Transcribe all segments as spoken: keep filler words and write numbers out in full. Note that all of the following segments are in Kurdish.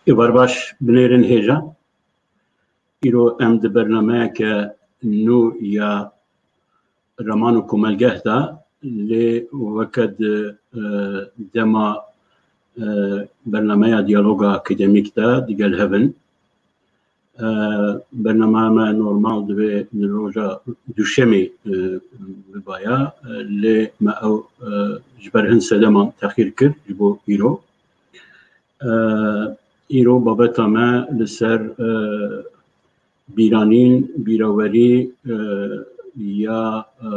Êvar baş, binêrin hêja. Îro em di bernameyeke nû ya Raman û Komelgeh de, lê weke di, e, dema, e, bernameya diyaloga akademîk de digel hev in. E, bernameya me normal divê li roja Duşemê, e, bibaya, e, lê me ew, e, ji ber hin sedeman texîr kir ji bo îro. E, îro babeta me li ser, e, bîranîn, bîrawerî, e, ya, e,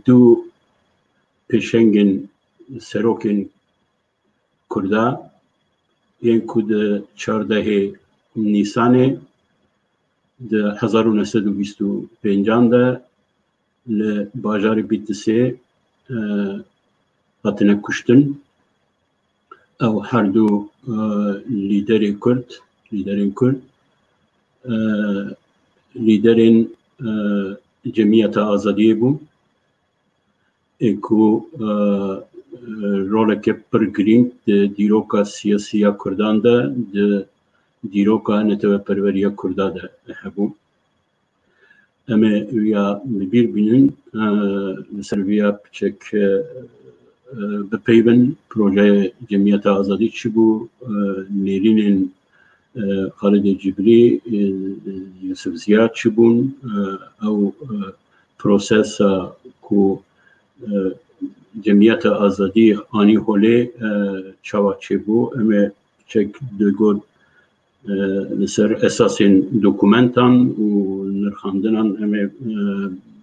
du pêşengên serokên Kurda yên ku di çardehê Nîsanê di hezar û neh sed û bîst û pêncan de li bajarê Bîtisê, e, hatine kuştin. Ew her du, e, lîderê Kurd, lîderên Kurd, e, lîderên, e, Cemiyeta Azadiyê bûn. Ê ku, e, e, roleke pir girîng di dîroka siyasî ya Kurdan de, di dîroka neteweperweriya Kurda de hebû. Em ê wîya bi bîr bînin, e, li ser vîya piçek, e, e, bipeyvin. Projeyê Cemiyeta Azadî çi bû? E, nêrînên, e, Xalidê Cibrî, e, Yusuf Ziya çi bûn? E, ew, e, prosesa ku, e, Cemiyeta Azadî anî holê, e, çawa çêbû? Em ê çek du got, e, li ser esasên dokumentan û nirxandinan em ê, e,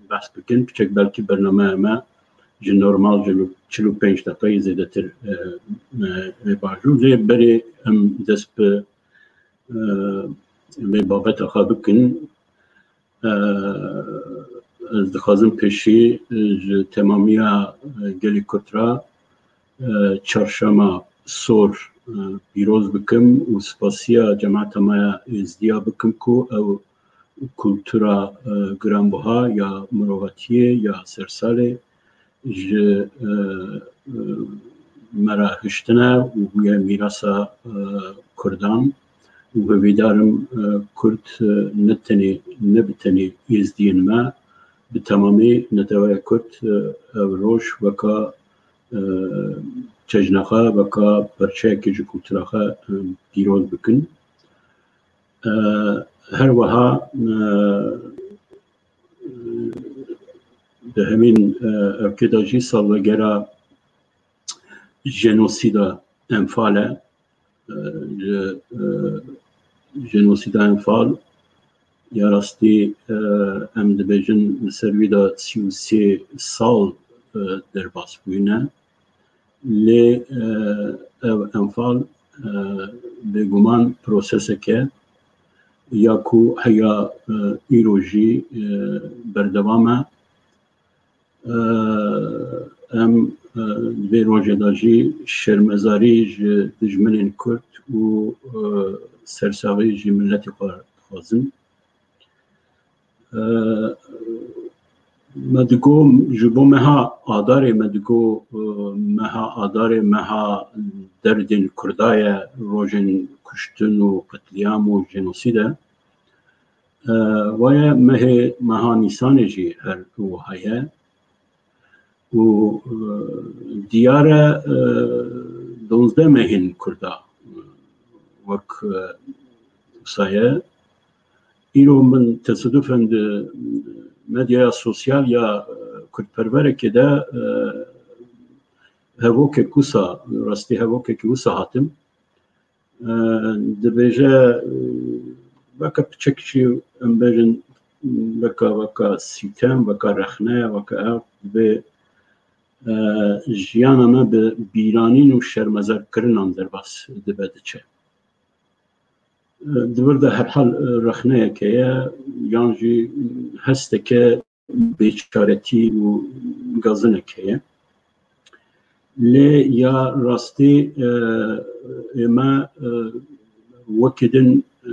behs bikin. Piçek belkî bernameya me ji normal çil û pênc deqeyê zêdetir, e, e, ê bajû. Lê berê em dest bi, e, vê babeta xwe bikin. E, ez dixwazim pêşî, e, ji temamiya, e, gelê Kurd re, e, çarşema sor, e, pîroz bikim û spasiya cemaeta me ya Êzdiya bikim ku ew kultura, e, giranbuha ya mirovatiyê, ya sersalê ji, e, e, me re hiştine û bûye mîrasa, e, Kurdan û hêvîdar im, e, Kurd, e, ne tenê, ne bi tenê Êzdiyên me, bi temamî neteweya Kurd, e, ev roj weka, e, cejna xwe, weka perçeyekê ji kultura xwe, e, pîroz bikin. E, her wiha, e, di hemîn, e, ewkê de jî salvegera jenosîda Enfal e. E, ji, e, jenosîda Enfal ya rastî, e, em dibêjin li ser wî de sî û sê sal, e, derbas bûyne. Lê, e, ev Enfal, e, bêguman proseseke ya ku heya, e, îro jî, e, berdewam e. E, em, e, vê rojê de jî şermezarî ji dijminên Kurd û, e, sersaxî ji miletê xwe dixwazin. E, me digo, ji bo meha Adarê, me digo, e, meha Adarê, meha derdên Kurda ye, rojên kuştin û qetlîam û jenosîd e. E, waye mehê, meha Nîsanê jî her wiha ye. Û, e, diyar e, e, duwazdeh mehên Kurda, e, wek, e, wisa ye. Îro min tesadufên di medyaya sosyal ya, e, kurdperverekê de, e, hevokek wisa, rastî hevokekî wisa hatim. E, dibêje, e, weke piçek jî, em bêjin, weke, weke sîtem, weke rexne, weke ev, vê e, jiyana me bi bîranîn û şermezarkirinan derbas dibe diçe. E, di vir de herhal, e, rexneyeke ye, yan jî hesteke bêçaretî û gazineke ye. Lê ya rastî, e, ê me, e, wekî din, e,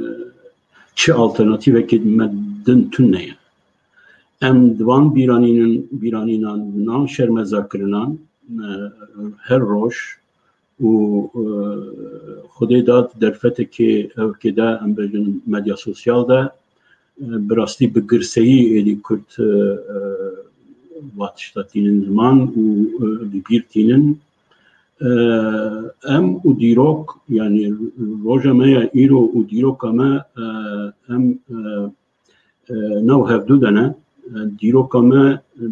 çi alternatîvekî me din tune ye. Em di van bîranînin, bîranînan, di nav şermezarkirinan, e, her roj û, e, Xwedê da di derfetekê ewkê de, em bêjin medya sosyal de, e, bi rastî bi girseyî êdî Kurd, e, e, va tişta tînin ziman û, e, li bîr tînin. E, em û dîrok, yanî roja me ya îro û dîroka me, e, em, e, e, nav hevdû de ne. E, dîroka me, e,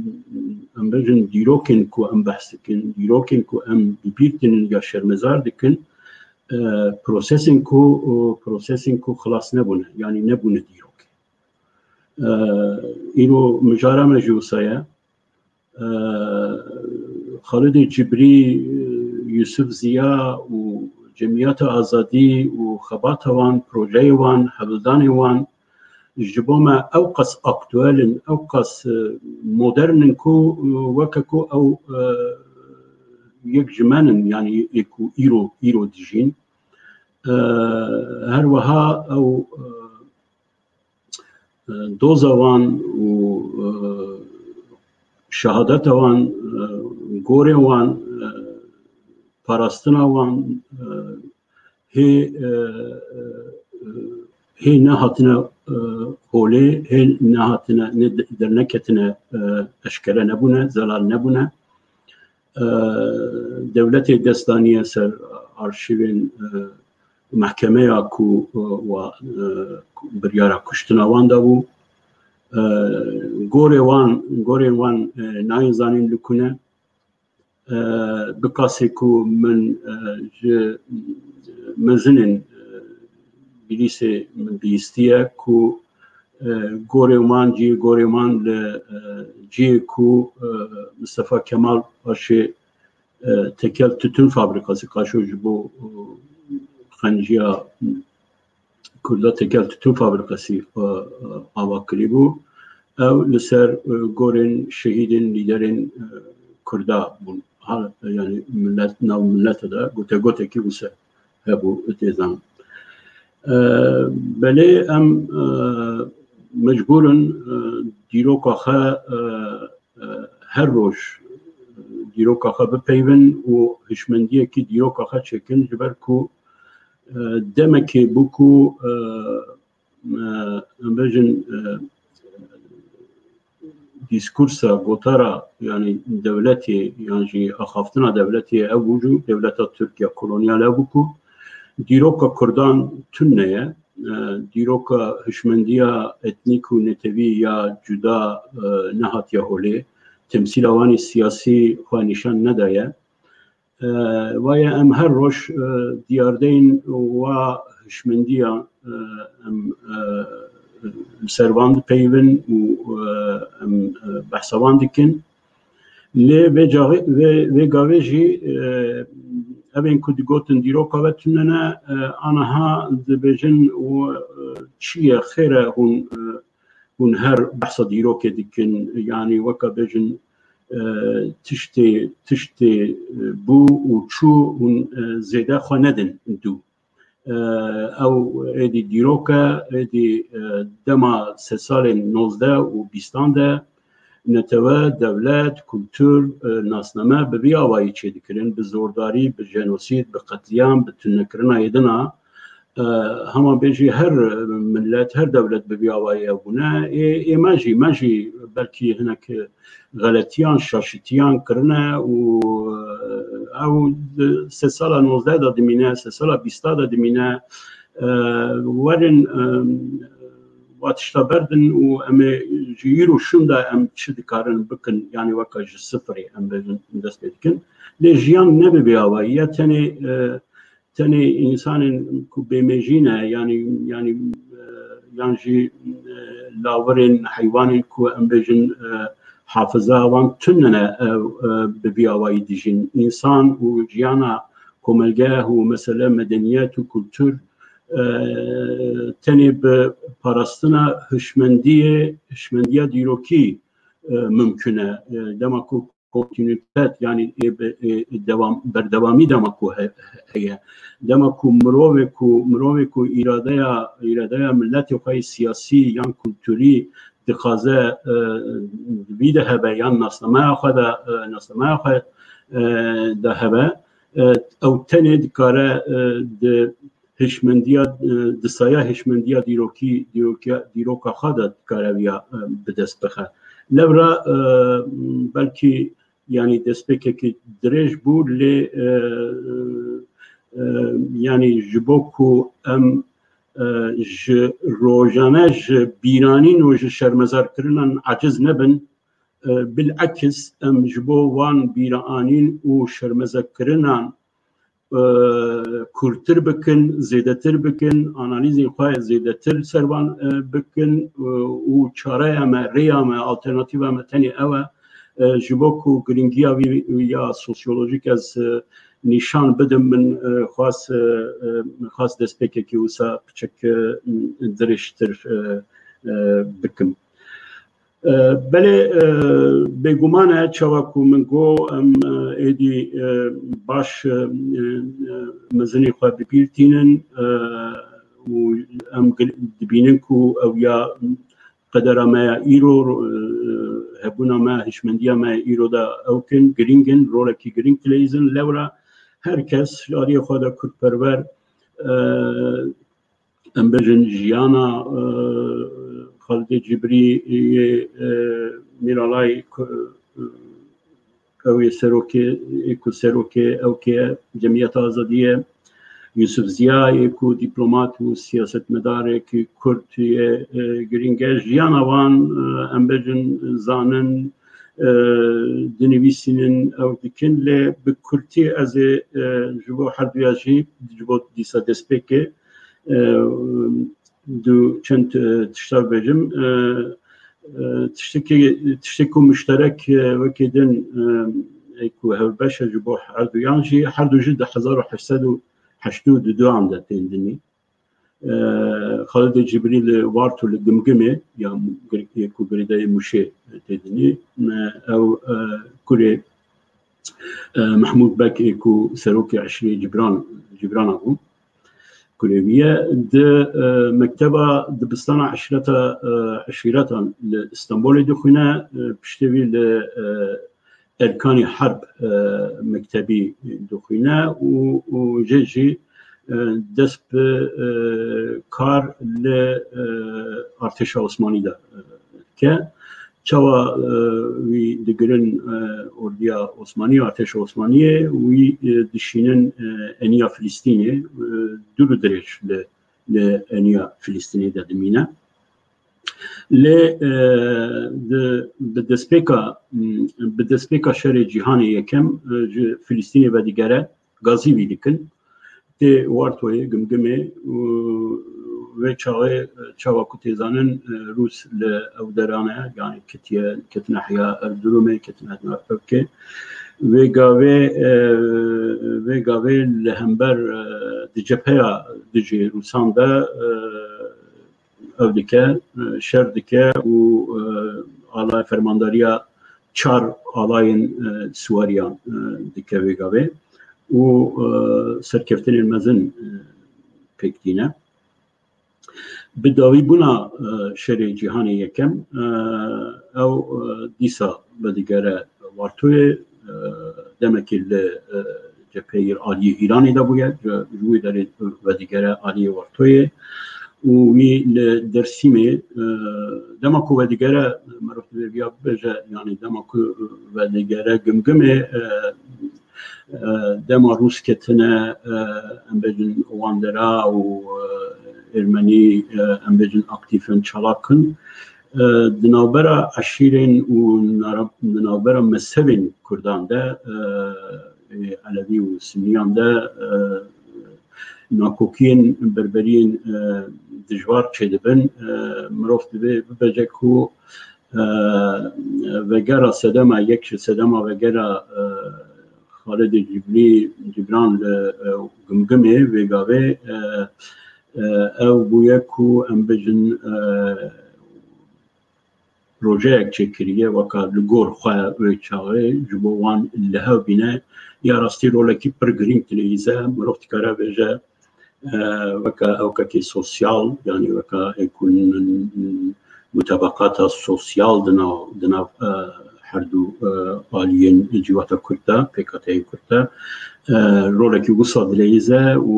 em bêjin dîrokên ku em behs dikin, dîrokên ku em bi bîr tînin ya şermezar dikin, e, prosesên ku, prosesên ku xilas nebûne, yanî nebûne dîrok. E, îro mijara me jî wisa ye. E, Xalidê Cibrî, Yusuf Ziya û Cemiyeta Azadî û xebata wan, projeyê wan, hevldanê wan ji bo me ew qas aktuel in, ew qas, e, modern in ku, e, weke ku ew, e, yek ji me nin, yanî ê ku îro, îro dijîn. E, her wiha ew, e, e, doza wan û, e, şehadeta wan, e, gorê wan, e, parastina wan, e, hê, e, e, hê nehatine, e, holê, hê nehatine, ne de-, derneketine, e, eşkere nebûne, zelal nebûne. E, dewletê dest daniye ser arşîvên, e, mehkemeya ku, e, wa, e, ku biryara kuştina wan dabû. E, gorê wan, gorên wan, e, nayên zanîn li ku ne. E, bi qasê ku min, e, ji mezinên, e, bilîsê min bihîstiye ku, e, gorê wan, cihê gorê wan li, e, cihê ku, e, Mistefa Kemal paşê, e, tekel tütün fabrikası, Kaşo ji bo, e, xenciya Kurda tekel tütün fabrikası, e, e, ava kirîbû. Ew li ser, e, gorên şehîdên lîderên, e, Kurda bûn. Ha, yanî millet, nav milletê de gotegotekî wisa hebû tê zan. E, belê em, e, mecbûr in, e, dîroka xwe, e, e, her roj, e, dîroka xwe bipeyvin û hişmendiyekî dîroka xwe çêkin, ji ber ku, e, demekê bû ku, e, e, em bêjin, e, dîskursa, gotara, yanî dewletê yan jî axaftina dewletê ew bû jî, dewleta Tirk ya kolonyal ew bû ku dîroka Kurdan tune ye, e, dîroka hişmendiya etnîk û netewî ya cuda, e, nehatiye holê, temsîla wan ê siyasî xwe nîşan nedaye. E, Vaye em her roj, e, diyardeyên wa hişmendiya, e, em, e, li ser van dipeyivin û, e, em, e, behsa wan dikin. Lê vê caxê-, vê, vê gavê jî, e, evên ku digotin dîroka ve tune ne, e, aniha dibêjin û, e, çi ye, xêr e hûn, e, hûn her behsa dîrokê dikin, yanî weke bêjin, e, tiştê, tiştê, e, bû û çû hûn, e, zêde xwe nedin dû. E, ew êdî dîrok e, êdî, e, dema sedsalên nozdeh û bîstan de netewe, dewlet, kultur, e, nasname bi vî awayî çêdikirin, bi zordarî, bi jenosîd, bi qetlîam, bi tunekirina êdina, e, hema bêjî her millet, her dewlet bi vî awayî ew bûne. Ê, ê me jî, me jî belkî hinek xeletiyan, şaşitiyan kirine û, e, ew di sedsala nozdeh de dimîne, sedsala bîsta de dimîne. E, werin, e, wa tişta berdin û em ê ji îro şûn de em çi dikarin bikin, yanî weke ji sifirê em bêjin dest pê dikin. Lê jiyan ne bi vê awayî ye, tenê, e, tenê însanên ku bêmejî ne, yanî, yanî, e, yan jî, e, lawirên heywanên ku em bêjin, e, hafiza wan tune ne ew, e, bi vî awayî dijîn. Însan û jiyana komelgeh û mesele medeniyet û kultur, e, tenê bi parastina hişmendiyê, hişmendiya dîrokî, e, mimkun e. E, dema ku kontinûîtet, yanî, e, be-, e, dewam, berdewamî dema ku he-, heye. Dema ku mirovê ku, mirovê ku îradeya, îradeya miletê xwe yê siyasî yan kulturî dixwaze, e, vî de hebe yan nasnameya xwe de, e, nasnameya xwe, e, de hebe, e, ew tenê dikare, e, di hişmendiya, e, di saya hişmendiya dîrokî, dîrokiya, dîroka xwe de dikare viya, e, bi dest bixe. Lewra, e, belkî, yanî destpêkekî dirêj bû, lê, e, e, yanî ji bo ku em, e, ji rojane ji bîranîn û ji şermezarkirinan aciz nebin, e, bilekis em ji bo wan bîranîn û şermezekirinan, e, kûrtir bikin, zêdetir bikin, analîzên xwe zêdetir ser van, e, bikin, e, û çareya me, rêya me, alternatîfa me tenê ew e. E, ji bo ku giringiya vî ya sosyolojîk ez, e, nîşan bidim, min, e, xwest, e, e, xwest destpêkekî wisa piçek, e, dirêjtir, e, e, bikim. E, belê, e, bêguman e, çawa ku min got, em, e, êdî, e, baş, e, e, mezinê xwe bi bîr tînin, e, û em gir-, dibînin ku ew ya qedera me ya îro, e, hebûna me, hişmendiya me ya îro de ew kin, girîng in, rolekî girîng dileyizin. Lewra her kes ji aliyê xwe de kurdperwer, e, em bêjin jiyana, e, Xalidê Cibrî yê, e, Mîralay ku, e, ew ê serokê, ê ku serokê ew kê ye, Cemiyeta Azadiyê, Yusuf Ziya yê ku dîplomat û siyasetmedarekî kurd yê, e, girîng e. Jiyana wan, e, em bêjin zanin, e, dinivîsînin, ew dikin, lê bi kurtî ez ê, e, ji bo herduya jî, ji bo dîsa destpêkê, e, du çend, e, tişta bêjim. E, e, tiştekî, tiştê ku muşterek, e, wekî din, e, ê ku hevbeş e ji bo herduyan jî, herdu jî di hezar û heşt sed û heştê û du an de tên dinî. E, Xalidê Cibrî li Warto li Gimgimê ya gir-, yê ku girêdayê Mûşê tê dinî. E, ew, e, kurê, e, Mehmûd Beg ê ku serokê eşîrê Cibran, Cibrana bû. Kurê wî ye. Di, e, mekteba dibistana eşîreta, e, eşîretan li Stenbolê dixwîne. E, piştê wî li, e, Erkanî Herb, e, mektebî dixwîne û, û jê jî, e, dest bi, e, kar li, e, artêşa Osmanî de, e, dike. Çawa, e, wî digirin, e, ordiya Osmanî, artêşa Osmaniyê, wî, e, dişînin, e, eniya Filistînê, e, dûr û dirêj li, li eniya Filistînê de dimîne. Lê, e, di, bi destpêka, bi destpêka şerê cîhanê yekem, e, ji Filistînê vedigere, gazî wî dikin. Tê Wartoyê, Gimgimê û vê çaxê, e, çawa ku tê zanin, e, Rûs li ew deran e, yanî ketiye, ketine heya Erzurumê, ketine Diyarbekirê. Vê gavê, e, vê gavê li hember, e, di cepheya dijî Rûsan de, e, ew dike, e, şer dike û, e, alaya fermandariya çar alayên, e, siwariyan, e, dike vê gavê û, e, serkeftinên mezin, e, pêk tîne. Bi dawîbûna, e, şerê cîhanê yekem, e, ew, e, dîsa vedigere Wartoyê, e, demekî li, e, cepheyê aliyê Îranê de bûye, ji, ji wî derê vedigere aliyê Wartoyê û wî li Dersîmê, e, dema ku vedigere, mirov divê viya bibêje, yanî dema ku vedigere Gimgimê, e, e, dema Rûs ketine, e, em bêjin Wandera û, e, Ermenî, e, em bêjin aktîf in, çalak in. E, di navbera eşîrên û nara-, di navbera mezhebên Kurdan de, e, ê Elewî û Suniyan de, e, nakokiyên berberiyên, e, dijwar çêdibin. E, mirov divê bibêje ku, e, vegera sedema, yek ji sedema vegera, e, Xalidê Cibrî, Cibran li, e, Gimgimê vê gavê, e, e, ew bûye ku em bijin, e, projeyek çêkiriye weka li gor xwe wê çaxê ji bo wan li hev bîne. Ya rastî rolekî pir girîng dileyîze, mirov dikare bêje, e, weke ewkekî sosyal, yanî weke ê ku mutabaqata sosyal di nav, di nav, e, her du, e, aliyên civata Kurd de, pêkhateyên Kurd de, e, rolekî wisa dileyîze û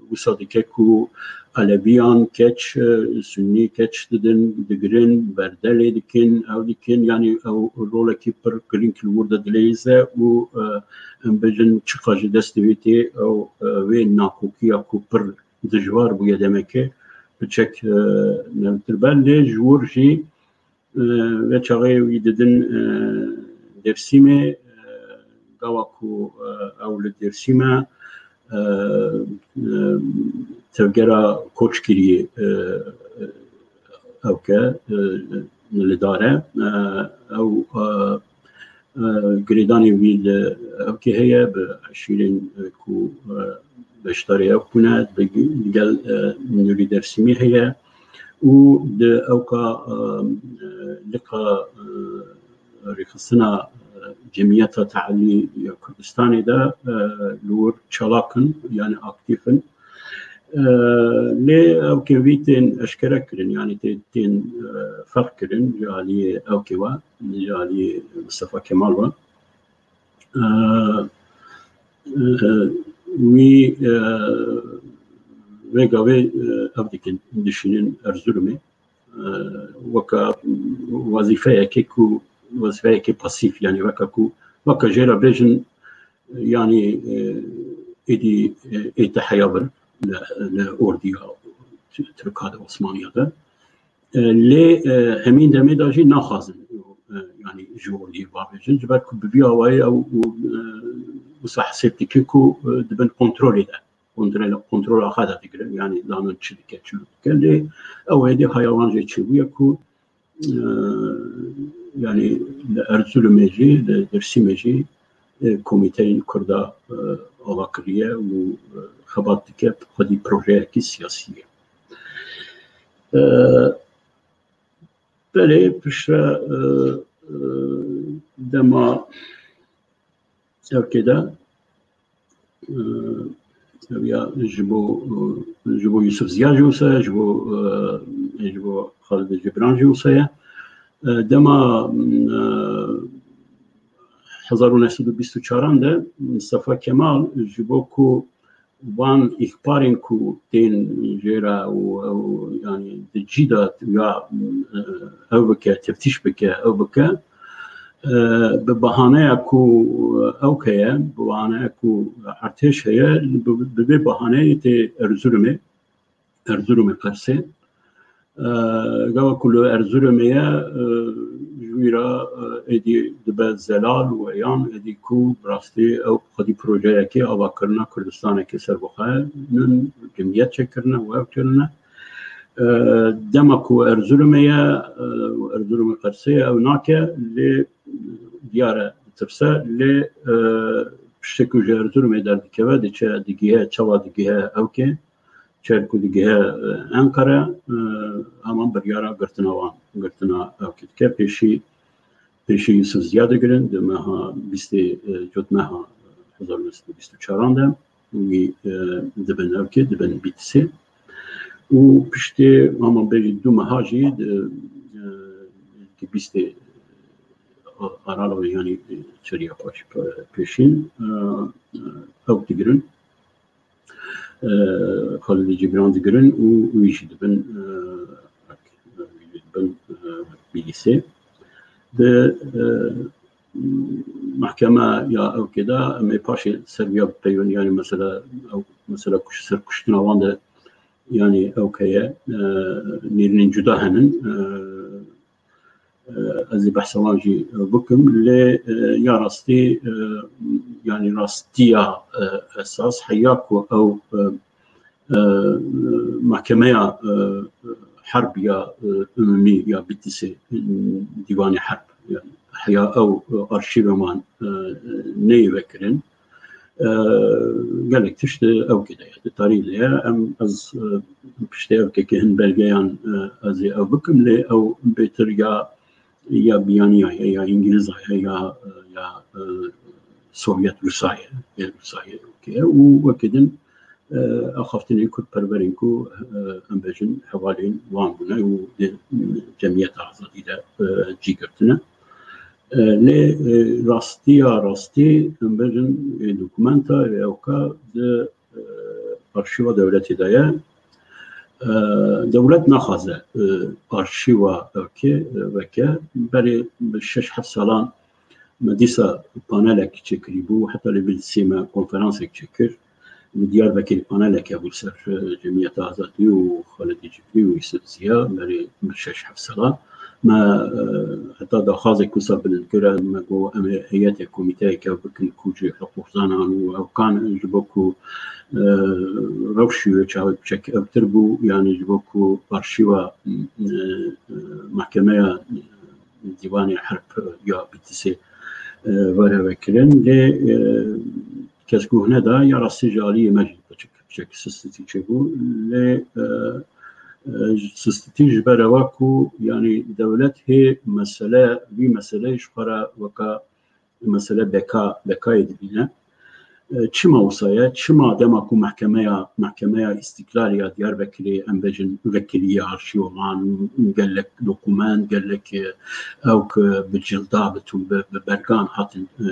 wisa dike ku Aleviyan keç, e, Sunnî keç didin, digirin, berde lê dikin, ew dikin, yanî ew rolekî pir girîng li wir de dileyîze û, e, em bêjin çiqa ji destê wî tê, ew, e, wê nakokiya ku pir dijwar bûye demeke, piçek, e, newtir be. Lê ji wir jî, e, vê çaxê wî didin, e, Dêrsîmê, e, gava ku, e, ew li Dêrsîm e, e, e, tevgera koçgiriyê, e, ewke, e, li dar e. E, ew, e, e, girêdanê wî li ewkê heye, bi eşîrên, e, ku, e, beşdarê ew bûne, di, digel, e, Nûrî Dêrsîmî heye û di ewka, e, liqa, e, rêxistina, e, cemiyeta tealî ya Kurdistanê de, e, li wir çalak in, yani aktîf in. E, lê ewkê wî tên eşkere kirin, yani tê-, tên, e, ferq kirin ji aliyê ewkê we, ji aliyê Mistefa Kemal we. E, e, wî, e, vê gavê, e, ev dikin, dişînin Erzurumê. E, weke wezîfeyekê ku, wezîfeyekê pasîf, yani weke ku, weke jê re bêjin, yani, e, êdî, e, ê te heya vir li, li ordiya Tirka de, Osmaniya de. E, lê, e, hemîn demê de jî naxwazin, e, yani ji ordiyê bavêjin, ji ber ku bi vî awayî ew, e, wisa hesêb dike ku, e, di bin kontrolê de, kontrol-, kontrola xwe de digire, yani zanin çi dike, çi dike. Lê ew êdî haya wan jê çêbûye ku, e, yani li Erzurumê jî, li Dêrsîmê jî, e, komîteyên Kurda, e, ava kiriye û, e, xebat dike, xwedî projeyekî siyasî ye. E, belê piştre, e, e, dema ewkê de, e, ev ya ji bo, e, ji bo Yusuf Ziya jî wisa ye, ji bo, e, ji bo Xalid Cibran jî wisa ye. E, dema, e, hezar û neh sed û bîst û çaran de Mustafa Kemal ji bo ku van îxbarên ku tên jê re û ew, yani di cî de ya, e, ew bike, teftîş bike, ew bike, e, bi bahaneya ku ewk heye, bi bahaneya ku ertêş heye, bi, bi vê bahaneyê tê Erzurumê, Erzurumê Qersê. E, gava ku li Erzurumê ye, e, ji wî re, e, êdî dibe zelal û eyan, êdî ku bi rastî ew xwedî projeyekê avakirina Kurdistanekê serbixwe, nin cemiyet çêkirine û ew kirine. E, dema ku Erzurumê ye, e, û Erzurumê Qersê ye, ew nake, lê diyar e ditirse, lê, e, piştê ku ji Erzurumê derdikeve, diçe digihe, çawa digihe ewkê, çer ku digihe, e, Enqere, e, heman biryara girtina wan, girtina ewkê dike. Pêşî, pêşî Yusuf Ziya digirin, di meha bîstê, e, cotmeha hezar û neh sed û bîst û çaran de wî, e, dibin ewkê, dibin Bîtisê. Û piştê, ama bêjî du meha jî di, e, di bîstê Aralowê, yanî, e, çeriya paş-, pêşîn, e, e, ew digirin. E, Xalidê Cîbran digirin û wî jî dibin, e, wî jî dibin, e, Bîlîsê. Di, e, mehkeme ya ewkê de em ê paşê ser viya bipeyivin, yanî mesela ew, mesela kuş-, ser kuştina wan de, yanî ewkeye, e, nêrînên cuda henin, e, e, ez ê behsa wan jî, e, bikim. Lê, e, ya rastî, e, yanî rastiya, e, esas heya ku ew, e, e, mehkemeya, e, herb ya, e, umumî ya B T S, e, dîwanê herb, yani heya ew, e, arşîvê wan, e, neyê vekirin. E, gelek tişt di ewkê de ye, di tarîh de ye. Em, ez, e, piştê ewkekê hin belgeyan, e, ez ê ew bikim, lê ew bêtir ya, ya biyaniya ye, ya Îngilîza ye, ya, ya, e, Sovyet Rusa ye, ya Rusa ye, ewkê ye. Û wekî din, e, axaftinên kurdperwerên ku, e, em bêjin hevalên wan bûne û di cemiyeta azadî de, e, cî girtine. E, lê, e, rastiya rastî, em bêjin, e, dokumenta, e, ewka di, e, arşîva dewletê de ye. E, dewlet naxwaze, e, arşîva ewkê, e, veke. Berê bi şeş heft salan me dîsa panelek çêkirî bû, heta lê bi sê me konferansek çêkir. Li Diyarbekirê panelek hebû ser, e, Cemiyeta Azadî û Xalidê Cibrî û Yusuf Ziya, berê bi şeş heft sala. Me, e, heta daxwazek wisa bilind kir, me got, em ê heyetê komîteyeke bikin ku ji hiqûqzanan û ewkan ji bo ku, e, rewşî wê çawa biçek ewtir bû, yanî ji bo ku arşîva, e, e, Mehkemeya Dîwanê Herb ya B T S, e, were vekirin. Lê, e, kes guh neda, ya rastî ji aliyê me jî piçek, piçek sistitî çêbû. Lê, e, e, sistitî ji ber ewa ku, yanî dewlet hê mesele, vî meseleyê ji xwe re weka mesele beka, bekayê dibîne. E, çima wisa ye? Çima dema ku mehkemeya, mehkemeya Îstîklal ya Diyarbekirê, em bêjin, vekirî ya arşîva wan, gelek dokument, gelek, e, ewk bi cilda, bi tu-, bi, bi bergan hatin, e,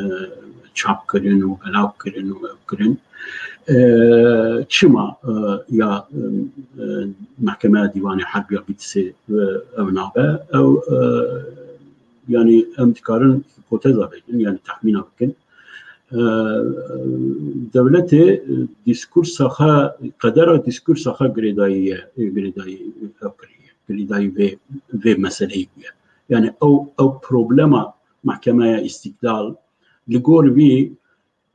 çap kirin û belav kirin û ew kirin. E, çima, e, ya, e, e, Mehkemeya Dîwanê Herb ya B T S, e, ew nabe? Ew, e, yanî em dikarin hîpoteza bêjin, yanî texmîna bikin. E, dewletê, e, dîskursa xwe, qedera dîskursa xwe girêdayî ye, girêdayî ew kiriye, girêdayî vê, vê meseleyê bûye. Yanî ew, ew problema Mehkemeya Îstîklal li gor vî,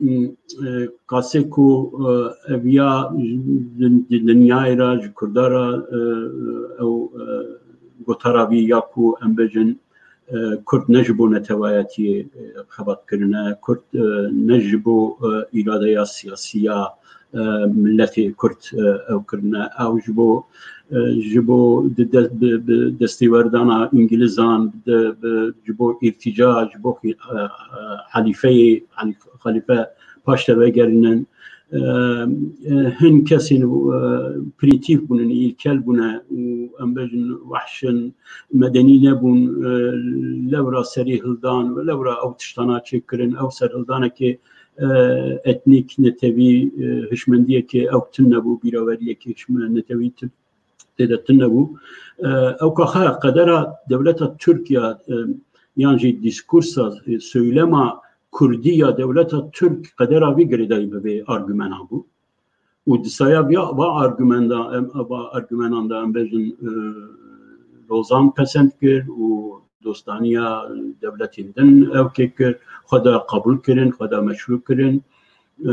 e, qasê ku, e, ev ya di, di dinyayê re, ji Kurda re, e, ew, e, gotara vî ya ku em bêjin, e, Kurd ne ji bo netewayetiyê, e, xebat kirine, Kurd, e, ne ji bo, e, îradeya siyasî ya, e, miletê Kurd, e, ew kirine, ew ji bo, e, ji bo di de-, bi, bi destêwerdana Îngilizan, di, bi, ji bo îrtîca, ji bo xî-, e, e, helîfeyê, helîf-, xelîfe paş de vegerînin. E, e, hin kesên, e, prîmîtîf bûnin, îlkel bûne û em bêjin wehş in, medenî nebûn, e, lewra serî hildan, lewra ew tiştana çêkirin, ew serhildanekê, e, etnîk, netewî, e, hişmendiyekê ew tune bû, bîraweriyekê hişme-, netewî tu-, tê de tune bû. E, ewka xwe qedera dewleta Tirk ya, e, yan jî dîskursa, e, söylema Kurdî ya dewleta Tirk qedera vî girêdayî bi vê argumena bû. Û di saya vîya, va argumenta, em, va argumentan de em bêjin, e, Lozan pesend kir û dostaniya dewletên din ewkê kir, xwe de qebûl kirin, xwe de meşrû kirin. E,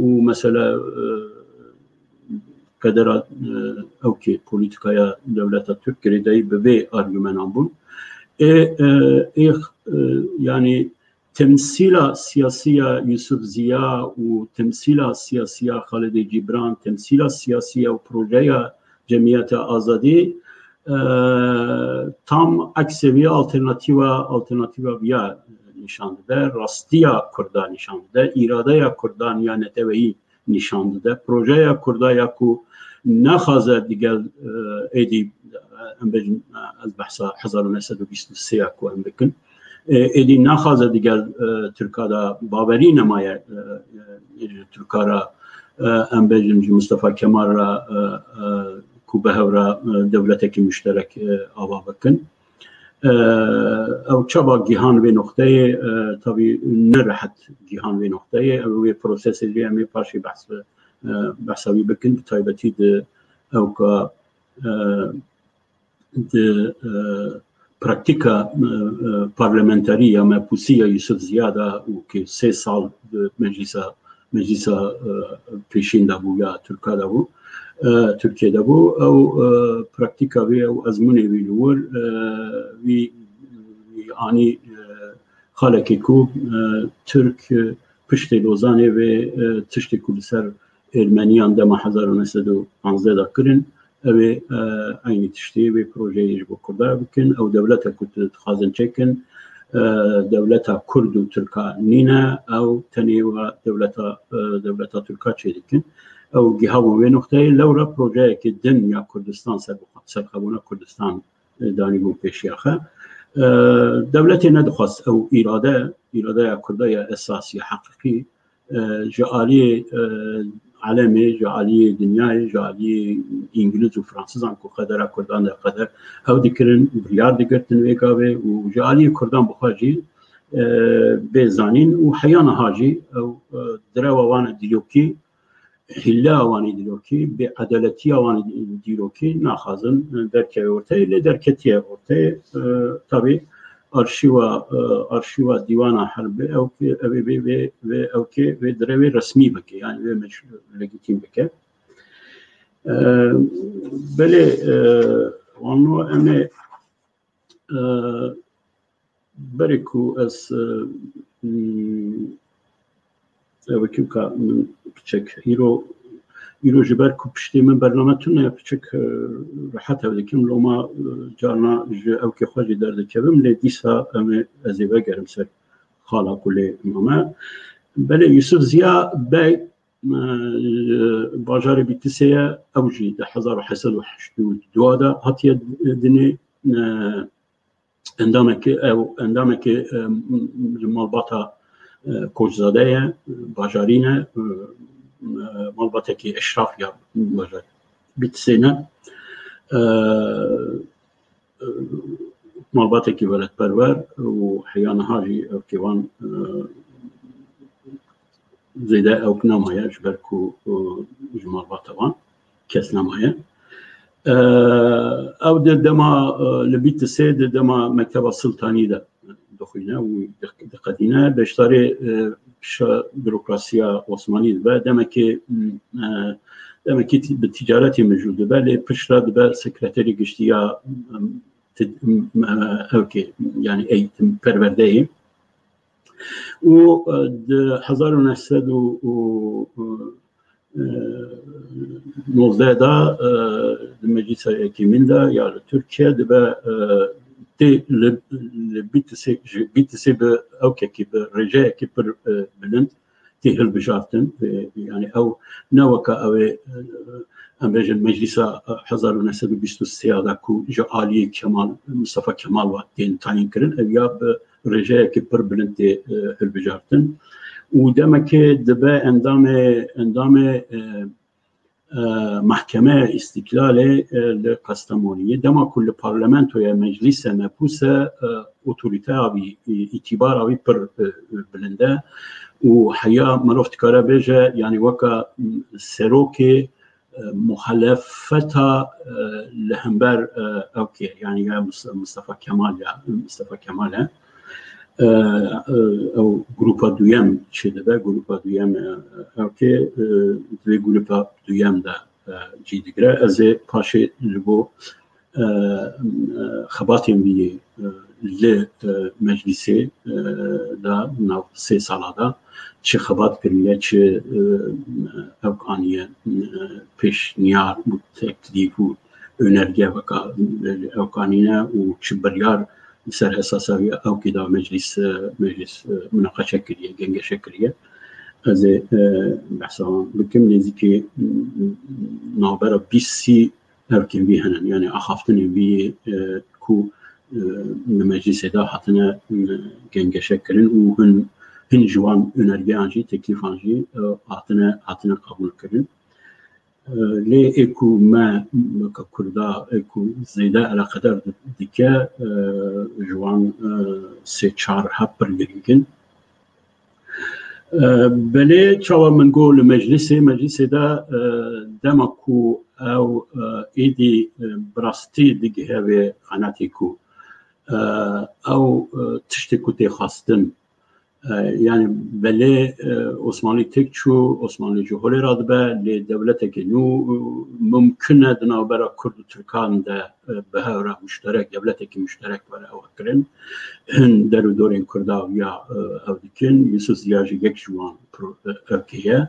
û mesele, e, qedera, e, ewkê polîtîkaya dewleta Tirk girêdayî bi vê argumentan bûn. Ê, e, ê, e, yanî temsîla siyasî ya Yusuf Ziya û temsîla siyasî ya Xalidê Cîbran, temsîla siyasî ya û projeya Cemiyeta Azadî, e, tam eksê vî alternatîva, alternatîva viya nîşan dide, rastiya Kurda nîşan dide, îradeya Kurdan ya neteweyî nîşan dide. Projeya Kurda ya ku naxwaze digel, e, êdî, e, em bêjin, e, ez behsa hezar û neh sed û bîst û sê ya ku em bikin. E, êdî naxwaze digel, e, Tirka de bawerî nemaye, e, e, ji Tirka re, e, em bêjin ji Mustafa Kemal re, e, e, ku bi hev re, e, dewletekî muşterek, e, ava bikin. E, ew çawa gihan vê noqteyê, e, tabî ne rehet gihan vê noqteyê, ew wê prosesê jî em ê paşê behs, e, behsa wî bikin, bi taybetî di ewka, e, di, e, praktîka, e, e, parlamenterî ya mepûsî ya Yusuf Ziya de û ki sê sal di meclîsa, meclîsa, e, pêşîn de bû ya Tirka de bû. e, Tirkiye de bû. Ew, e, praktîka wî, ew ezmûnê wî li wir, e, wî, wî anî, e, xalekê ku, e, Tirk, e, piştê Lozanê vê, e, tiştê ku li ser Ermeniyan dema hezar û neh sed û panzdeh de kirin, ew ê, e, eynî tiştê vê projeyê ji bo Kurda bikin. Ew dewleta ku tu dixwazin çêkin, e, dewleta Kurd û Tirka nîne, ew tenê wa dewleta, e, dewleta Tirka çêdikin. Ew gihabûn vê noqteyê, lewra projeyekê din ya Kurdistan, ser-, serxwebûna Kurdistan, e, danîbûn pêşiya xwe. E, dewletê nedixwast ew îrade, îradeya Kurda ya esasî, heqîqî, e, ji aliyê, e, alemê, ji aliyê dinyayê, ji aliyê Îngiliz û Fransizan ku qedera Kurdan de qeder ew dikirin, biryar digirtin vê gavê û ji aliyê Kurdan bi xwe jî, e, bê zanîn û heya niha jî ew, e, direwa wan e dîrokî, hîleya wan ê dîrokî, bêedaletiya wan ê dîrokî naxwazin derkeve orteyê, lê derketiye orteyê. E, tabî arşîva, e, arşîva dîwana herbê ew kê, ew ê vê, vê, vê ew kê, vê direvê resmî bike, yani vê meş-, legîtîm bike. E, belê, e, wano em ê, e, berê ku ez, e, m, ew wekî ka min piçek îro, îro ji ber ku piştê min bername tune ye, piçek, e, rehet ew dikim. Loma, e, carna ji ewkê xwe jî derdikevim, lê dîsa em ê, ez ê vegerim ser xala ku lê mame. Belê Yusuf Ziya Bey, e, ji bajarê Bîtisê ye, ew jî di hezar û heşt sed û heştê û du de hatiye dinê, e, endamekî, ew endamekî, e, m-, m-, ji malbata, e, koçzade ye, bajarî ne, e, e, malbatekî eşraf ya bajar Bîtisê ne. E, e, malbatekî welatperwer û heya niha jî ew kêvan, e, zêde ewk nemaye, ji ber ku, e, ji malbata wan kes nemaye. E, ew di dema, e, li Bîtisê di dema Mekteba Siltanî de dixwîne û diq-, diqedîne. Beşdarê, e, şa-, bürokrasiya Osmanî dibe. Demekê, e, demekî ti-, bi ticaretê mijûl dibe, lê piştre dibe sekreterê giştî ya, e, ti-, e, ewkê, yani eğitim, perwerdeyê. Û, e, di hezar û neh sed û, û, û, e, nozdeh de, e, di Meclisa Yekemîn de ya li Tirkiye dibe, e, tê li, li Bîtisê, ji Bîtisê bi ewkekî, bi rêjeyekî pir, e, bilind tê hilbijartin. E, yani ew ne weke ew ê, e, em bêjin Meclisa, e, hezar û neh sed û bîst û sê de ku ji aliyê Kemal, Mustafa Kemal ve tên tayîn kirin, ev ya bi rêjeyekî pir bilind tê, e, hilbijartin. Û demekê dibe endamê, endamê, e, e, Mahkemeya Îstîklalê, e, li Qestemoniyê. Dema ku li parlamentoya meclîse mebûse, e, otorîteya wî, e, îtîbara wî pir, e, bilind e. Û heya mirov dikare bêje, yani weka, m, serokê, e, muhalefeta, e, li hember, e, ewkê, yani ya Mus-, Mustafa Kemal ya, Mustafa Kemal e. E, e, ew grupa duyem çêdibe, grupa duyem, e, ewkê, e, di vê grupa duyem de, e, cî digire. Ez ê paşê ji bo, e, e, xebatên wî yê, e, li, e, meclîsê, e, de nav sê sala de çi xebat kiriye, çi, e, ewk aniye, e, pêşniyar û teklîf û önerge weka, e, ewk anîne û çi biryar li ser esasa wî ewkê de meclîs, e, meclîs, e, munaqeşe kiriye, gengeşe kiriye. Ez ê, e, behsa wan bikim, nêzîkî, m, navbera bîst sî ewkên vî hene, yani axaftinên vî, e, ku, e, li meclîsê de hatine, e, gengeşe kirin û hin, hin ji wan önergeyan jî, teklîfan jî, e, hatine, hatine qebûl kirin. E, lê ê ku me, weke Kurda, ê ku zêde eleqedar di-, dike, e, ji wan, e, sê çar heb pir girîng in. E, belê çawa min got li meclîsê, meclîsê de, e, dema ku ew, e, êdî, e, bi rastî digihe vê qenatî ku, e, ew, e, tiştê ku tê xwestin, E, yani belê, e, Osmanlî têk çû, Osmanlî ji holê radibe, lê dewletekî nû, e, mumkin e di navbera Kurd û Tirkan de, e, bi hev re muşterek, dewletekî muşterek were ew kirin. Hin der û dorên Kurda ya, e, ew dikin. Yusuf Ziya jî yek ji wan pro-, e, ewkê ye.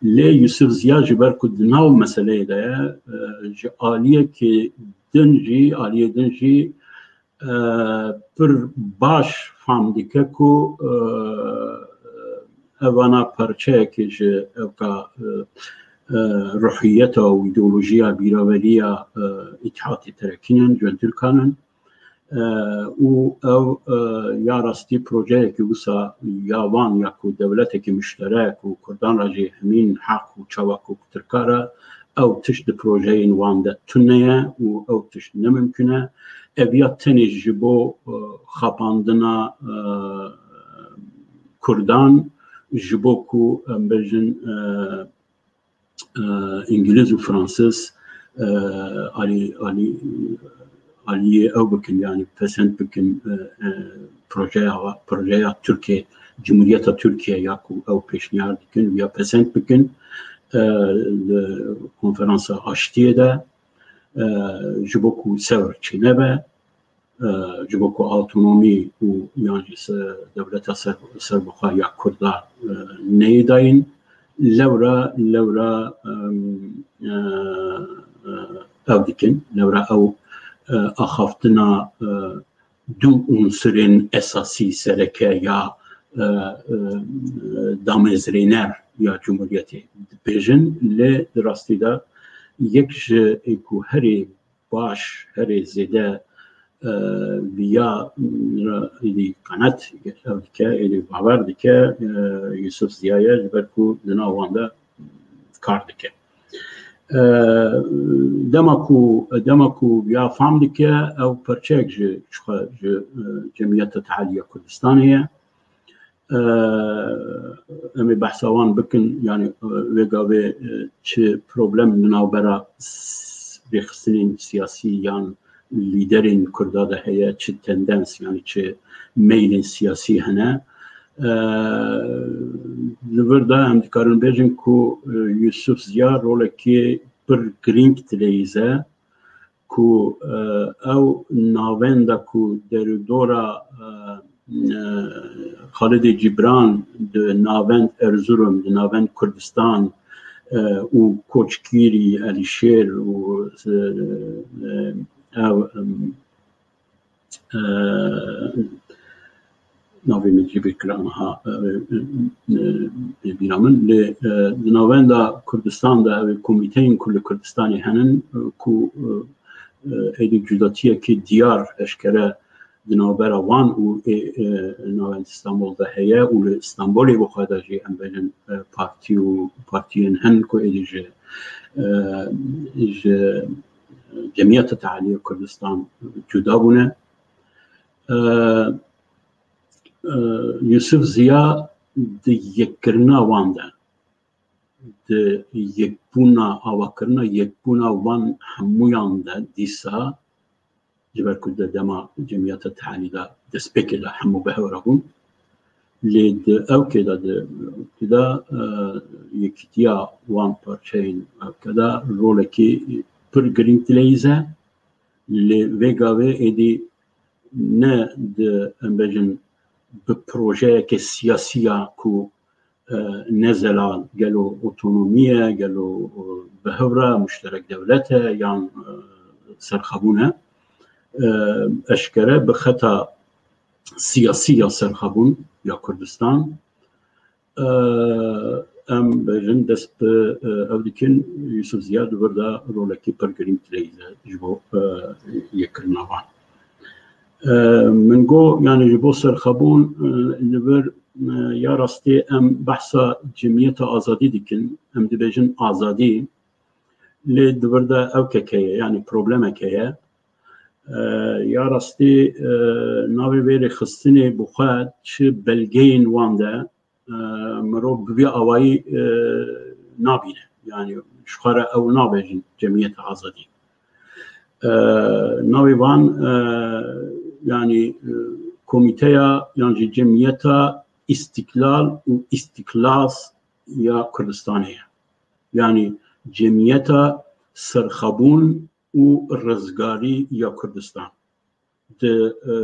Lê Yusuf Ziya ji ber ku di nav meseleyê de ye, e, ji aliyekî din jî, aliyê din jî, e, pir baş fam dike ku, e, evana parçeyekê ji ewka, e, e, ruhiyeta û îdeolojiya bîraveriya, e, Îtihatê Terekîn in, Cuen Tirkan in. E, û ew, e, ya rastî projeyekî wisa ya van ya ku dewletekî muşterek û Kurdan re jî hemîn heq û çawa ku Tirka re, ew tişt di projeyên wan de tune ye û ew tişt ne mimkun e. Ev ya tenê ji bo, e, xapandina, e, Kurdan, ji bo ku em bêjin, e, e, Îngiliz û Fransiz, e, alî, alî, aliyê ew bikin, yani pesend bikin, e, e, projeya, projeya Tirkiye, Cumhuriyeta Tirkiye ya ku ew pêşniyar dikin ya pesend bikin, e, li konferansa aştiyê de, e, ji bo ku sewr çênebe, e, ji bo ku awtonomî û yan jî se-, dewleta ser-, serbixwe ya Kurda, e, neyê dayîn, lewra, lewra, em, e, e, ew dikin, lewra ew, e, axaftina, e, du unsurên esasî sereke ya, e, e, damezrêner ya Cumhuriyetê dibêjin, lê di rastî de yek ji ê ku herî baş, herî zêde, e, viya, e, êdî qenet ew dike, êdî bawer dike, e, Yusuf Ziya ye, ji ber ku di nav wan de kar dike. E, dema ku, dema ku viya fam dike, ew parçeyek ji, ji xwe, ji, e, Cemiyeta Tealiya Kurdistanê ye. E, em ê behsa wan bikin, yani, e, vê gavê, e, çi problem di navbera s-, rêxistinên siyasî yan lîderên Kurda de heye, çi tendens, yani çi meylên siyasî hene. E, li vir de em dikarin bêjin ku, e, Yusuf Ziya rolekê pir girîng dileyîze, ku, e, ew navenda ku derûdora, e, e, Xalidê Cîbran di navend Erzurum, di navend Kurdistan, e, û Koçgîrî, Elîşêr û, e, e, ew, em, e, navê min jî bêkir aniha, e, e, e, bîra min. Lê, e, di navenda Kurdistan de ew ê komîteyên ku li Kurdistanê henin, e, ku, e, e, êdî cudatiyekî diyar eşkere di navbera wan û ê, e, navend Stenbol de heye û li Stenbolê bi xwe de jî em bêjin, e, partî û partiyên hin ku êdî ji, e, ji Cemiyeta Tealiya Kurdistan cuda bûne. E, e, Yusuf Ziya di yekkirina wan de, di yekbûna, avakirina yekbûna wan hemûyan de dîsa, ji ber ku di dema Cemiyeta Tealî de destpêkê de hemû bi hev re bûn. Lê di ewkê de, di, di de, e, yekîtiya wan parçeyên ewke de rolekî pir girîng dileyîze. Lê vê gavê êdî ne di, em bêjin, bi projeyeke siyasî ya ku, e, ne zelal, gelo otonomî ye, gelo, e, bi hev re muşterek dewlet e yan, e, serxebûn e. E, eşkere bi xeta siyasî ya serxebûn ya Kurdistan, e, em bêjin dest bi, e, ew dikin, Yusuf Ziya di vir de rolekî pir girîng dileyîze ji bo, e, yekkirina van. E, min got, yani ji bo serxebûn, e, li vir, e, ya rastî em behsa Cemiyeta Azadî dikin, em dibêjin azadî, lê di vir de ewkek heye, yani problemek heye. E, ya rastî, e, navê vê rêxistinê bi xwe çi belgeyên wan de, e, mirov bi vî awayî, e, nabîne. Yani ji xwe re ew nabêjin Cemiyeta Azadî. E, navê van, e, yani, e, komîteya yan jî cemiyeta îstîklal û îstîklas ya Kurdistanê ye. Yanî cemiyeta serxebûn û rizgarî ya Kurdistan. Di, e,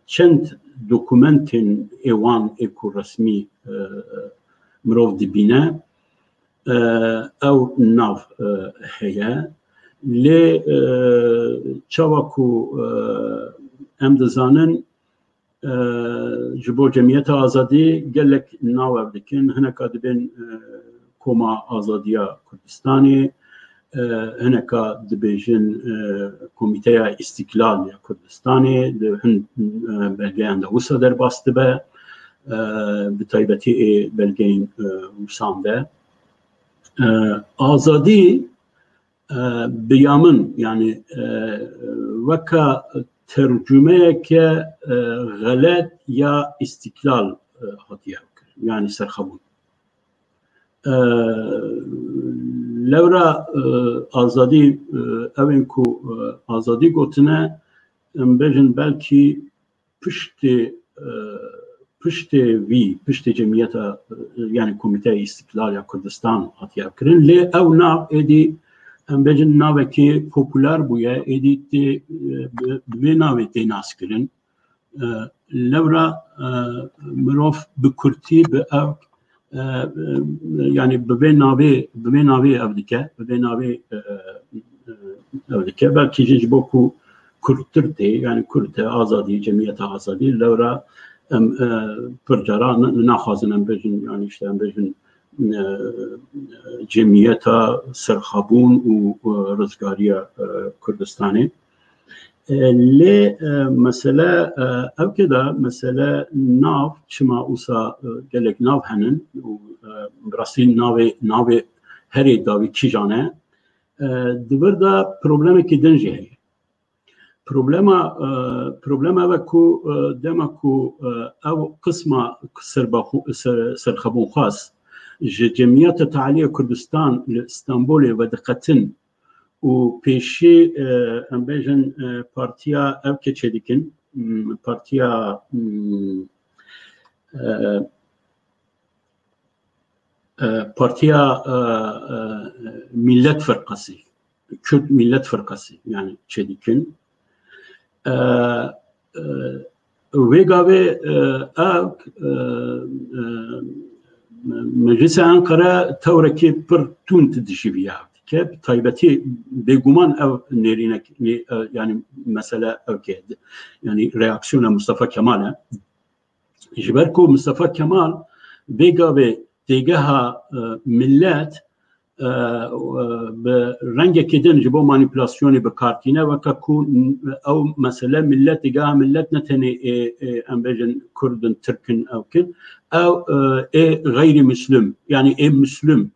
çend dokumentên ê wan ê ku resmî, e, mirov dibîne, e, ew nav, e, heye. Lê, e, çawa ku, e, em dizanin, e, ji bo Cemiyeta Azadî gelek nav ev dikin. Hineka dibên, e, Koma Azadiya Kurdistanê, e, hineka dibêjin, e, Komîteya Îstîklal ya Kurdistanê, di hin, e, belgeyan de wisa derbas dibe, e, bi taybetî ê belgeyên, e, wisan de. E, azadî, e, bi ya min, yanî, e, weka tercumeyeke, e, xelet ya îstîklal, e, hatiye kirin, yanî serxebûn. E, lewra, e, azadî, e, ew ên ku, e, azadî gotine, em bêjin belkî piştê, e, piştê vî, piştê cemiyeta, e, yanî Komîteya Îstîklal ya Kurdistan hatiye kirin. Lê ew nav êdî, em bêjin, navekî populer bûye, êdî tê, e, bi, bi vê navê tê naskirin. E, lewra, e, mirov bi kurtî, bi ew, e, e, yanî bi vê navê, bi vê navê ev dike, bi vê navê, e, e, ev dike. Belkî jî ji bo ku kurttir tê, yanî kurt e, azadî, cemiyeta azadî, lewra em, e, pir cara ne-, naxwazin em bêjin, yanî işte em bêjin, e, cemiyeta serxabûn û, e, rizgariya, e, Kurdistanê. E, lê, e, mesele, e, ew ke da, mesele nav, çima wisa, e, gelek nav henin û, e, bi rastî navê, navê herê dawî kîjan e, e, di vir de problemekî din jî heye. Problema, e, problema ev e ku, e, dema ku, e, ew qisma serbaxu-, ser-, serxebûnxwaz ji Cemiyeta Tealiya Kurdistan li Stenbolê vediqetin û pêşî, e, em bêjin, e, partiya ev ke çêdikin, m, partiya, m, e, e, partiya, e, e, Millet Firqası, Kürt Millet Firqası, yani çêdikin. E, e, Vê gavê, e, ev, e, e, Meclisa Enqere tewrekî pir tund dijî vî ev dike. Bi taybetî bêguman ev nêrînek, nê-, e, yani mesele ev ke, yani reaksiyona Mustafa Kemal e. Ji ber ku Mustafa Kemal vê gavê têgeha, e, Millet, e, e, bi rengekê din ji bo manîpulasyonê bi kar tîne, weke ku ew mesele Millet, têgeha Millet ne tenê ê, ê, em bêjin Kurd in, Tirk in, ew kin, ew, e, ê xeyrî Muslim, yanî ê Muslim,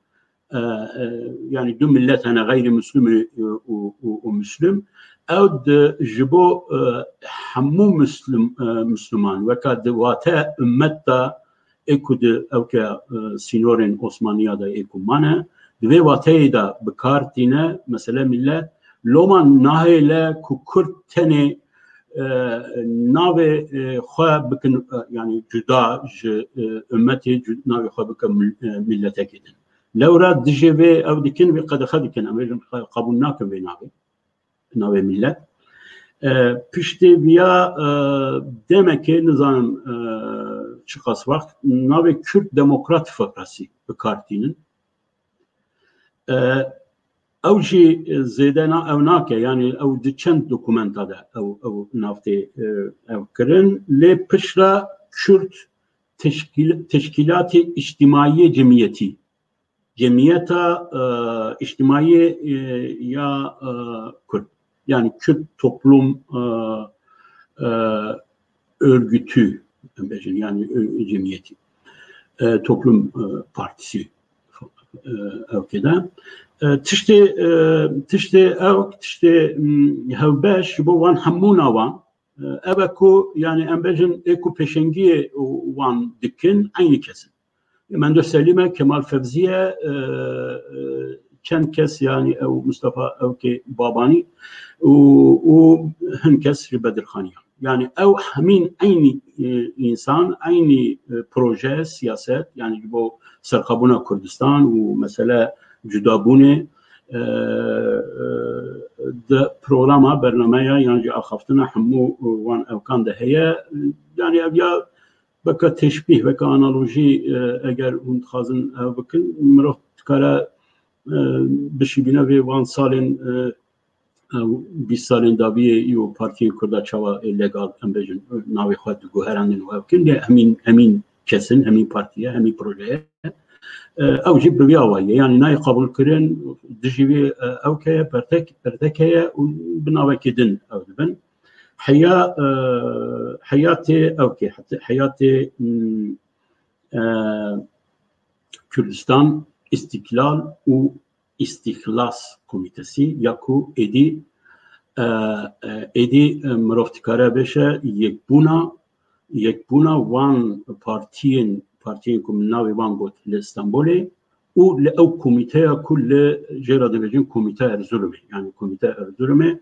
e, e, yanî du millet hene, xeyrî Muslim û, û, û, û Muslim. Ew di ji bo, e, hemû Muslim, e, Musliman, weka di wate ummet de ê ku di ew ke, e, sînorên Osmaniya de ê ku mane, di vê wateyê de bi kar tîne, mesele Millet, loma nahêle ku Kurd tenê, e, navê, e, xwe bikin, e, yanî cuda ji, e, ummetê, cu-, navê xwe bike mil-, e, milletekê din. Lewra dijê vê ew dikin, vê qedexe dikin. Em bêjin qe-, qebûl nakin vê navê, navê Millet. E, piştê viya, e, demekê, nizanim, e, çiqas wext, navê Kürt Demokrat Firqası bi kar tînin. E, ew jî zêde na-, ew nake, yanî ew di çend dokumenta de ew, ew nav tê, e, ew kirin. Lê piştre Kürt Teşkil-, Teşkilatê İçtimaiyê Cemiyeti, Cemiyeta, e, İçtimaiyê, e, ya, e, Kurd, yani Kürt Toplum, e, e, Örgütü, em bêjin, yani, e, cemiyeti, e, Toplum, e, Partisi, e, ew ke de. E, tiştê, e, tiştê ew, tiştê, m, hevbeş ji bo wan hemû navan, e, ev e ku, yani, em bêjin, ê ku pêşengiyê wan dikin, eynî kes in. Mendo Selîm e, Kemal Fevzî ye, e, e, çend kes, yani, ew Mustafa Ewkê Babanî û, û hin kes ji Bedirxanî ye. Yani ew hemîn eynî, e, însan, eynî, e, proje, siyaset, yani ji bo serxwebûna Kurdistan û mesele cudabûnê, e, e, di programa, bernameya yan jî axaftina hemû, e, wan ewkan de heye. Yani ev ya weke teşbîh, weke analojî, e, eger hûn dixwazin ew bikin, mirov dikare, e, bişîbîne vê wan salên, e, ew bîst salên dawiyê û partiyên Kurda çawa ê legal, em bêjin, navê xwe diguherandin û ew kin, lê hemîn, hemîn kes in, hemîn partî ye, hemîn proje ye. E, ew jî bi vî awayî ye. Yanî nayê qebûlkirin, dijî vê, e, ewke ye, pertek-, perteke ye û bi navekî din ew dibin. Heya, e, heyatê ewkê, heyatê, mm, e, Kurdistan, Îstiklal û Îstîxlas Komitesi ya ku êdî, e, e, êdî, e, mirov dikare bêje yekbûna, yekbûna wan partiyên, partiyên ku min navê wan got li Stenbolê û li ew komîteya ku li jê re dibêjin Komîteya Erzurumê, yani Komîteya Erzurumê,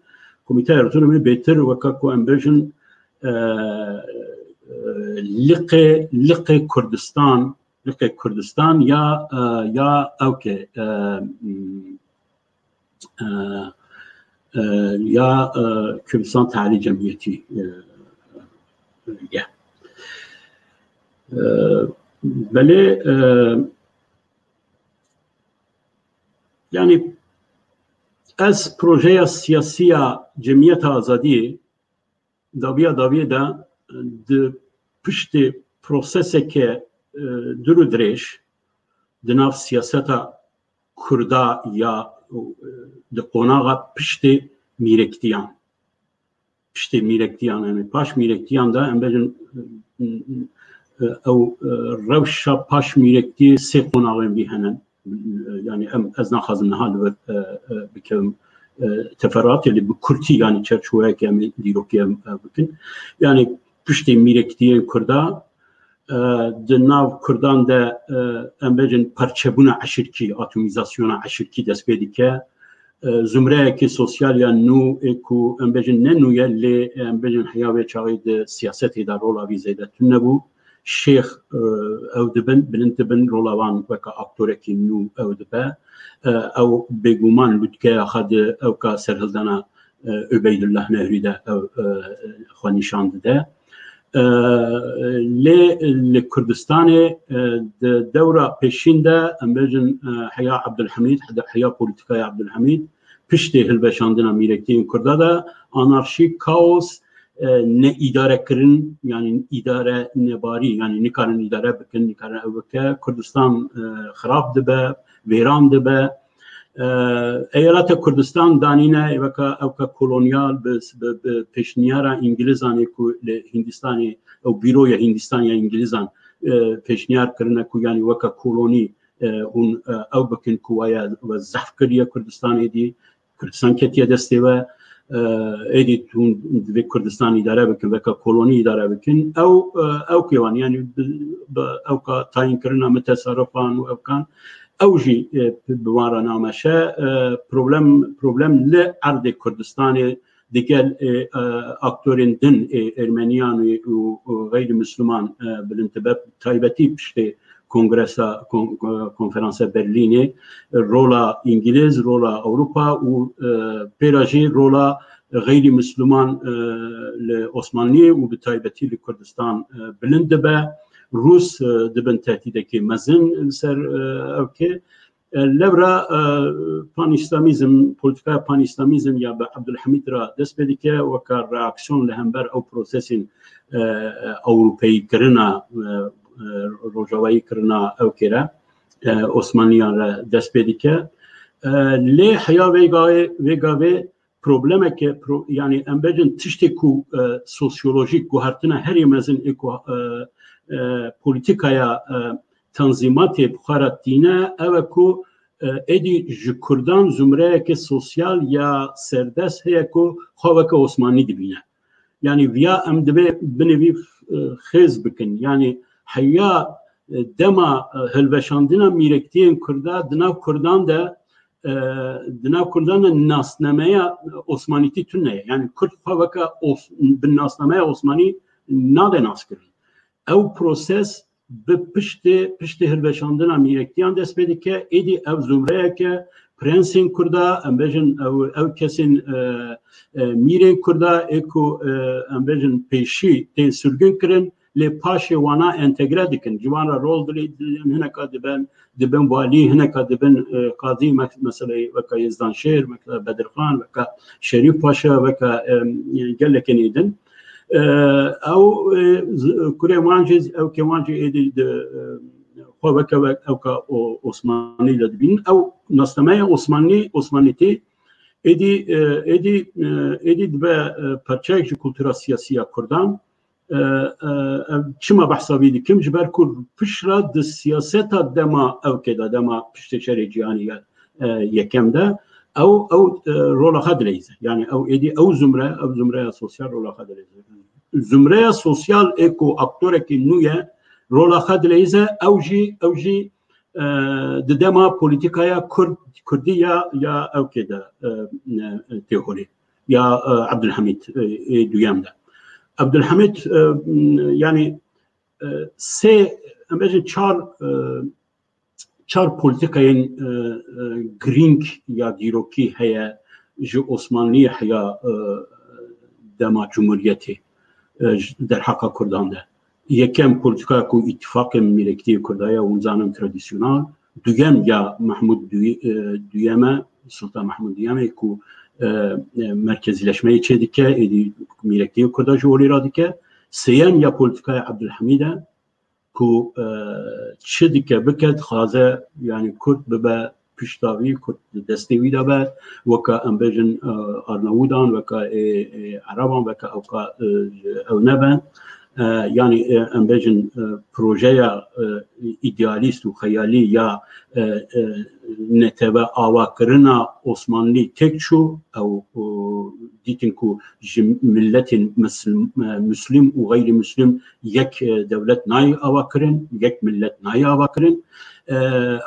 Komîteya Erzurumê bêtir weke ku em bêjin, e, e, liqê, liqê Kurdistan, liqê Kurdistan ya, e, ya ewke, e, m, e, e, ya, e, Kurdistan Tealî Cemiyetî, e, ye. E, belê, e, yani ez projeya siyasî ya Cemiyeta Azadiyê dawiya dawiyê de di piştê proseseke, e, dûr û dirêj di nav siyaseta Kurda ya, e, di qonaxa piştê mîrektiyan. Piştê mîrektiyan, yani paş mîrektiyan de em bêjin, e, e, ew, e, rewşa paş mîrektiyê sê qonaxên vî hene. Yani em, ez naxwazim niha li vir, e, e, bikevim, e, teferruatê, lê bi kurtî, yani çerçoveyeke em ê dîrokê em, e, bikin. Yani piştê mîrektiyên Kurda, e, di nav Kurdan de, e, em bêjin perçebûna eşîrkî, atomîzasyona eşîrkî dest pê dike. E, zumreyekê sosyal ya nû ê ku em bêjin ne nû ye, lê em bêjin heya wê çaxê di siyasetê de rola vî zêde tune bû. Şêx, e, ew dibin, bilind dibin, rola wan weke aktorekî nû ew dibe. E, ew bêguman lûtkeya xwe di ewka serhildana, e, Ubeydullah Nehrî de ew, e, xwe nîşan dide. E, lê li Kurdistanê, e, di dewra pêşîn de, em bêjin, e, heya Abdulhamîd, heya polîtîkaya Abdulhamîd, piştê hilweşandina mîrektiyên Kurda de anarşî, kaos, e, neîdarekirin, yani îdare nebarî, yani nikarin îdare bikin, nikarin ew bike. Kurdistan, e, xirab dibe, vêran dibe. E, Eyaleta Kurdistan danîne weke ewka kolonyal bi, bi, bi pêşniyara Îngilizanê ku li Hindistanê ew bîroya Hindistan ya Îngilizan, e, pêşniyar kirine ku yani weke kolonî, e, hûn, e, ew bikin ku waya we zehf kiriye Kurdistanê dî. Kurdistan ketiye destê we, e, êdî hûn divê Kurdistan îdare bikin, weke kolonî îdare bikin. Ew, e, ew kêwan, yani bi, bi ewka tayînkirina mitasarrifan û ewkan, ew jî, e, bi wan re nameşe. E, problem, problem li erdê Kurdistanê digel, e, e, aktorên din, e, Ermeniyan û, û, û xeyrî Misliman, e, bilind dibe, taybetî piştê kongresa, kon-, konferansa Berlînê, rola Îngiliz, rola Ewropa û, e, pêra jî rola xeyrî Misliman, e, li Osmanliyê û bi taybetî li Kurdistan, e, bilind dibe. Rûs, e, dibin tehdîdekê mezin li ser, e, ewkê. E, lewra, e, panîslamîzm, polîtîkaya panîslamîzm ya bi Abdulhamîd re dest pê dike, weke reaksiyon li hember ew prosesên, e, e, ewropeyîkirina, e, e, rojavayîkirina ewkê re, e, Osmanliyan re dest pê dike. E, lê heya vê gavê, vê gavê problemeke, pro-, yani em bêjin tiştê ku, e, sosyolojîk guhertina herî mezin ê ku, e, e, polîtîkaya, e, tanzîmatê bi xwe re tîne, ew e ku, e, êdî ji Kurdan zumreyeke sosyal ya serdest heye ku xwe weke Osmanlî dibîne. Yani viya em divê binê vî, e, xêz bikin. Yani heya, e, dema, e, hilweşandina mîrektiyên Kurda di nav Kurdan de, e, di nav Kurdan de nasnameya Osmanîtî tune ye. Yani Kurd xwe weke Os-, bi nasnameya Osmanî nade naskirin. Ew proses bi piştê, piştê hilweşandina mîrektiyan dest pê dike. Êdî ev zumreyeke prensên Kurda, em bêjin ew, ew kesên, e, e, mîrên Kurda ê ku, e, em bêjin pêşî tên sirgûn kirin, lê paşê wana entegre dikin. Ji wan re rol dilê-, dilên hineka dibin, dibin walî, hineka dibin, e, qadî, me-, meseleyê weke Yezdanşêr, weke Bedirxan, weke Şerîf Paşa, weke, e, gelekên êdin. E, ew, e, z-, kurê wan jî, ewkê wan jî êdî di, e, xwe weke, wek-, ewka o-, Osmanî de dibînin. Ew nasnameya Osmanî, Osmanîtî êdî, e, êdî, e, êdî dibe, e, parçeyek ji kultura siyasî ya Kurdan. E, e, ev çima behsa wî dikim? Ji ber ku piştre di siyaseta dema ewkê de, dema piştê şerê cîhanî ya, e, yekem de, ew, ew, e, rola xwe dileyze. Yani ew êdî ew zumre, ew zumreya sosyal rola xwe dileyze. Zumreya sosyal ê ku aktorekî nû ye, rola xwe dileyze, ew jî, ew jî, e, di dema polîtîkaya Kurd, Kurdî ya, ya ewkê de, e, e, tê holê. Ya, e, Abdulhamid, e, ê duyem de. Abdulhamid, e, yani, e, sê, em bêjin çar, e, çar polîtîkayên, e, e, girîng ya dîrokî heye ji Osmanlî heya, e, dema Cumhuriyetê, e, ji derheqa Kurdan de. Yekem polîtîkaya ku îtîfaqê mîrekîtiyê Kurda ye, hûn zanin tradisyonal. Duyem ya Mehmûd Duy-, e, Duyem e, Sultan Mehmûd Duyem e ku, e, e, merkezîleşmeyê çêdike, êdî mîrekîtiyê Kurda ji holê radike. Sêyem ya polîtîkaya Abdulhamid e, ku, e, çi dike bike, dixwaze, yani, Kurd bibe piştavî, Kurd di destê wî de be, weke, em bêjin, e, Arnawûdan, weke, e, e, Ereban, weke ewka, e, ew nebe. E, yani, e, em bêjin, e, projeya, e, îdealîst û xeyalî ya, e, e, netebe avakirina Osmanlî têk çû, ew, o, dîtin ku ji miletên mislim-, e, muslim û xeyrî muslim yek, e, dewlet nayê ava kirin, yek milet nayê ava kirin. E,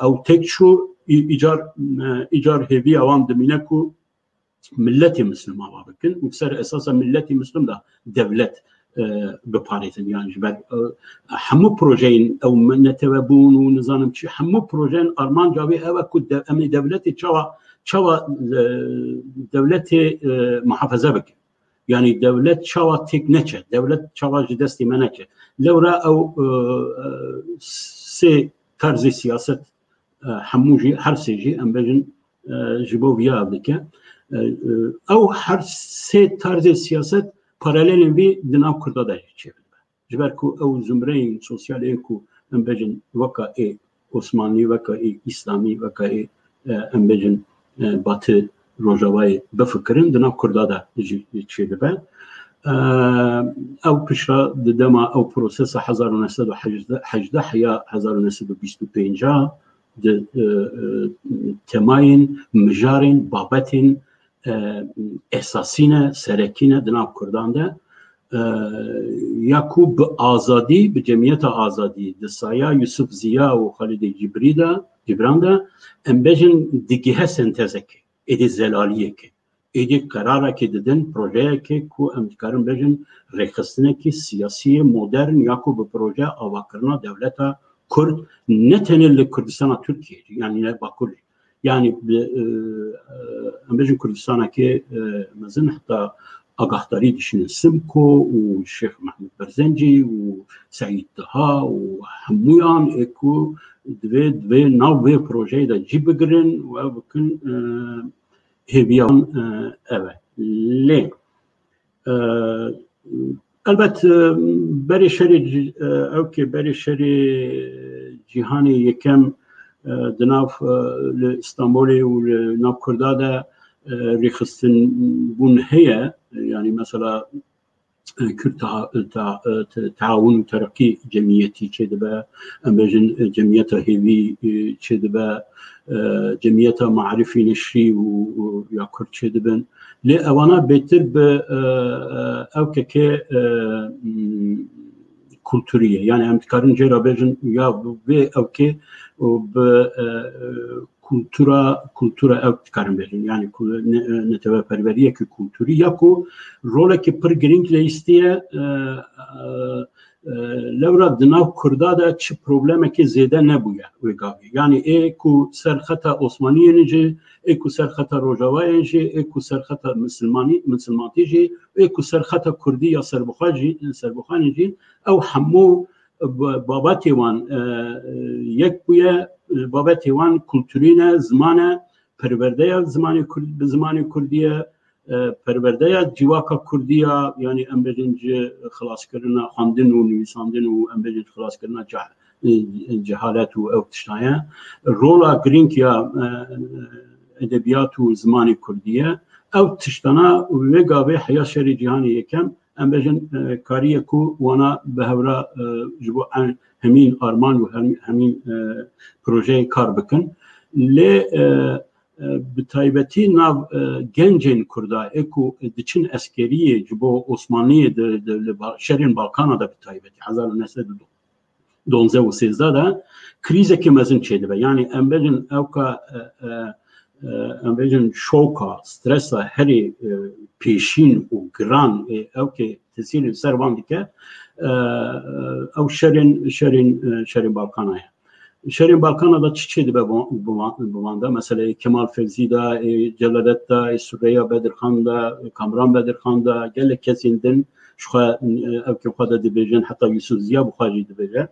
ew têk çû, î-, îcar, e, îcar hêviya wan dimîne ku miletê muslim ava bikin û ser esasa miletê muslim de dewlet, e, biparêzin. Yani ji ber, e, hemû projeyên ew me-, netewebûn û nizanim çi, hemû projeyên armanca wê ew e ku de-, em ê dewletê çawa, çawa, e, dewletê, e, muhafaza bikin. Yani dewlet çawa têk neçe, dewlet çawa ji destê me neçe. Lewra ew, e, e, sê terzê siyaset, e, hemû jî, her sê jî, em bêjin, e, ji bo viya ev dike. E, e, ew her sê terzê siyaset paralelên vî di nav Kurda de jî çêbibe. Ji ber ku ew zumreyên sosyal ên ku em bêjin weka ê Osmanlî, weka ê Îslamî, weka ê, e, em bêjin, e, Batı Rojavayê bifikirin, di nav Kurda de jî çêdibe. E, ew piştre di dema ew prosesa hezar û neh sed û hejdeh ya hezar û neh sed û bîst û pênc a di, e, e, temayên, mijarên, babetên, e, esasî ne, serekî ne di nav Kurdan de, e, ya ku bi azadî, bi Cemiyeta Azadî, di saya Yusuf Ziya û Xalidê Cibrî de, Cibran de, em bêjin digihe sentezekê, êdî zelaliyekê, êdî qerarekê didin, projeyekê ku em dikarin bêjin rêxistinekî siyasî modern ya ku bi proje avakirina dewleta Kurd ne tenê li Kurdistana Tirkiyê, yanî ne Bakur jî, yani bi, e, e, em bêjin Kurdistanekê, e, mezin, heta agahdarî dişînin Simko û Şêx Mehmûd Berzencî û Seîd Taha û hemûyan ê ku divê, divê nav vê projeyê de cî bigirin û ev bikin, e, hêviya wan, e, ev e. Lê, e, elbet, e, berê şerê ci-, e, ewkê berê şerê cîhanê yekem, e, di nav, e, li Stenbolê û li nav Kurda de, e, rêxistinbûn heye. Yani mesela, e, Kürt Teha-, Teha-, e, Te-, Teawun û Tereqî Cemiyetî çêdibe, em bêjin, e, Cemiyeta Hêvî, e, çêdibe, e, Cemiyeta Maarifî Neşrî û, û ya Kurd çêdibin. Lê ewana bêtir bi, e, e, ewkekê, e, m, kulturî ye. Yani em dikarin jê re bêjin ya vê ewkê û bi, e, e, kultura, kultura ew dikarin bêjin. Yani ku-, ne-, neteweperweriyeke kulturî ya ku rolekî pir girîng lê îstiye, e, e, e, lewra di nav Kurda de çi problemekê zêde nebûye wê gavê. Yani ê ku ser xeta Osmaniyên jî, ê ku ser xeta Rojavayên jî, ê ku ser xeta Misilmanî, Misilmantî jî, ê ku ser xeta Kurdî ya serbixwe jî, serbixwanê jî, ew hemû b-, babetê wan, e, e, yek bûye, e, babetê wan kulturî ne, ziman e, perwerdeya zimanê Kurd-, bi zimanê Kurdî ye, e, perwerdeya civaka Kurdî ya, yani em bêjin ji xilaskirina xwendin û nivîsandin û em bêjin ji xilaskirina ceh-, e, cehalet û ew tiştan ye. Rola girîng ya, e, edebiyat û zimanê Kurdî ye. Ew tiştana wê gavê heya şerê cîhanê yekem, em bêjin, e, kariye ku wana bi hevra, e, ji bo en-, hemîn armanc û hem-, hemîn, e, projeyê kar bikin. Lê, e, e, bi taybetî nav, e, gencên Kurda ê ku diçin eskeriyê ji bo Osmanliyê di, di, li ba-, şerên Balkana de bi taybetî hezar û neh sed û donzdeh û sêzdeh de krîzeke mezin çêdibe. Yani em bêjin ewka, e, e, e, em bêjin şoka, stresa herê, e, pêşîn û giran ê ewkê tesîrê li ser van dike, e, e, ew şerên, şerên, e, şerên Balkana ye. Şerên Balkana de çi çêdibe bi, bi van, bi van de? Meseleyê Kemal Fevzî de, ê Celadet de, ê Sureyya Bedirxan de, ê Kamran Bedirxan de, gelek kesên din ji xwe, e, ewkên xwe de dibêjin, heta Yusuf Ziya bi xwe jî dibêje.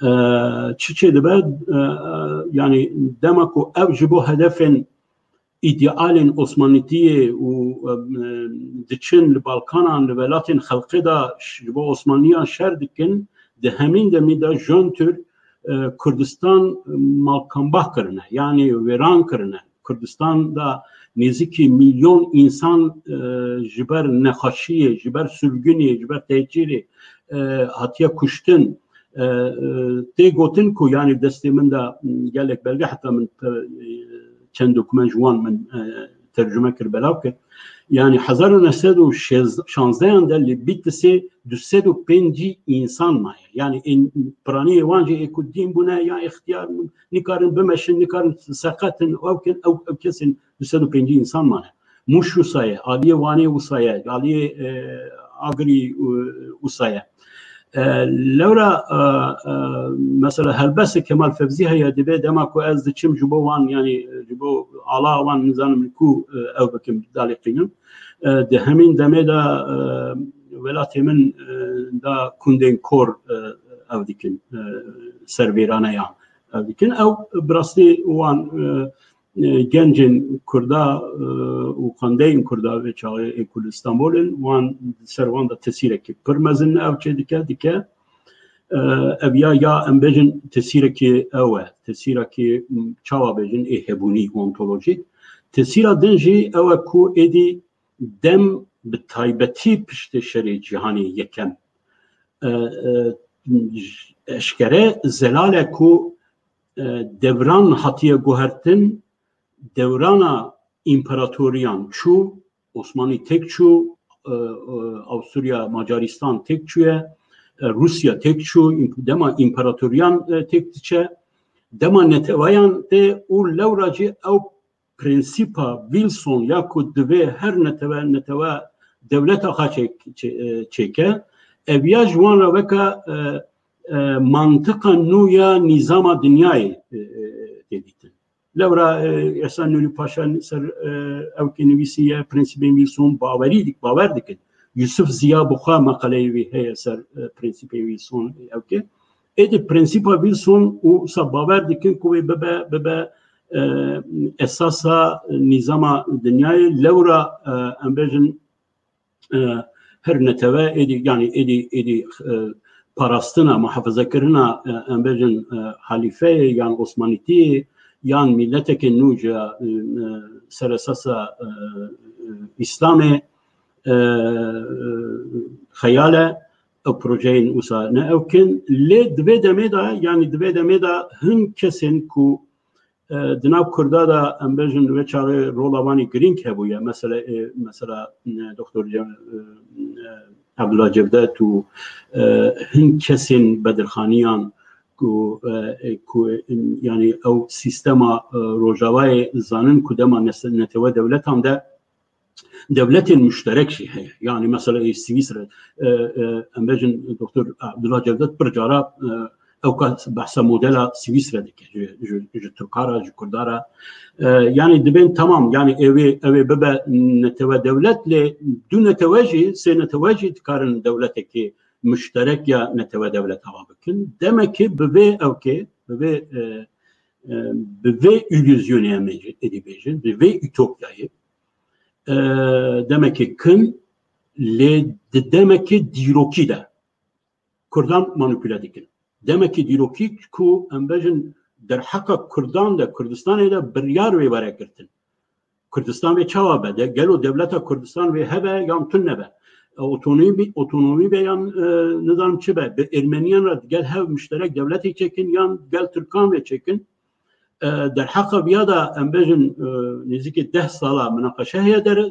E, çi çêdibe? E, e, yani dema ku ev ji bo hedefên îdealên Osmanlîtiyê û, e, diçin li Balkanan, li welatên xelqê de ş-, ji bo Osmanliyan şer dikin, di hemîn demî de jontür, e, Kurdistan malkambah kirine, yani wêran kirine. Kurdistan de nêzîkî milyon însan, e, ji ber nexweşiyê, ji ber sürgünê, ji ber tehcîrê, e, hatiye kuştin. E, e, tê gotin ku, yani destê min de, m, gelek belge, heta min, e, çend dokument ji wan min, e, tercüme kir, belav kir. Yani hezar û neh sed û şanzdehan de li Bitlisê du sed û pêncî însan maye. Yani ên, piraniyê wan jî ê ku dîn bûne ya îxtiyar bûn, nikarin bimeşin, nikarin seqetin, ew kin, ew, ew kesên du sed û pêncî însan mane. Mûş wisa ye, aliyê Wanê wisa ye, aliyê, e, Agirî, e, wisa ye. E, lewra, e, e, mesela helbestê Kemal Fevzî heye, dibê dema ku ez diçim ji bo wan, yani ji bo ala wan, nizanim li ku, e, ew bikim, dalê qînim. E, di hemîn demê de, e, welatê min, e, da kundên kor, e, ew dikin, e, servêraneyan ev dikin. Ew bi rastî wan, e, e, gencên Kurda, e, û xwendeyên Kurda vê çaxê ê ku li Stenbolê ne, wan, ser wan de tesîrekî pir mezin ev çêdike, dike. E, ev ya, ya em bêjin tesîrekî ew e, tesîrekî, m, çawa bêjin, ê hebûnî, ontolojîk. Tesîra din jî ew e ku êdî dem bi taybetî piştê şerê cîhanê yekem, e, e, eşkere zelal e ku, e, devran hatiye guhertin, dewrana împaratoriyan çû, Osmanî têk çû, e, e, Avusturya, Macaristan têk çûye, e, Rûsya têk çû, împ-, dema împaratoriyan, e, têk diçe, dema netewayan tê û lewra jî ew prensîpa Wilson ya ku divê her netewe, netewe dewleta xwe çê-, çê-, e, çêke, ev ya ji wan re weke, e, e, mantiqa nû ya nîzama dinyayê, e, e, tê dîtin. Lewra, e, Îhsan Nûrî Paşa ser, e, ewkê nivîsiye, prensîpên Wilson bawerî dik-, bawer dikin. Yusuf Ziya bi xwe meqaleyê wî heye ser, e, prensîpên Wilson ewkê. Êdî prensîpa Wilson û wisa bawer dikin ku wê bibe, bibe, e, esasa nîzama dinyayê. Lewra, e, em bêjin, e, her netewe êdî, yani êdî, êdî, e, parastina, muhafezekirina, e, em bêjin, e, halîfeyê yan Osmanîtiyê yan mîleteke nû ji, e, seresasa, e, e, Îslamê, e, e, xeyal e, ew projeyên wisa ne ew kin. Lê di vê demê de, yani di vê demê de hin kesên ku, e, di nav Kurda de, em bêjin, wê çaxê rola wan ê girîng hebûye. Mesela, e, mesela, e, Doktor Ce-, e, e, Abdullah Cevdet û, e, hin kesên Bedirxaniyan, ku, e, e, ku, e, yani ew sîstema, e, Rojavayê zanin ku dema nese-, netewe dewletan de dewletên muşterek jî heye. Yani mesela ê Swîsre, e, e, em bêjin Doktor Abdullah Cevdet pir cara, e, ew ka behsa modela Swîsre dike ji, ji, ji Tirka re, ji Kurda re. E, yani dibên tamam, yani ew ê, ew ê bibe netewe dewlet, lê du netewe jî, sê netewe jî dikarin dewletekî muşterek ya netewe dewlet ava bikin. Demekî bi vê ewkê, bi vê, e, e, bi vê îllüzyonê em ê êdî bêjin, bi vê ütopyayê, e, demekî kin, lê di demekî dîrokî de Kurdan manipule dikin. Demekî dîrokî ku em bêjin derheqa Kurdan de, Kurdistanê de biryar wê were girtin. Kurdistan vê çawa be? De, gelo dewleta Kurdistan vê hebe yan tune be? E, otonomî, otonomî be yan, e, nizanim çi be? Bi Ermeniyan re gel hev muşterek dewletê çêkin yan gel Tirkan vê çêkin? E, derheqa viya de em bêjin, e, nêzîkî deh sala minaqeşe heye der, e,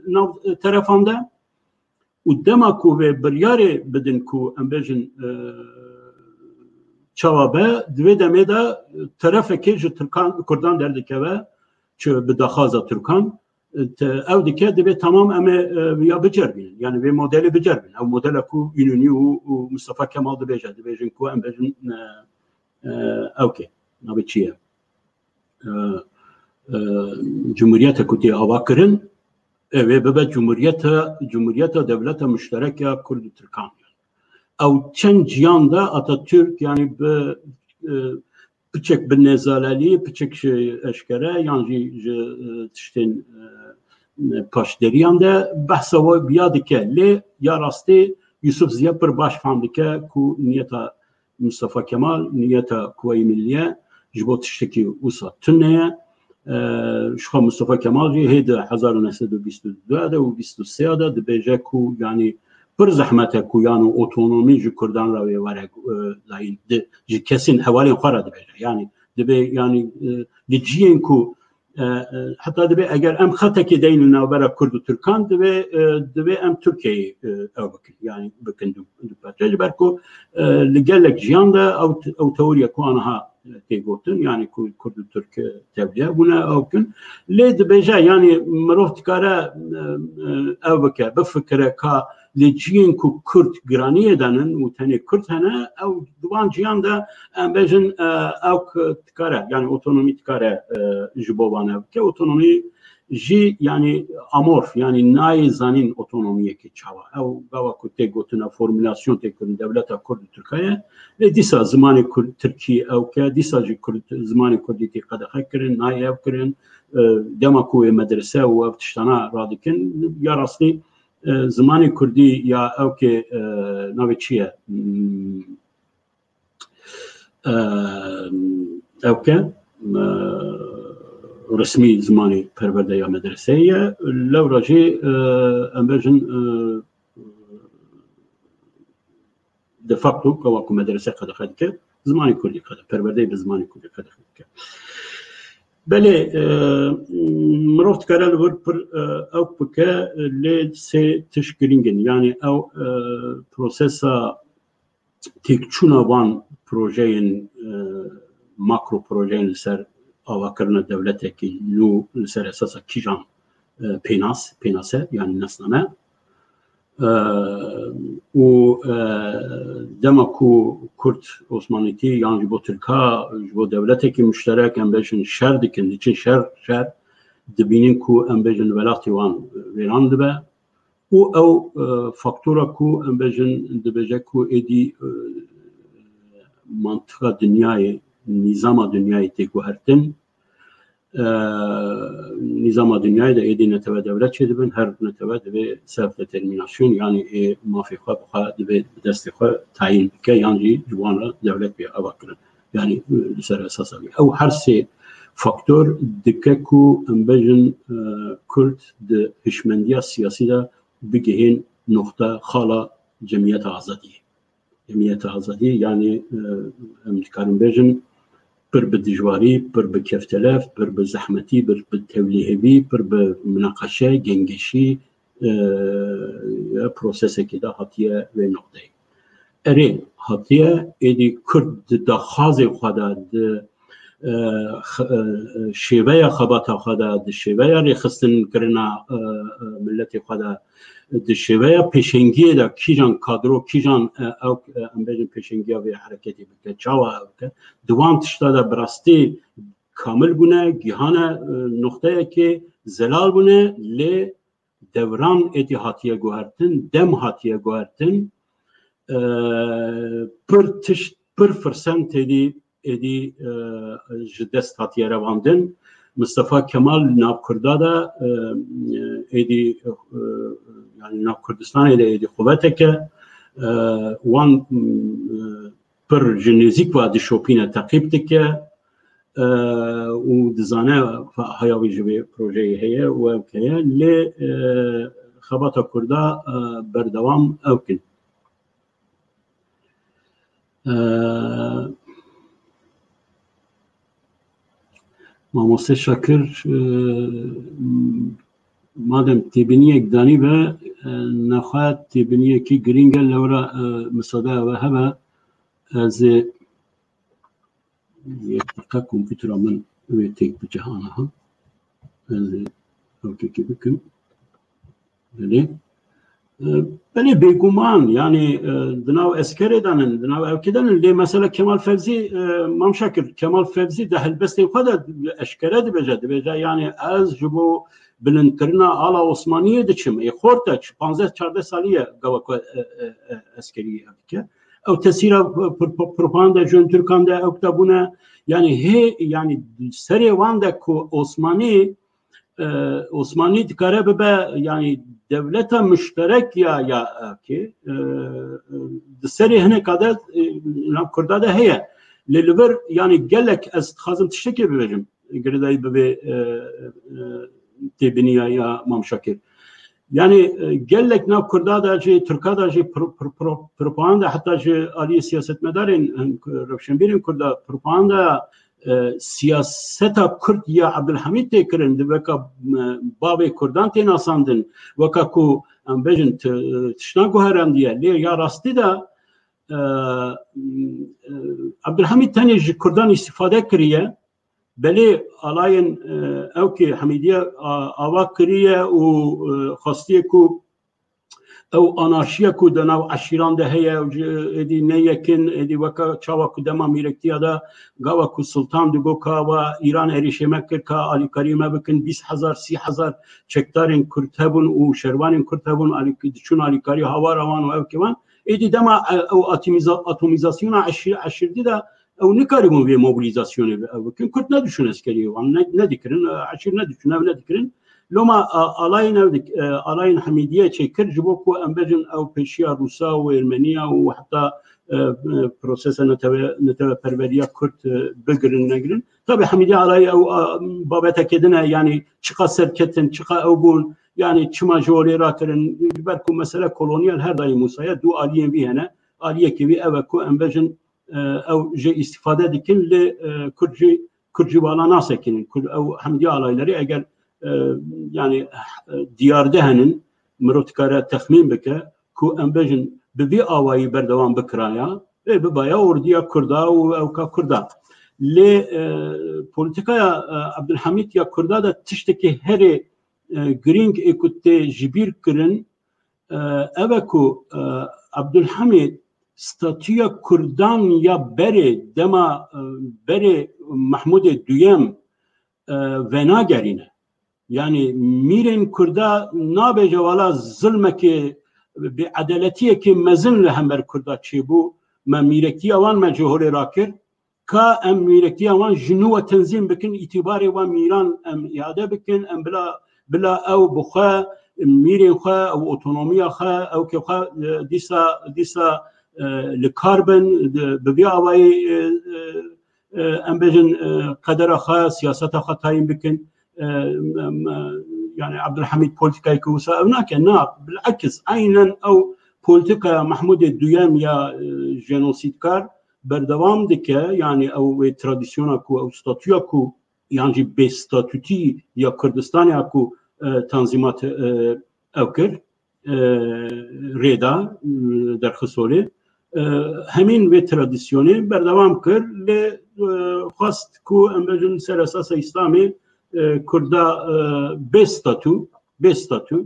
nav terefan de. Û dema ku vê biryarê bidin ku em bêjin, e, çawa be, di vê demê de terefekê ji Tirkan, Kurdan derdikeve, çi bi daxwaza Tirkan, e, te-, ew dike, divê tamam em ê, e, ya biceribînin. Yani vê modelê biceribînin. Ew modela ku Înonî û, û Mustafa Kemal dibêje, dibêjin ku em bêjin, e, e, ewkê, navê çi ye? E, e, cumhuriyete ku tê ava kirin, ew ê bibe cumhuriyeta, cumhuriyeta dewleta muşterek ya Kurd û Tirkan. Ew çend ciyan de Atatürk, yani bi, e, piçek bi nêzalelî, piçek ji eşkere, yan jî ji, e, tiştên, e, paşderiyan de behsa we biya dike. Lê ya rastî Yusuf Ziya pir baş fam dike ku niyeta Mustafa Kemal, niyeta Kuweyê Milliye ji bo tiştekî wisa tune ye. E, ji xwe Mustafa Kemal jî hê di hezar û neh sed û bîst û du de û bîst û sê de dibêje ku, yani, pir zehmet e ku, yani, otonomî ji Kurdan re wê were, e, dayîn. Di, ji kesên hevalên xwe re dibêje. Yani, dibê, yani, e, li ciyên ku, e, e, heta dibê eger em xetekê deyin li navbera Kurd û Tirkan, divê, e, divê em Tirkiyeyê, e, ew bikin. Yani, bikin du, du parçe. Ji ber ku, e, li gelek ciyan de ew, ew teoriya ku aniha tê gotin, yani ku Kurd û Tirk tevliya bûne ew kin. Lê dibêje, yani mirov dikare, e, e, ew bike, bifikire ka li ciyên ku Kurd giraniyê danin û tenê Kurd hene, ew di van ciyan de em bêjin, e, ew k-, dikare, yani otonomî dikare, e, ji bo van ew bike. Otonomî jî, yani amorf, yani nayê zanîn otonomiyekê çawa. Ew gava ku tê gotin, ew formülasyon tê kirin, dewleta Kurd û Tirka ye. Lê dîsa zimanê Kurd, Tirkî ew ke, dîsa jî Kurd, zimanê Kurdî tê qedexe kirin, nayê ev kirin. E, dema ku wê medrese û ev tiştana radikin, ya rastî, e, zimanê Kurdî ya ew ke, e, navê çi ye? Hmm, e, ew ke, e, resmî zimanê perwerde ya medreseyê ye. Lewra jî, e, em bêjin, e, de facto, gava ku medrese qedexe dike, zimanê Kurdî qede-, perwerdeyê bi zimanê Kurdî qedexe dike. Belê, e, mirov dikare li vir pir, e, ew bike, lê sê tişt girîng in. Yani ew, e, prosesa têkçûna van projeyên, e, makro projeyên li ser avakirina dewletekî nû li ser esasa kîjan, e, pênas, pênase, yani nasname. E, û, e, dema ku Kurd Osmanlîtî yan ji bo Tirka, ji bo dewletekî muşterek, em bêjin şer dikin, diçin şer, şer, dibînin ku em bêjin welatê wan wêran dibe. Û ew, e, faktora ku em bêjin, dibêje ku êdî, e, mantiqa dinyayê, nîzama dinyayê tê guhertin. E, nîzama dinyayê de êdî netewe dewlet çêdibin, her netewe divê self determinasyon, yanî ê mafê xwe bi xwe divê bi destê xwe tayîn bike, yan jî ji wan re dewlet bê ava kirin. Yani, e, li ser esasa wî. Ew her sê faktor dike ku em bêjin, e, Kurd di hişmendiya siyasî de bigihên noxte xala cemiyeta azadiyê. Cemiyeta azadiyê, yani, e, em dikarin bêjin, pir bi dijwarî, pir bi keftelef, pir bi zehmetî, pir bi tevlîhevî, pir bi minaqeşe, gengeşî, e, prosesekê de hatiye vê noxteyê. Erê, hatiye, êdî Kurd di daxwazê xwe de, di, e, x-, e, şêveya xebata xwe de, di şêveya rêxistinkirina, e, e, miletê xwe de, di şêveya pêşengiyê de kîjan kadro, kîjan, e, ew, e, em bêjin pêşengiya vê hereketê bike, çawa ew bike, di wan tişta de bi rastî kamil bûne, gihane, e, noqteyekê zelal bûne, lê dewran êdî hatiye guhertin, dem hatiye guhertin, e, pir tişt, pir firsent êdî, êdî, e, ji dest hatiye revandin. Mistefa Kemal li nav Kurda de, e, êdî, e, yani nav Kurdistanê de êdî quveteke, e, wan, e, pir ji nêzîk ve dişopîne, teqîb dike, e, û dizane haya wî ji vê projeyê heye û ew heye, lê, e, xebata Kurda, e, berdewam ew kin. E, Mamoste Şakir, e, madem têbiniyek danî be, e, nexwe têbiniyekî girîng e, lewra, e, misade ew hebe, ez ê yek deqe kompûtera min wê têk bicihana ha. Ez ê ewkekê bikim. Belê. E, belê bêguman, yani, e, di nav eskerê de nin, di nav ewkê de nin, lê mesela Kemal Fevzî, e, Mam Şakir, Kemal Fevzî di helbestên xwe de eşkere dibêje, dibêje, yani ez ji bo bilindkirina ala Osmaniyê diçim. Ê xort e, çi panzdeh çardeh salî ye gava ku, e, e, e, eskerî ev dike. Ew tesîra, e, pro-, pro-, propaganda ji Tirkan de ew de bûne. Yani hê, yani serê wan de ku Osmanî, e, Osmanî dikare bibe, yani dewleta muşterek ya, ya, e, kê, e, e, di serê hineka de, e, nav Kurda de heye. Lê li vir, yani gelek ez dixwazim tiştekê bibêjim. Girêdayî bi vê, e, e, têbiniya ya Mam Şakir. Yani, e, gelek nav Kurda de jî, Tirka de jî pro-, pro-, pro-, propaganda, heta ji aliyê siyasetmedarên, em, rewşenbîrên Kurda propaganda, e, siyaseta Kurd ya Abdulhamîd tê kirin, di weka, e, bavê Kurdan tê nasandin, weka ku em bêjin ti-, tiştan guherandiye, lê ya rastî de, e, e, Abdulhamîd tenê ji Kurdan îstîfade kiriye, belê alayên, e, ew kê Hemîdiye a-, ava kiriye û, e, xwestiye ku ew anarşiya ku di nav eşîran de heye, ew ji êdî ne yekin, êdî weke çawa ku dema mîrektiya de gava ku Sultan digot ka wa Îran êrîşê me kir ka alîkariyê me bikin, bîst hezar, sî hezar çekdarên Kurd hebûn û şervanên Kurd hebûn, alî-, diçûn alîkariya hawara wan û ew kê wan. Êdî dema, e, ew atîmiza-, atomîzasyona eşî-, eşîrdî de ew nikaribûn vê mobilîzasyonê bi-, ew bikin. Kurd nediçûn eskeriyê wan, ne-, nedikirin, e, eşîr nediçûn, ew nedikirin. Loma, a-, alayên ew dik-, e, alayên Hemîdiye çêkir, ji bo ku em bêjin ew pêşiya Rûsa û Ermeniya û heta, e, e, prosesa netewe-, neteweperweriya Kurd, e, bigirin, negirin. Tabii Hemîdiye alayê ew, a, babeteke din e, yani çiqa serketin, çiqa ew bûn, yani çima ji holê rakirin, ji ber ku mesele kolonyal her daîm wisa ye, du aliyên vî hene, aliyekî wî ew e ku em bêjin, e, ew jê îstîfade dikin, lê, e, Kurd jî, Kurd jî vala nasekinin. Kurd, ew Hemdiya alaylerî eger, e, yani, e, diyar de henin, mirov dikare texmîn bike ku em bêjin bi vî awayî berdewam bikiraya, ê bibaya ordiya Kurda û ewka Kurda. Lê, e, polîtîkaya, e, Abdulhamîd ya Kurda de tiştekî herê, e, girîng ê ku tê ji bîr kirin, e, ev e ku, e, Abdulhamîd statûya Kurdan ya berê, dema, e, berê Mehmûdê Duyem, e, venagerîne. Yani mîrên Kurda nabêje wala zilmekê, bêedaletiyekê mezin li hember Kurda çêbû, me mîretiya wan me ji holê rakir, ka em mîretiya wan ji nû we tenzîm bikin, îtîbarê wan mîran em îade bikin, em bila, bila ew bi xwe, mîrên xwe, ew otonomiya xwe, ew kê xwe, e, dîsa, dîsa, e, li kar bin, di, bi vî awayî, e, e, e, em bêjin, e, qedera xwe, siyaseta xwe tayîn bikin. E, em, e, yani Abdulhamîd polîtîkayeke wisa ew nake. Na, bilekis, eynen ew polîtîkaya Mehmûdê Duyem ya, e, jenosîdkar berdewam dike. Yani ew wê tradisyona ku, ew statûya ku, yan jî bêstatûtî ya Kurdistanê ya ku, e, tanzîmat, e, ew kir, e, rê da, e, derxist holê. e, hemîn vê tradisyonê berdewam kir, lê, e, xwest ku em bêjin ser esasa Îslamê, e, Kurda, e, bê statû, bê statû,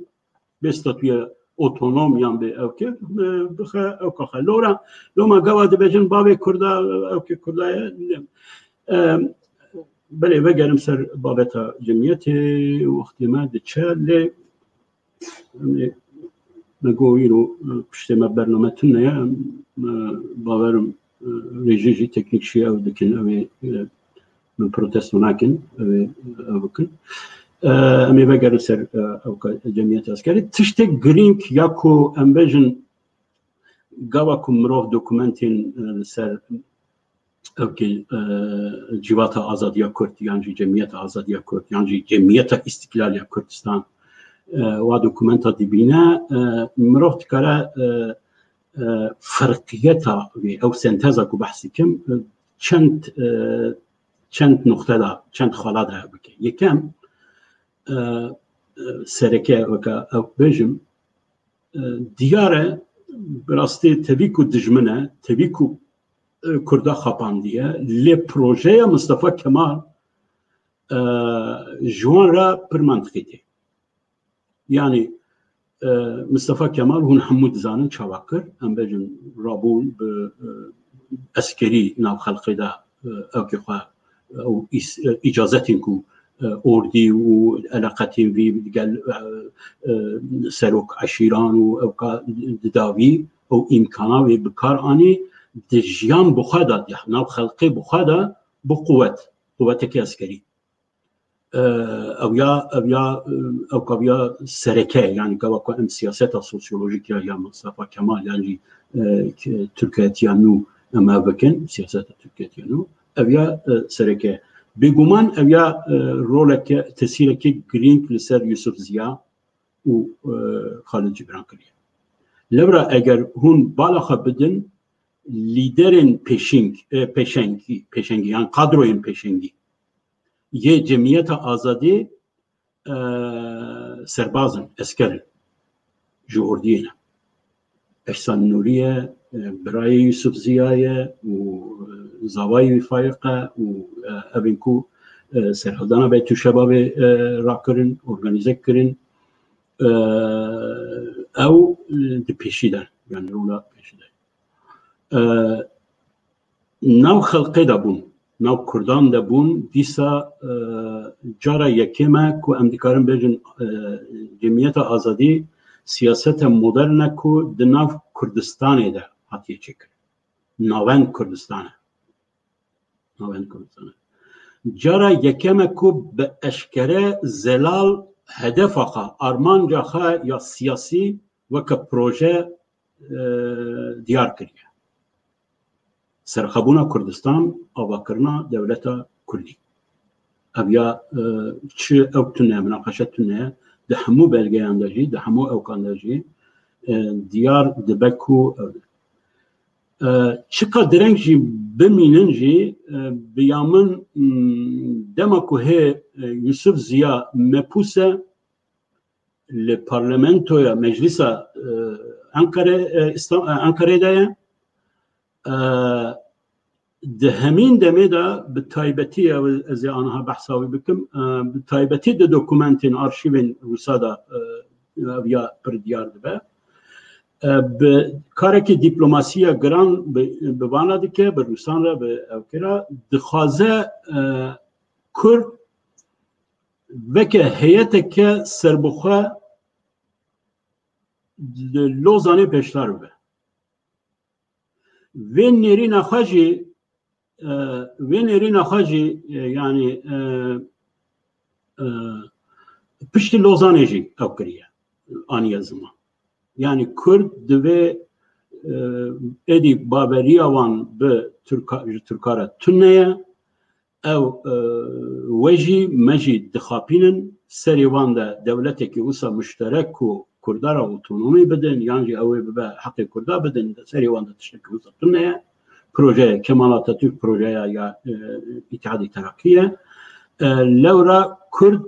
bê statûya otonom yan bê ewkê, e, bixe ewka xwe. Lora, loma gava dibêjin bavê Kurda, ewkê Kurda ye. E, belê vegerim ser babeta cemiyetê, wextê me diçe, lê, em ê, me got îro, e, piştê me bername tune ye, em, e, bawerim, e, rêjê jî teknîk jî ew dikin, ew ê, e, min protesto nakin, ew ê, ew bikin. E, em ê vegerin ser, e, ewka cemiyeta eskerî. Tiştê girîng ya ku em bêjin gava ku mirov dokumentên, e, li ser ewkê, e, Civata Azadiya Kurd yan jî Cemiyeta Azadiya Kurd yan jî Cemiyeta Îstiklaliya Kurdistan, e, wa dokumenta dibîne, e, mirov dikare, e, e, ferqiyeta wê, ew senteza ku behs dikim, e, çend, e, çend nuqte de, çend xala de bike. Yekem, e, e, sereke weke ew bêjim, e, diyar e, bi rastî tevî ku dijmin e, tevî ku, e, Kurda xapandiye, lê projeya Mustafa Kemal, e, ji wan re pir mantiqî tê. Yanî, e, Mustafa Kemal hûn hemû dizanin çawa kir, em bêjin rabû bi, e, eskerî nav xelqê de, e, ewkê xwe, ew îs-, e, îcazetên ku, e, ordî û eleqetên vî digel, e, e, serok eşîran û ewka didavî ew îmkana wê bi kar anî, di jiyan bi xwe de, di nav xelqê bi xwe de bi quwet, quwetekê eskerî. E, ew ya, ev ya, e, ew kaviya sereke, yani gava ku em siyaseta sosyolojik ya, ya Mustafa Kemal, yani jî, e, ki-, Tirkiyetiya nû em ev bikin, siyaseta Tirkiyetiya nû, ev ya, e, sereke. Bêguman ev ya, e, roleke, tesîreke girîng li ser Yusuf Ziya û, e, Xalid Cibran kiriye. Lewra eger hûn bala xwe bidin, lîderên pêşing, e, pêşengî, pêşengî, yan kadroyên pêşengî yê Cemiyeta Azadî, e, serbaz in, esker in. Ji ordiyê ne. Ehsan Nûrî ye, e, birayê Yusuf Ziya ye û, e, zavayê wî Fayiq e û, e, evên ku, e, serhildana Beytûşebabê, e, rakirin, organîze kirin. E, ew, e, di pêşî de, yani rola pêşî de. E, nav xelqê de bûn, nav Kurdan de bûn, dîsa, e, cara yekê me ku em dikarin bêjin, e, Cemiyeta Azadî siyasete moderne ku di nav Kurdistanê de hatiye çêkirin. Navend Kurdistan e. Navend Kurdistan e. Cara yekê me ku bi eşkere zelal hedefa xwe, armanca xwe ya siyasî weke proje, e, diyar kiriye. Serxwebûna Kurdistan, avakirina dewleta Kurdî. Ev ya, e, çi ew tune, minaqeşe tune, di hemû belgeyan de jî, di hemû ewkan de jî, e, diyar dibe ku ew, e, çiqa direng jî bimînin jî, e, bi ya min, m, dema ku hê, e, Yusuf Ziya mepûs e, li parlamentoya, meclisa, e, Ankara, e, İstan-, e, Ankara'yê de ye. E, di hemîn demê de bi taybetî, ew, ez ê aniha behsa wî bikim, e, bi taybetî di dokumentên arşîvên Rûsa de, e, ev ya pir diyar dibe. E, bi karekî dîplomasiya giran bi, bi vana dike, bi Rûsan re, bi ewkê re dixwaze, e, Kurd weke heyeteke serbixwe li Lozanê pêşdar bibe. Vê nêrîna xwe jî, e, vê nêrîna xwe jî, e, yanî, e, e, piştî Lozanê jî ew kiriye, aniye ziman. Yanî Kurd divê, e, êdî baveriya wan bi Tirka-, ji Tirka re tune ye. Ew, e, we jî, me jî dixapînin, serê wan de dewletekî wisa muşterek ku Kurda re otonomî bidin, yan jî ew ê bibe heqê Kurda bidin, serê wan de tiştekî wisa tune ye. Projeya Kemal Atatürk projeya ya, e, Îtihadê Terakî ye. E, lewra Kurd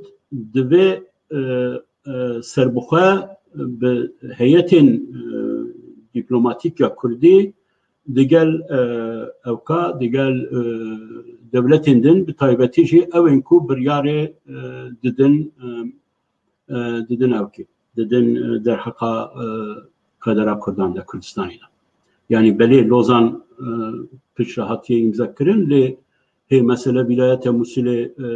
divê, e, e, serbixwe bi heyetên, e, dîplomatîk ya Kurdî digel, e, ewka, digel, e, dewletên din, bi taybetî jî ew ên ku biryarê, e, didin, e, e, didin ewkê, didin, e, derheqa, e, qedera Kurdan de, Kurdistanê de. Yanî belê Lozan, e, piştre hatiye îmza kirin, lê hê mesele vîlayeta Mûsilê, e,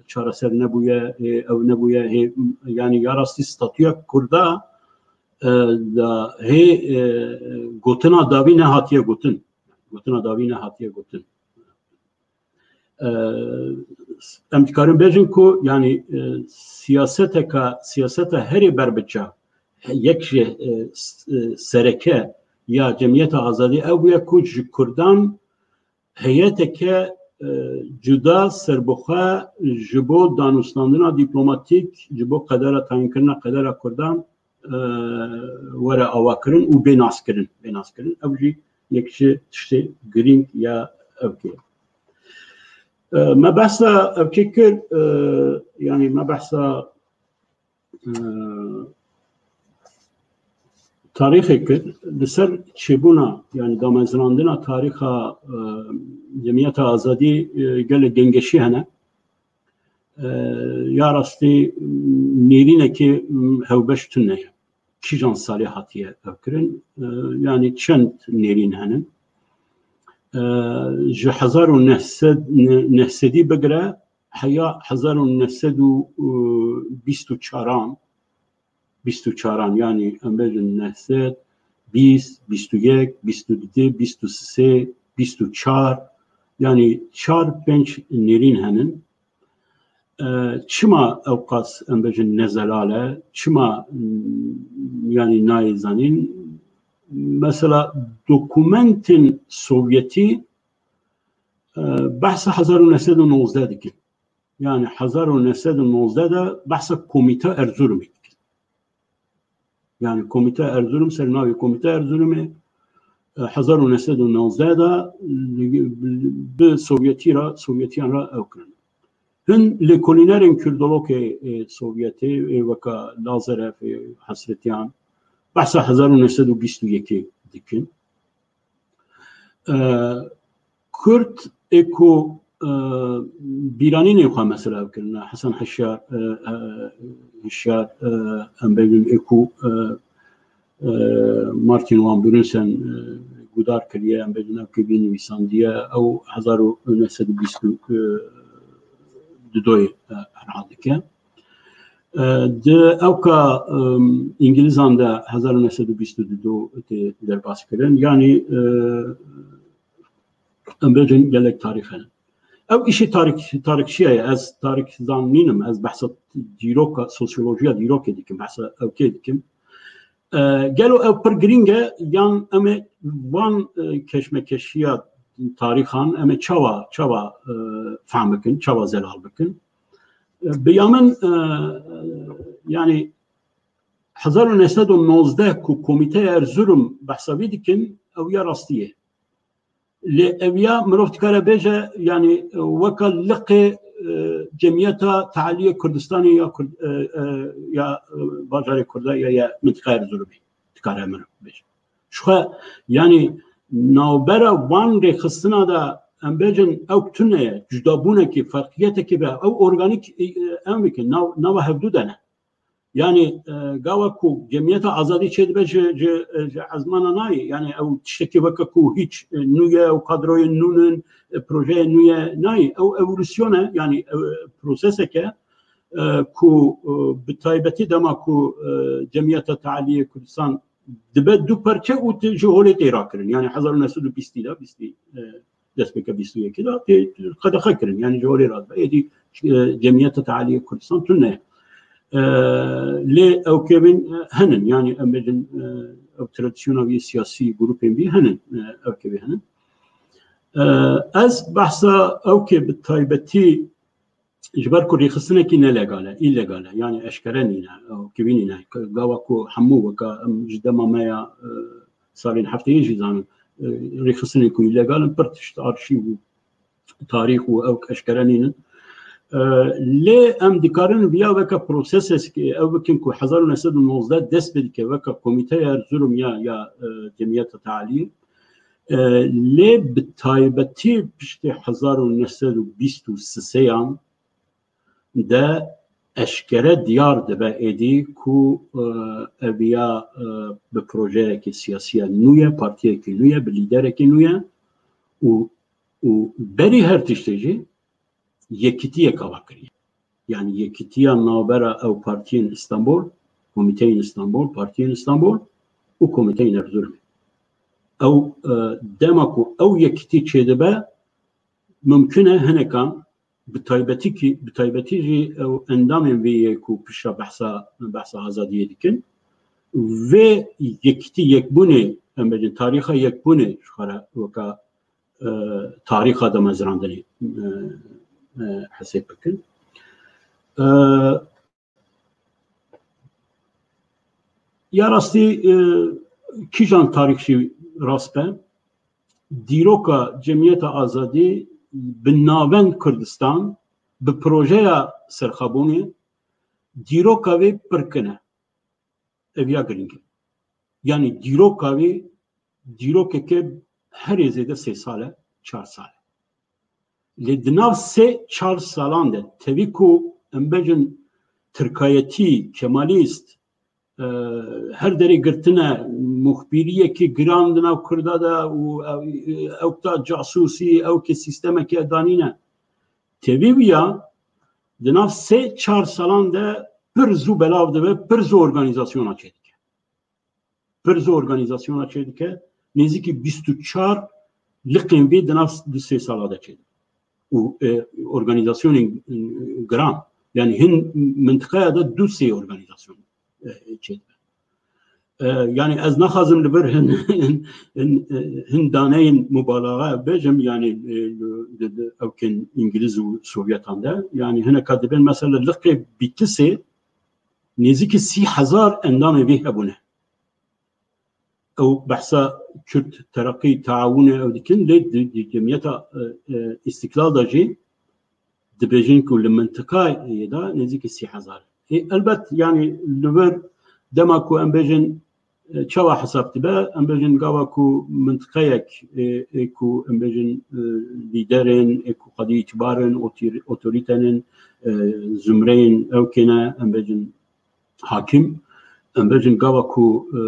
çareser nebûye, hê ew nebûye, hê, yanî ya rastî statûya Kurda, e, da hê, e, gotina dawî nehatiye gotin. Gotina dawî nehatiye gotin. E, em dikarin bêjin ku, yanî, e, siyaseteka, siyaseta herê berbiçav, yek ji, e, s-, e, sereke ya Cemiyeta Azadî ew bûye ku ji Kurdan heyeteke, e, cuda, serbixwe ji bo danûstandina dîplomatîk, ji bo qedera, tayînkirina qedera Kurdan, e, were avakirin û bê naskirin, bê naskirin. Ew jî yek ji tiştê girîng ya ewkê. E, me behsa ewkê kir, e, yanî me behsa, e, tarîxê kir. Li ser çêbûna, yanî damezinandina tarîxa, e, Cemiyeta Azadî, e, gelek gengeşî hene. E, ya rastî, nêrînekê, m, hewbeş tune ye. Kîjan salê hatiye ev kirin? E, yanî çend nêrîn henin? E, ji hezar û neh sed, ne-, neh sedî bigire heya hezar û neh sed û bîst û çaran, bîst û çaran, yanî em bêjin neh sed, bîst, bîst û yek, bîst û du, bîst û sê, bîst û çar, yanî çar pênc nêrîn henin. E, çima ewqas, em bêjin, nezelal e? Çima, m, yanî nayê zanîn? Mesela dokumentên Sovyetî, e, behsa hezar û neh sed û nozdeh dikin. Yanî hezar û neh sed û nozdeh de behsa Komîta Erzurumê dikin. Yanî Komîta Erzurum, ser navê Komîta Erzurumê, e, hezar û neh sed û nozdeh de bi Sovyetî re, Sovyetiyan re ew kirin. Hin lêkolînerên Kurdologê, e, Sovyetê, e, weka Lazarev, e, Hesretiyan, behsa hezar û neh sed û bîst û yekê dikin. E, Kurd ê ku, e, bîranînên xwe mesela kirine, Hesen Hişyar, e, e, Hişyar, e, em bêjin ê ku, e, e, Martin van Buren, e, guhdar kiriye, em bêjin ew kevî nivîsandiye, ew hezar û neh sed û bîst û dudoyê, e, herhal dike. E, di ewka, em, Îngilîzan de hezar û neh sed û bîst û du tê derbas kirin. Yanî, e, em bêjin gelek tarîx hene. Ew îşê tarîk-, tarîkçiya ye. Ez tarîkzan nînim. Ez behsa dîroka, sosyolojiya dîrokê dikim. Behsa ewkê dikim. E, gelo ew pir girîng e, yan em ê van, e, keşmekeşiya tarîxan em ê çawa, çawa, e, fehm bikin, çawa zelal bikin? E, bi ya min, e, yanî hezar û neh sed û nozdeh ku Komîteya Erzurum behsa vî dikin, ew ya rastî ye. Lê eviya mirov dikare bêje, yanî, e, weka liqê, e, Cemiyeta Tealiyê Kurdistanê ya Kurd-, e, e, ya, e, bajarê Kurda ya, ya mintiqeya Erzurumê dikare mirov bêje. Ji xwe, yanî navbera van rêxistina de em bêjin ew tune ye, cudabûnekê, ferqiyeteke be, ew organîk, e, e, em bikin, nav-, nava hevdû de ne. Yanî, e, gava ku Cemiyeta Azadî çêdibe ji, ji, ji ezmana nayê. Yanî ew tiştekî weke ku hîç, e, nû ye û kadroyên nû nin, e, projeyê nû ye nayê. Ew evolûsyon e, yanî ew, e, proseseke, e, ku, e, bi taybetî dema ku, e, Cemiyeta Tealiyê Kurdistan dibe du perçe û ti-, ji holê tê rakirin. Yanî hezar û neh sed û bîstî de, bîstî, e, dest pêke bîst û yekê de tê qedexe kirin. Yanî ji holê re dibe. Êdî, e, Cemiyeta Tealiyê Kurdistan tune. E, lê ew kevin, e, henin. Yanî em bêjin, e, ew tradisyona wî siyasî grûpên wî henin. E, ew kevî henin. E, ez behsa ew ke bi taybetî ji ber ku rêxistinekî nelegal e, îlegal e, yanî eşkere nîne, ew kivî nîne. Gava ku hemû weka em ji dema me ya, e, salên hefteyê jî zanin, e, rêxistinên ku îlegal in, pir tişt arşîv û tarîx û ew eşkere nînin. E, lê em dikarin viya weke proseseskê ew bikin ku hezar û neh sed û nozdeh dest pê dike weke Komîteya Erzurum ya, ya, e, Cemiyeta Tealiyê. E, lê bi taybetî piştî hezar û neh sed û bîst û sêyan de eşkere diyar dibe êdî ku, e, eviya, e, bi projeyekî siyasî ya nû ye, partiyekî nû ye, bi lîderekî nû ye û, û berî her tiştê jî yekîtiyek ava kiriye. Yani yekîtiya navbera ew partiyên Îstanbul, komîteyên Îstanbul, partiyên Îstanbul û komîteyên Erzurumê. Ew, e, dema ku ew yekîtî çêdibe, mimkun e hinekan bi taybetî kî, bi taybetî jî ew endamên vê yê ku pişa behsa, behsa azadiyê dikin, vê yekîtî, yekbûnê, em bêjin tarîxa yekbûnê ji xwe re weka, e, tarîxa damezrandinê, e, e, hesêb bikin. E, ya rastî, e, kîjan tarîx jî rast be, dîroka Cemiyeta Azadî bi navend Kurdistan, bi projeya serxabûnê, dîroka wê pir kin e. Ev ya girîng e. Yanî dîroka wê, dîrokeke herê zêde sê sal e, çar sal e. Lê di nav sê çar salan de, tevî ku em bêjin tirkayetî, kemalîst, e, her derê girtine, muxbîriyekî giran di nav Kurda de û ew, ew ta casûsî, ew ke sîstemeke danîne. Tevî wiya, di nav sê çar salan de pir zû belav dibe, pir zû organîzasyona çêdike. Pir zû organîzasyona çêdike, nêzîkî bîst û çar liqên vê di nav du sê sala de çêdibe. Û, e, organîzasyonên, e, giran, yani hin mintiqeya de du sê organîzasyon, e, çêdibe. E, yani ez naxwazim li vir hin, hin, hin, e, hin daneyên mubalaxa bêjim, yani, e, di, di ewkên Îngiliz û Sovyetan de, yani hineka dibên mesela liqê Bîtisê nêzîkî sî hezar endamê vê hebûne. Ew behsa Kürt Terakî Taawunê ew dikin, lê di, di Cemiyeta, e, e, Îstiklal de jî dibêjin ku li mintiqayê de nêzîkî sî hezar. Ê, elbet, yani li vir dema ku em bêjin, e, çawa hesab dibe, em bêjin gava ku mintiqeyek, e, ê ku em bêjin, e, lîderên, ê ku qedî îtibar in, otor-, otorîtenên, e, zumreyên ew kêne, em bêjin, hakim, em bêjin gava ku, e,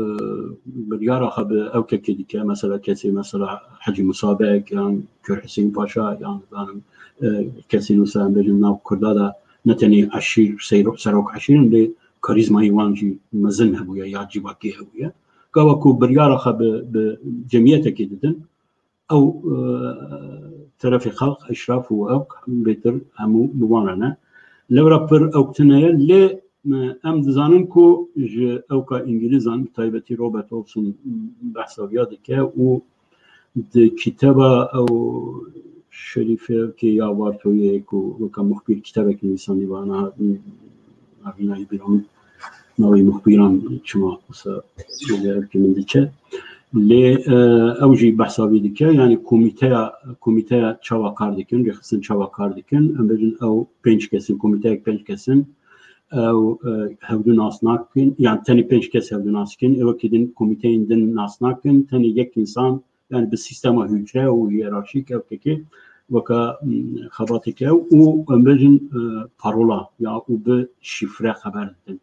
biryara xwe bi ew kekê dike, mesela kesê, mesela Hecî Musa Beg yan Kür Huseyîn Paşa yan, zanim, e, kesên wisa em bêjin nav Kurda de ne tenê eşîr, seyro-, serok eşîr in, lê karîzmayî wan jî mezin hebûye ya civakî hebûye. Gava ku biryara xwe bi, bi cemiyetekê didin, ew, e, terefê xelq, eşraf û ew bêtir hemû bi wan re ne. Lewra pir ew tune ye, lê, e, em dizanin ku ji ewka Îngilîzan, bi taybetî Robert Olson behsa viya dike û di kiteba ew Şerîfekê ya Vartoyê ku weke muxbîr kitebek nivîsandî, vana, navîna yê bîra min, navê muxbîran çima wisa li min diçe. Lê, e, ew jî behsa vî dike, yani komîteya, komîteya çawa kar dikin, rêxistin çawa kar dikin, em bêjin ew pênc kes in, komîteyek pênc kes in, ew, e, hevdu nas nakin, yani tenê pênc kes hevdu nas dikin, ê wekî din komîteyên din nas nakin, tenê yek însan, yani bi sîstema hucre û hiyerarşîk ew kekê weka, mm, xebateke ew û em bêjin, e, parola ya û bi şîfre xeber didin.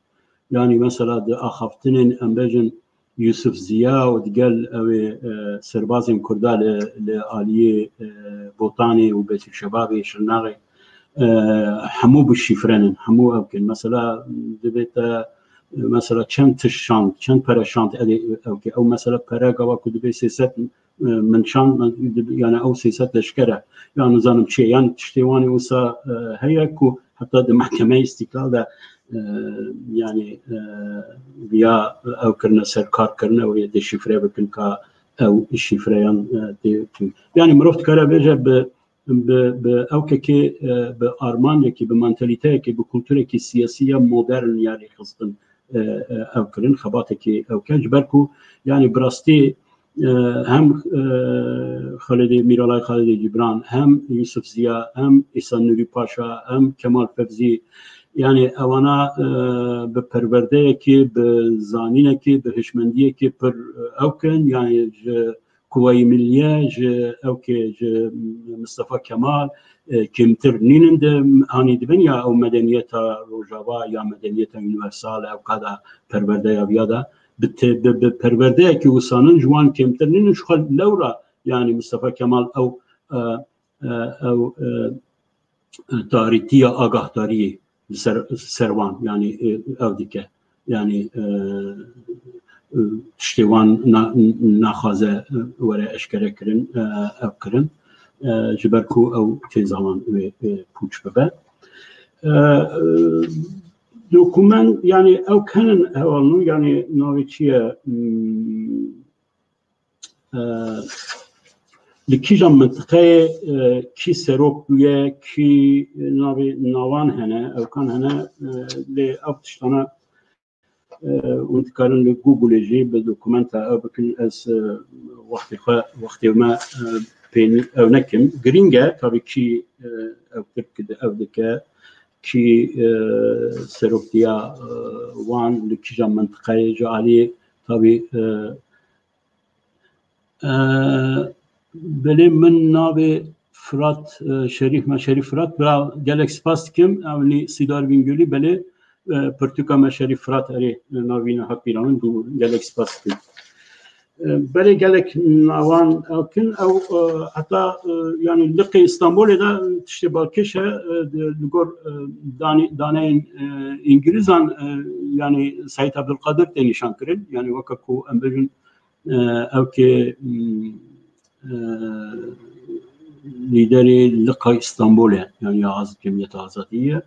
Yani mesela di axaftinên em bêjin Yusuf Ziya û digel ew ê, e, serbazên Kurda li, li aliyê, e, Botanê û Beytül Şebabê Şirnaxê, e, hemû bi şîfrenin, hemû ew kin. Mesela divê te, mesela çend tişt şand, çend pere şand, edê ew ke ew mesela pere gava ku dibê sê sed, e, min şand, yani ew sê sed leşker e. Ya nizanim çi ye. Yani tiştê wan ê wisa, e, heye ku heta di Mehkemeyê Îstiklal de, e, yani, e, viya ew kirine ser kar kirine û yê dê şîfre bikin ka ew şîfreyan, e, tê, yani mirov dikare bêje bi, bi, bi ew kekê, e, bi armanekî, bi mantalîteyekî, bi kulturekî siyasî ya modern ya rêxistin, e, e, ew kirin, xebatekî ew ke. Ji ber ku, yani bi rastî, e, hem, e, Xalidê, Mîralay Xalidê Cîbran, hem Yusuf Ziya, hem Îsa Nûrî Paşa, hem Kemal Fevzî, yani ewana, e, bi perwerdeyekî, bi zanînekî, bi hişmendiyekî pir, e, ew kin, yani ji Kuwayî Milliye ji ewkê ji Mistefa Kemal e, kêmtir nînin di hanî dibin ya ew medeniyeta Rojava ya medeniyeta unîversal ew ka da perwerdeya viya da bi, te, bi, bi perwerdeyekî wisanin ji wan kêmtir nînin ji xwe lewra yani Mistefa Kemal ew e, e, ew e, tarîtiya agahdariyê li ser, ser wan, yani e, ev dike. Yani e, e, tiştê wan na, naxwaze e, were eşkere kirin, e, ev kirin. E, ji ber ku ew têza wan wê e, pûç bibe. E, e, dokument, yani ew kenin hevalno, yani navê çi ye? Hmm, e, li kîjan mintiqeyê e, kî serok bûye, kî navê nawan hene, ewkan hene, e, lê ev tiştana e, hûn dikarin li Google jî bi dokumenta ew bikin. Ez e, wextê xwe, wextê me e, pê ew nekim. Girîng e, tabii kî e, ew tirk di ev dike, kî e, seroktiya e, wan li kîjan mintiqeyê ji alî tabii e, Ee, belê min navê Firat, e, Şerîf, me Şerîf Firat, bira gelek spas dikim. Ew nî Sîdar Bingölî, belê, e, pirtûka me Şerîf Firat, erê, e, navî ne hak bîra min bû, gelek spas dikim. E, belê gelek nawan ew kin, ew, e, heta, e, yani liqê Îstanbulê de tiştê balkêş e, e, di, li gor, e, danî-, daneyên, e, Îngilîzan, e, yani Seîd Abdulkadir tê nîşan kirin. Yani weke ku em bêjin, e, ew kê, mm, e, lîderê Liqa Îstanbulê, yani ya Az-, Cemiyeta Azadî ye.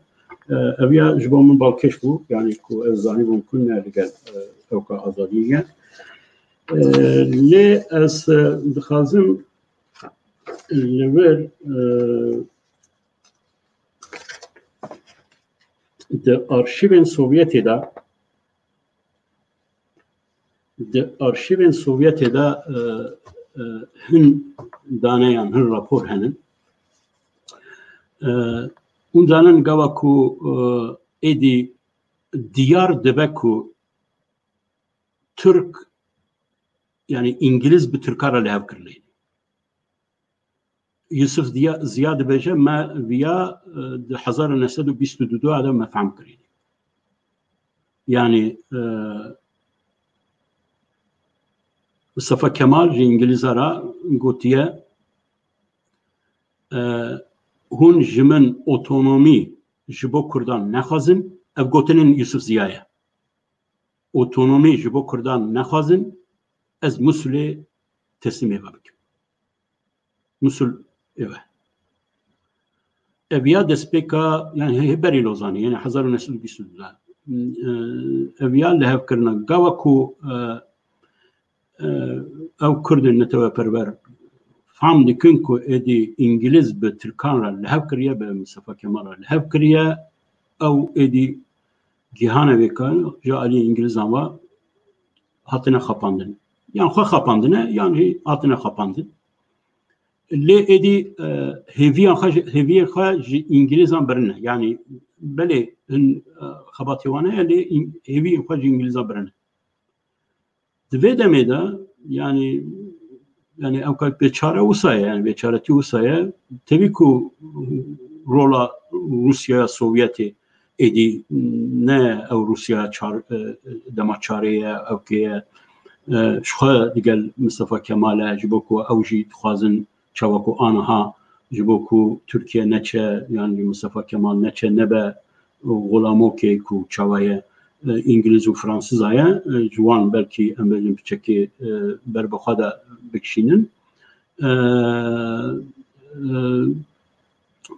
E, ev ya ji bo min balkêş bû, yani ku ez zanîbûm ku ne li gel, e, ewka azadî ye. E, lê ez, e, dixwazim li vir, e, di arşîvên Sovyetê de Di arşîvên Sovyetê de e, e, hin daneyan, hin rapor henin. E, hûn zanin gava ku e, êdî diyar dibe ku Tirk, yani Îngiliz bi Tirkan re li hev kirine. Yusuf Ziya, Ziya dibêje, me viya e, di hezar û neh sed û bîst û du de me fehm kirî. Yani e, Mustafa Kemal ji Îngilîza re gotiye, e, hûn ji min otonomî ji bo Kurdan nexwazin, ev gotinên Yusuf Ziya ye. Otonomî ji bo Kurdan nexwazin, ez Musulê teslîmê ve bikim. Musul, ev e. Ev ya destpêka, yani hê-, hê berî Lozanê, yani hezar û neh sed û bîst û du de. Ev ya lihevkirina. Gava ku e, e, ew Kurdên neteweperwer fam dikin ku êdî Îngiliz bi Tirkan re lihev kiriye, bi Mustafa Kemal re lihev kiriye, ew êdî gihane vê karî ji aliyê Îngilizan ve hatine xapandin. Yan xwe xapandine, yan jî hatine xapandin. Lê êdî e, hêviyan xwe ji, hêviyên xwe ji Îngilizan birine. Yani belê hin e, xebatê wan heye, lê Îng-, hêviyên xwe ji Îngilizan birine. Di vê demê de, yani, yani ew ka bêçare wisa ye, yani bêçaretî wisa ye. Tevî ku rola Rûsyaya Sovyetê êdî ne ew Rûsya çar, e, dema çarê ye, ew kê ye. E, ji xwe digel Mistefa Kemal e, ji bo ku ew jî dixwazin çawa ku aniha ji bo ku Tirkiye neçe, yan jî Mistefa Kemal neçe, nebe xulamokê ku çawa ye, e, Îngiliz û Fransiza ye, e, ji wan belkî em bêjin piçekê, e, ber bi xwe de bikişînin. E, e,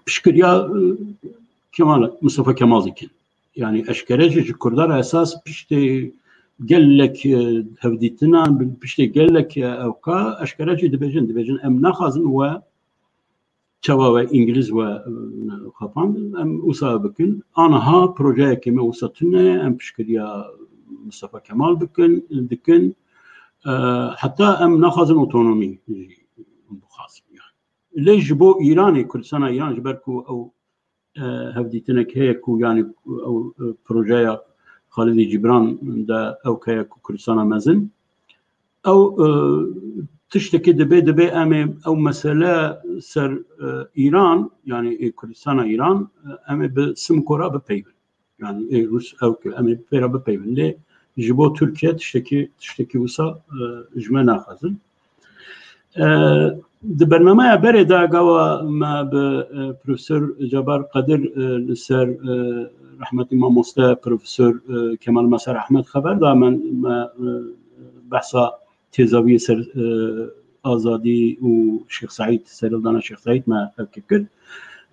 piştgiriya, e, Kemal, Mistefa Kemal dikin. Yani eşkere jî ji Kurda re esas piştê gelek, e, hevdîtina, piştê gelek, e, ewka eşkere jî dibêjin, dibêjin em naxwazin we çawa we Îngiliz we, e, xapandin, em wisa bikin. Aniha projeyekê me wisa tune, em piştgiriya Mistefa Kemal bikin, dikin. E, heta em naxwazin otonomî jî bixwazin yani. Lê ji bo Îranê, Kurdistana Îran, ji ber ku ew, e, hevdîtinek heye ku, yani, ew, e, projeya Xalidê Cîbran de ew heye ku Kurdistana mezin, ew, e, tiştekî dibe, dibe em ê ew mesele ser e, Îran, yani ê Kurdistana Îran, e, em ê bi Simko re bipeyvin. Yani ê Rûs ew ki em ê pê re bipeyvin. Lê ji bo Tirkiye tiştekî, tiştekî wisa e, ji me naxwazin. E, di bernameya berê de gava me bi e, Profesor Cebar Qedir e, li ser e, rehmetî mamoste Profesor e, Kemal Mesar Ehmed xeber da, me, me e, behsa têzaviyê ser e, azadî û Şêx Seîd, serhildana Şêx Seîd me ev kir.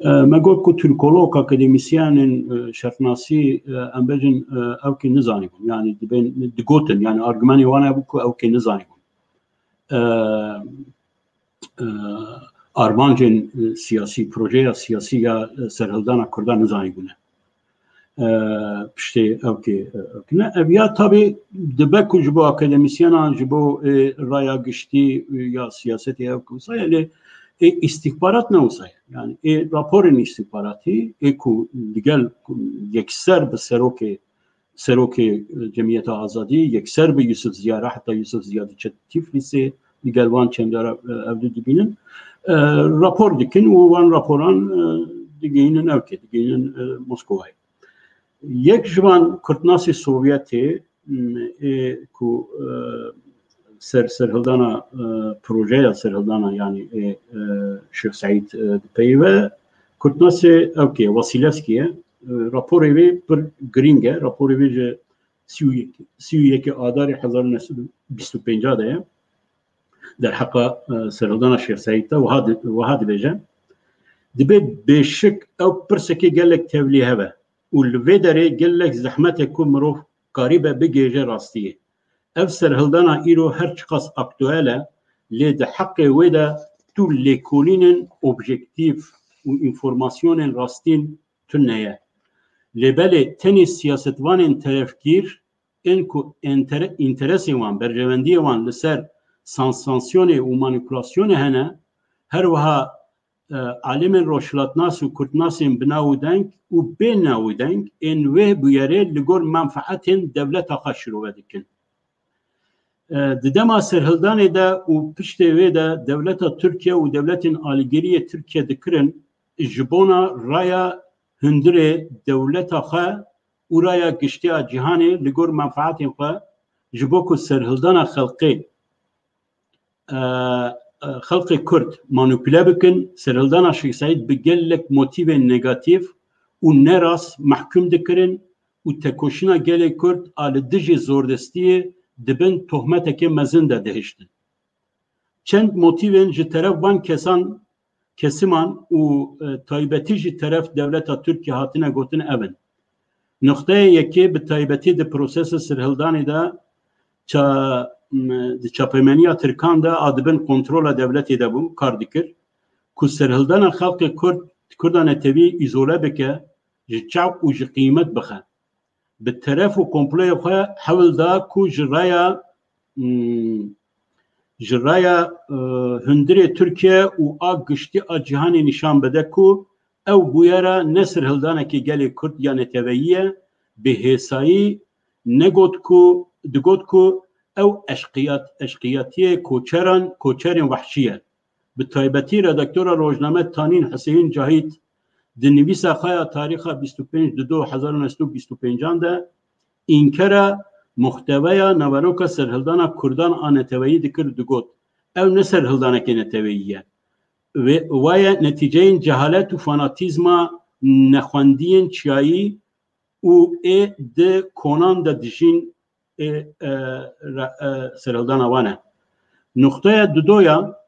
E, me got ku Türkolog, akademîsyenên e, şertnasî e, em bêjin e, ew kê nizanîbûn. Yani dibên, digotin, yani argumenê wan hebû ku ew kê nizanîbûn. E, e, armancên e, siyasî, projeya siyasî ya e, serhildana Kurdan nizanîbûne. E, piştê ew kê, e, ew kê ne. Ev ya tabî dibe ku ji bo akademîsyenan, ji bo e, raya giştî e, ya siyasetê ew kê wisa ye, lê e, îstîxbarat ne wisa ye. Yani e, raporên îstîxbaratî e, ku digel ku yekser bi serokê serokê e, Cemiyeta Azadî, yekser bi Yusuf Ziya re, heta Yusuf Ziya diçe Tiflisê, digel wan çendara e, ev du dibînin. E, rapor dikin û wan raporan e, digihînin ew kê, digihînin e, Moskowayê. Yek ji van Kurdnasê Sovyetê m, ê ku e, ser serhildana e, projeya serhildana, yani ê e, Şêx Seîd e, dipeyive, Kurdnasê ew kê, Wasilewskî ye. E, raporê wê pir girîng e. Raporê wê ji sî û yek, sî û yekê Adarê hezar û neh sed û bîst û pênc de ye. Derheqa e, serhildana Şêx Seîd de wiha di- wiha dibêje: Dibe bêşik ew pirsekê gelek tevlîhev e û li vê derê gelek zehmet e ku mirov karîbe bigihêje rastiyê. Ev serhildana îro her çiqas aktuel e, lê di heqê wê de tu lêkolînên objektîf û înformasyonên rastîn tune ye. Lê belê tenê siyasetvanên terefgîr ên ku entere- înteresên wan, berjewendiyê wan li ser sansasyonê û manîpulasyonê hene, her wiha e, alimên rojhilatnas û kurdnasên bi nav û deng û bê nav û deng ên wê bûyerê li gor menfaetên dewleta xwe şirove dikin. E, di dema serhildanê de û piştê wê de dewleta Tirkiye û dewletên alîgiriyê Tirkiye dikirin ji bona raya hundirê dewleta xwe û raya giştî ya cîhanê li gor menfaetên xwe, ji bo ku serhildana xelkê e, e, xelkê Kurd manîpule bikin, serhildana Şêx Seîd bi gelek motîvên negatîf û nerast mehkûm dikirin û tekoşîna gelê Kurd a li dijî zordestiyê di bin tohmetekê mezin de dihiştin. Çend motîvên ji teref van kesan, kesiman û e, taybetî ji teref dewleta Tirkiye hatine gotin ev in. Nuqteyê yekê bi taybetî di prosesa serhildanê de ça, m, di çapemeniya Tirkan de a di bin kontrola dewletê de bû, kar dikir, ku serhildana xelkê Kurd, Kurda netewî îzole bike, ji çav û ji qîmet bixe. Bi teref û komployê xwe hewl da ku ji raya, m, ji raya e, hundirê Tirkiye û a giştî a cîhanê nîşan bide ku ew bûyera ne serhildanekî gelê Kurd ya neteweyî ye, bi hêsayî negot ku, digot ku ew eşqiyat, eşqiyatiyê koçeran, koçerên wehşî ye. Bi taybetî redaktora rojname Tanîn Huseyîn Cahît di nivîsa xwe ya tarîxa bîst û pênc Dido hezar û neh sed û bîst û pêncan de înkara muhteweya naveroka serhildana Kurdan a neteweyî dikir, digot, ew ne serhildanekê neteweyî ye. Wê, wa ye netîceyên cehalet û fanatîzma nexwendiyên çiyayî û ê di konan de dijîn ê, e, re- e, serhildana wan e. Nuqteya dudoya,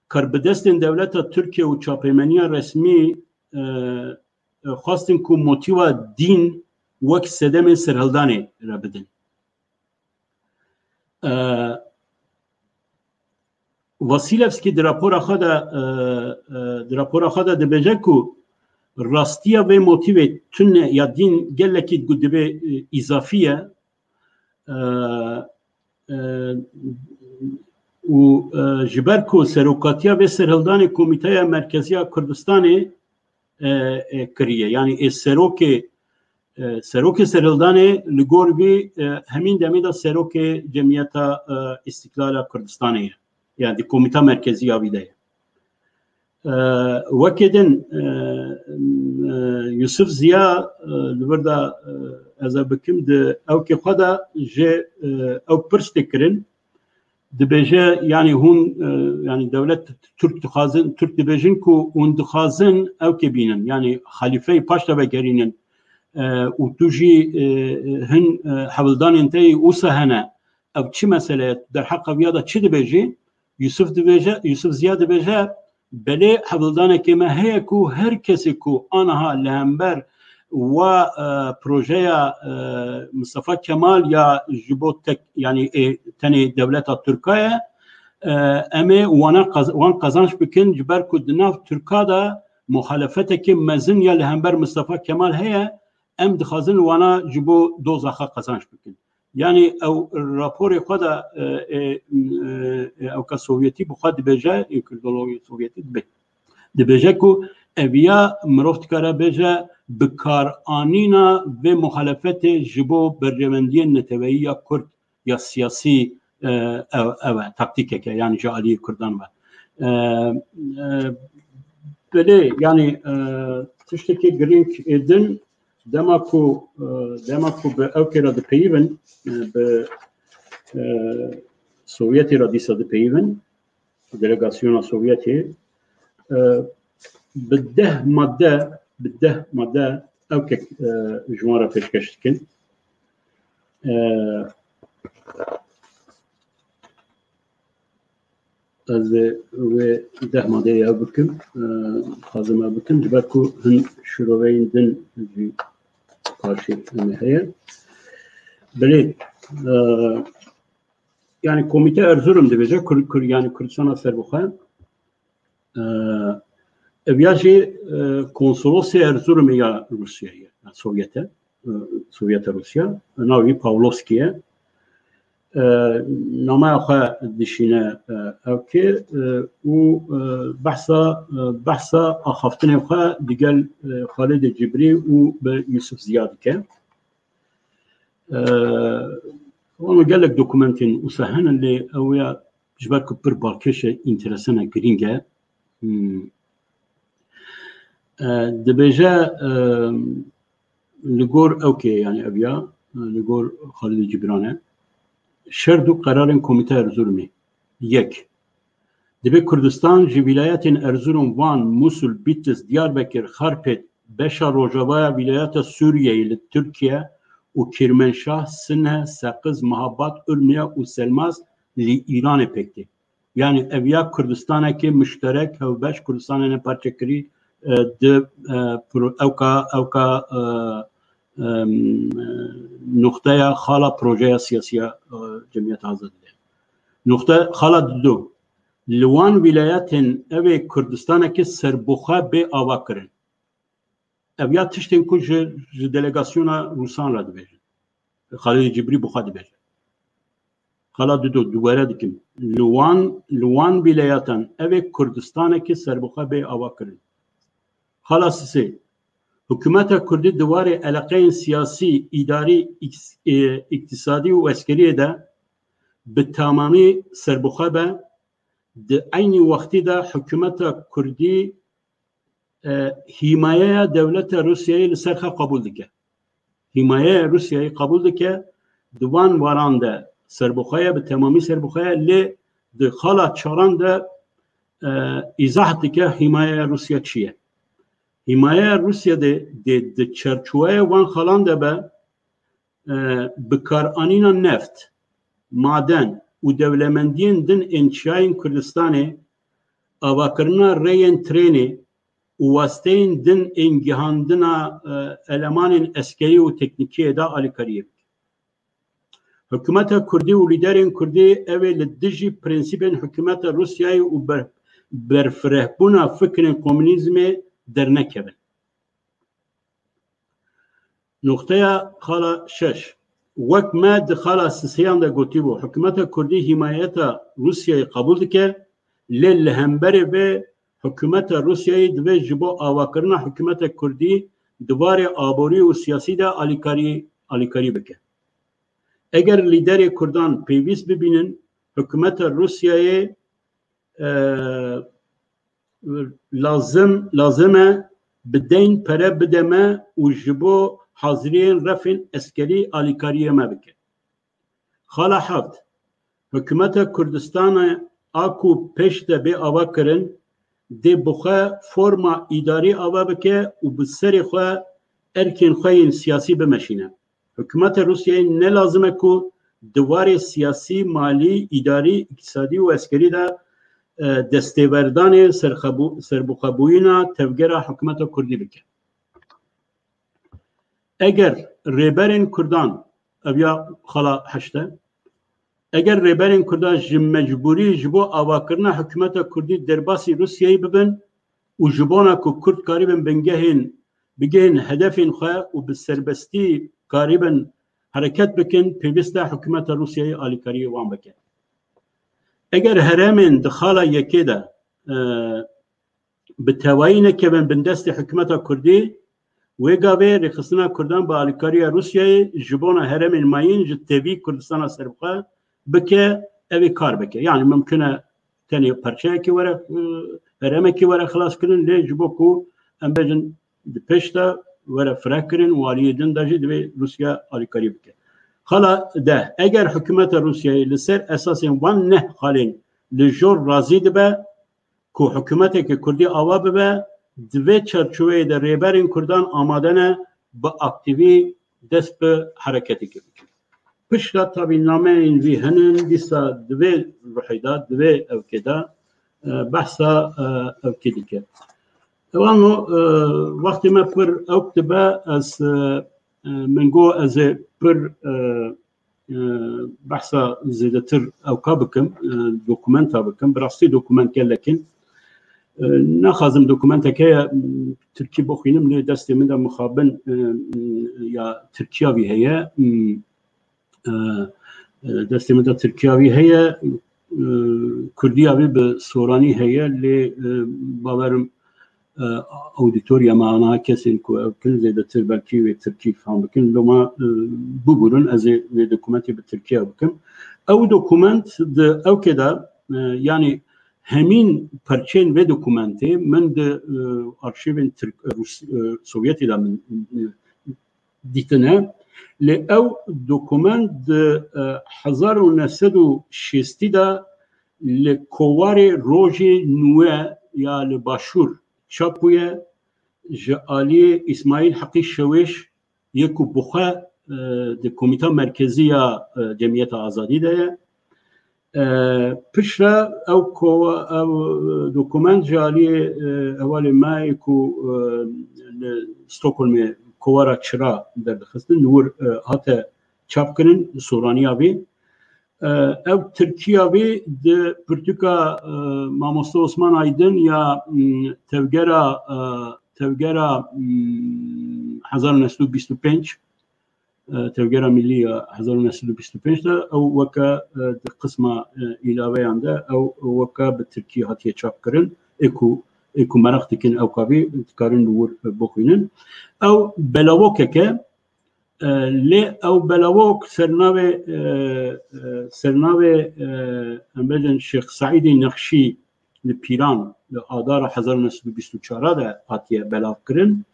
karbidestên dewleta Tirkiye û çapemeniya resmî e, e, xwestin ku motîva dîn wek sedemê serhildanê re bidin. E, Vasilevskî di rapora xwe de, e, e, di rapora xwe de dibêje ku rastiya vê motîvê tune ya dîn gelekî ku divê, e, îzafî ye. E, e, û, e, ji ber ku serokatiya vê serhildanê Komîteya Merkezî ya Kurdistanê, e, e, kiriye. Yanî ê serokê, e, serokê serhildanê li gor vî, e, hemîn demê de serokê Cemiyeta, e, Îstiklala Kurdistanê ye. Yani di Komîta Merkezî ya vî de ye. E, wekê din, e, e, Yusuf Ziya, e, li vir de, e, ez ê bikim, di ewkê xwe de jê, e, ew pirs tê kirin. Dibêje, yani hûn, e, yani dewlet Türk dixwazin, Türk dibêjin ku hûn dixwazin ewkê bînin. Yani xalîfeyê paş de vegerînin. E, û tu jî, e, hin, e, hewldanên te yê wisa hene. Ev çi mesele ye? Derheqa viya de çi dibêjî? Yusuf dibêje, Yusuf Ziya dibêje, belê hewldanekê me heye ku her kesê ku aniha li hember wa, e, projeya, e, Mustafa Kemal ya ji bo tek, yani, e, tenê dewleta Tirka ye, e, em ê wana qaz-, wan qazanç bikin, ji ber ku di nav Tirka de muhalefetekê mezin ya li hember Mustafa Kemal heye, em dixwazin wana ji bo dozaxa qazanç bikin. Yani ew raporê xwe de, e, e, e, ewka Sovyetî bi xwe dibêje, ê Kurdologê Sovyetî dibe-, dibêje ku eviya mirov dikare bêje bikaranîna vê muhalefetê ji bo berjewendiyên neteweyî ya Kurd ya siyasî, e, ev, ev e, taktîkeke, yani ji aliyê Kurdan ve. E, e, belê, yani, e, tiştekî girîng ê din, dema ku, e, dema ku bi ewkê re dipeyivin, e, bi, e, Sovyetê re dîsa dipeyivin, delegasyona Sovyetê, e, bi deh madde, bi deh madde ewkek, e, ji wan re pêşkeş dikin. E, ez ê wê deh madeyê ew bikim, e, dixwazim ew bikim, ji ber ku hin şiroveyên din jî karşî me heye. Belê, e, yani Komîte Erzurum dibêje, Kur-, Kur-, yani Kurdistana serbixwe. E, ev ya jî, e, konsolosê Erzurumê ya Rûsyayê, ya Sovyete, e, Sovyeta Rûsya, navê wî Pawlowski ye. E, nameya xwe dişîne, e, ewkê, e, û, e, behsa, e, behsa axaftinê xwe digel, e, Xalidê Cibrî û bi Yusuf Ziya dike. E, wan gelek dokumentên wisa hene lê ew ya ji ber ku pir balkêş e, înteresan e, girîng e. Hmm. E, dibêje, e, li gor ewkê, yani ev ya, e, li gor Xalidê Cibran e. Şerd û qerarên Komîteya Erzurumê. Yek. Divê Kurdistan ji vîlayetên Erzurum, Van, Musul, Bîtis, Diyarbekir, Xarpêt, beşa rojavaya vîlayeta Sûriyeyê li Tirkiye û Kîrmenşah, Sine, Seqiz, Mehabad, Urmiye û Selmas li Îranê pêk tê. Yani ev ya Kurdistanekê muşterek, hevbeş, Kurdistanê ne parçekirî, e, di, e, pro-, ewka, ewka, e, em, e, noxteya xala projeya siyasiya, e, Cemiyeta Azadî de. Noxte xala dido. Li wan wîlayetên ev ê Kurdistanekê serbixwe bê ava kirin. Ev ya tiştên ku ji, ji delegasyona Rûsan re dibêjin. Xalidê Cibrî bi xwe dibêje. Xala dido, dubare dikim. Li wan, li wan wîlayetan ev ê Kurdistanekê serbixwe bê ava kirin. Xala sisê, hikûmeta Kurdî di warê eleqeyên siyasî, îdarî, îks-, e, îktisadî û eskeriyê de bi tamamî serbixwe be, di eynî wextî de hikûmeta Kurdî, e, hîmayeya dewleta Rûsyayê li ser xwe qebûl dike. Hîmayeya Rûsyayê qebûl dike, di van waran de serbixwe ye, bi temamî serbixwe ye, lê di xala çaran de, e, îzah dike hîmayeya Rûsya çi ye. Hîmayeya Rûsya de, de, di çerçoveya van xalan de be, e, bikaranîna neft, maden û dewlemendiyên din ên çiyayên Kurdistanê, avakirina rêyên trênê û wasteyên din ên gihandina, e, elemanên eskerî û teknîkiyê de alîkariyê bike. Hikûmeta Kurdî û lîderên Kurdî ew ê li dijî prensîbên hikûmeta Rûsyayê û ber-, berfirehbûna fikrên komûnîzmê dernekevin. Noxteya xala şeş. Wek me di xala sisêyan de gotîbû, hikûmeta Kurdî hîmayeta Rûsyayê qebûl dike, lê li hemberê vê hikûmeta Rûsyayê divê ji bo avakirina hikûmeta Kurdî di warê aborî û siyasî de alîkarî, alîkarî bike. Eger lîderê Kurdan pêwîst bibînin, hikûmeta Rûsyayê e, lazim, lazim e bi deyn pere bide me û ji bo haziriyên refên eskerî alîkariyê me bike. Xala heft, Hikûmeta Kurdistanê a ku pêş de bê ava kirin, dê bi xwe forma îdarî ava bike û bi serê xwe erkên xwe yên siyasî bimeşîne. Hikûmeta Rûsyayê ne lazim e ku di warê siyasî, malî, îdarî, îktisadî û eskerî de, e, destêwerdanê serxebû-, serbixwebûyîna tevgera hikûmeta Kurdî bike. Eger rêberên Kurdan, ev ya xala heşt e, eger rêberên Kurdan ji mecbûrî ji bo avakirina hikûmeta Kurdî derbasî Rûsyayê bibin û ji bona ku Kurd karibin bingehên, bigihên hedefên xwe û bi serbestî karibin hereket bikin, pêwîst e hikûmeta Rûsyayê alîkariyê wan bike. Eger herêmên di xala yekê de, e, bi tevayî nekevin bin destê hikûmeta Kurdî, wê gavê rêxistina Kurdan bi alîkariya Rûsyayê ji bona herêmên mayîn ji tevî Kurdistana serbixwe bike, ev ê kar bike. Yanî mimkun e tenê parçeyekê were, e, herêmekê were xilaskirin, lê ji bo ku em bêjin di pêş de were firekirin û aliyê din de jî divê Rûsya alîkarî bike. Xala deh, eger hikûmeta Rûsyayê li ser esasên van neh xalên li jor razî dibe, ku hikûmeteke Kurdî ava bibe, di vê çarçoveyê de rêberên Kurdan amade ne bi aktîvî dest bi hereketekê bikin. Piştre tabî nameyên vî hene, dîsa di vê ruhê de, di vê ewkê de, e, behsa, e, ewkê dike. Ewan o, e, wextê me pir ewk dibe, ez, e, e, min got ez ê pir, e, e, behsa zêdetir ewka bikim, e, dokumenta bikim. Bi rastî dokument gelek in. E, naxwazim dokumenteke ya, m, tirkî bixwînim, lê destê min de mixabin, e, m, ya tirkiya vî heye. M, e, e, destê min de tirkiya vî heye. E, kurdiya vî bi soranî heye, lê, e, bawerim, e, auditoriya me ana kesên ku ew kin zêdetir belkî wê tirkî fam bikin. Loma, e, bibûrin ez ê vê dokumentê bi tirkiya bikim. Ew dokument di ewkê de, e, yanî hemîn parçeyên vê dokumentê min di, e, arşîvên Tirk, Rûs, e, Sovyetê de min, e, dîtine. Lê ew dokument di, e, hezar û neh sed û şêstî de li kovarê Rojê Nûye ya li Başûr çap bûye, ji aliyê Îsmaîl Heqî Şewêş yê ku bi xwe, e, di Komîta Merkezî ya, e, Cemiyeta Azadî de ye. E, piştre ew ko-, ew dokument ji aliyê, e, hevalê me yê ku, e, li Stockholmê kovara Çira derdixistin, li wir, e, hate çapkirin, soraniya vî. E, ev tirkiya vî di pirtûka, e, Mamoste Osman Aydin ya, m, tevgera, e, tevgera, m, hezar û neh sed û bîst û pênc, e, Tevgera Millî ya hezar û neh sed û bîst û pênc de, ew weke, e, di qisma, e, îlaveyan de, ew weke bi tirkî hatiye çapkirin, ê ku, ê ku meraq dikin ew kavî dikarin li wir, e, bixwînin. Ew belavokeke, e, lê ew belavok sernavê, e, e, sernavê, e, em bêjin Şêx Seîdê Nexşî li Pîran li Adara hezar û neh sed û bîst û çar de hatiye belavkirin.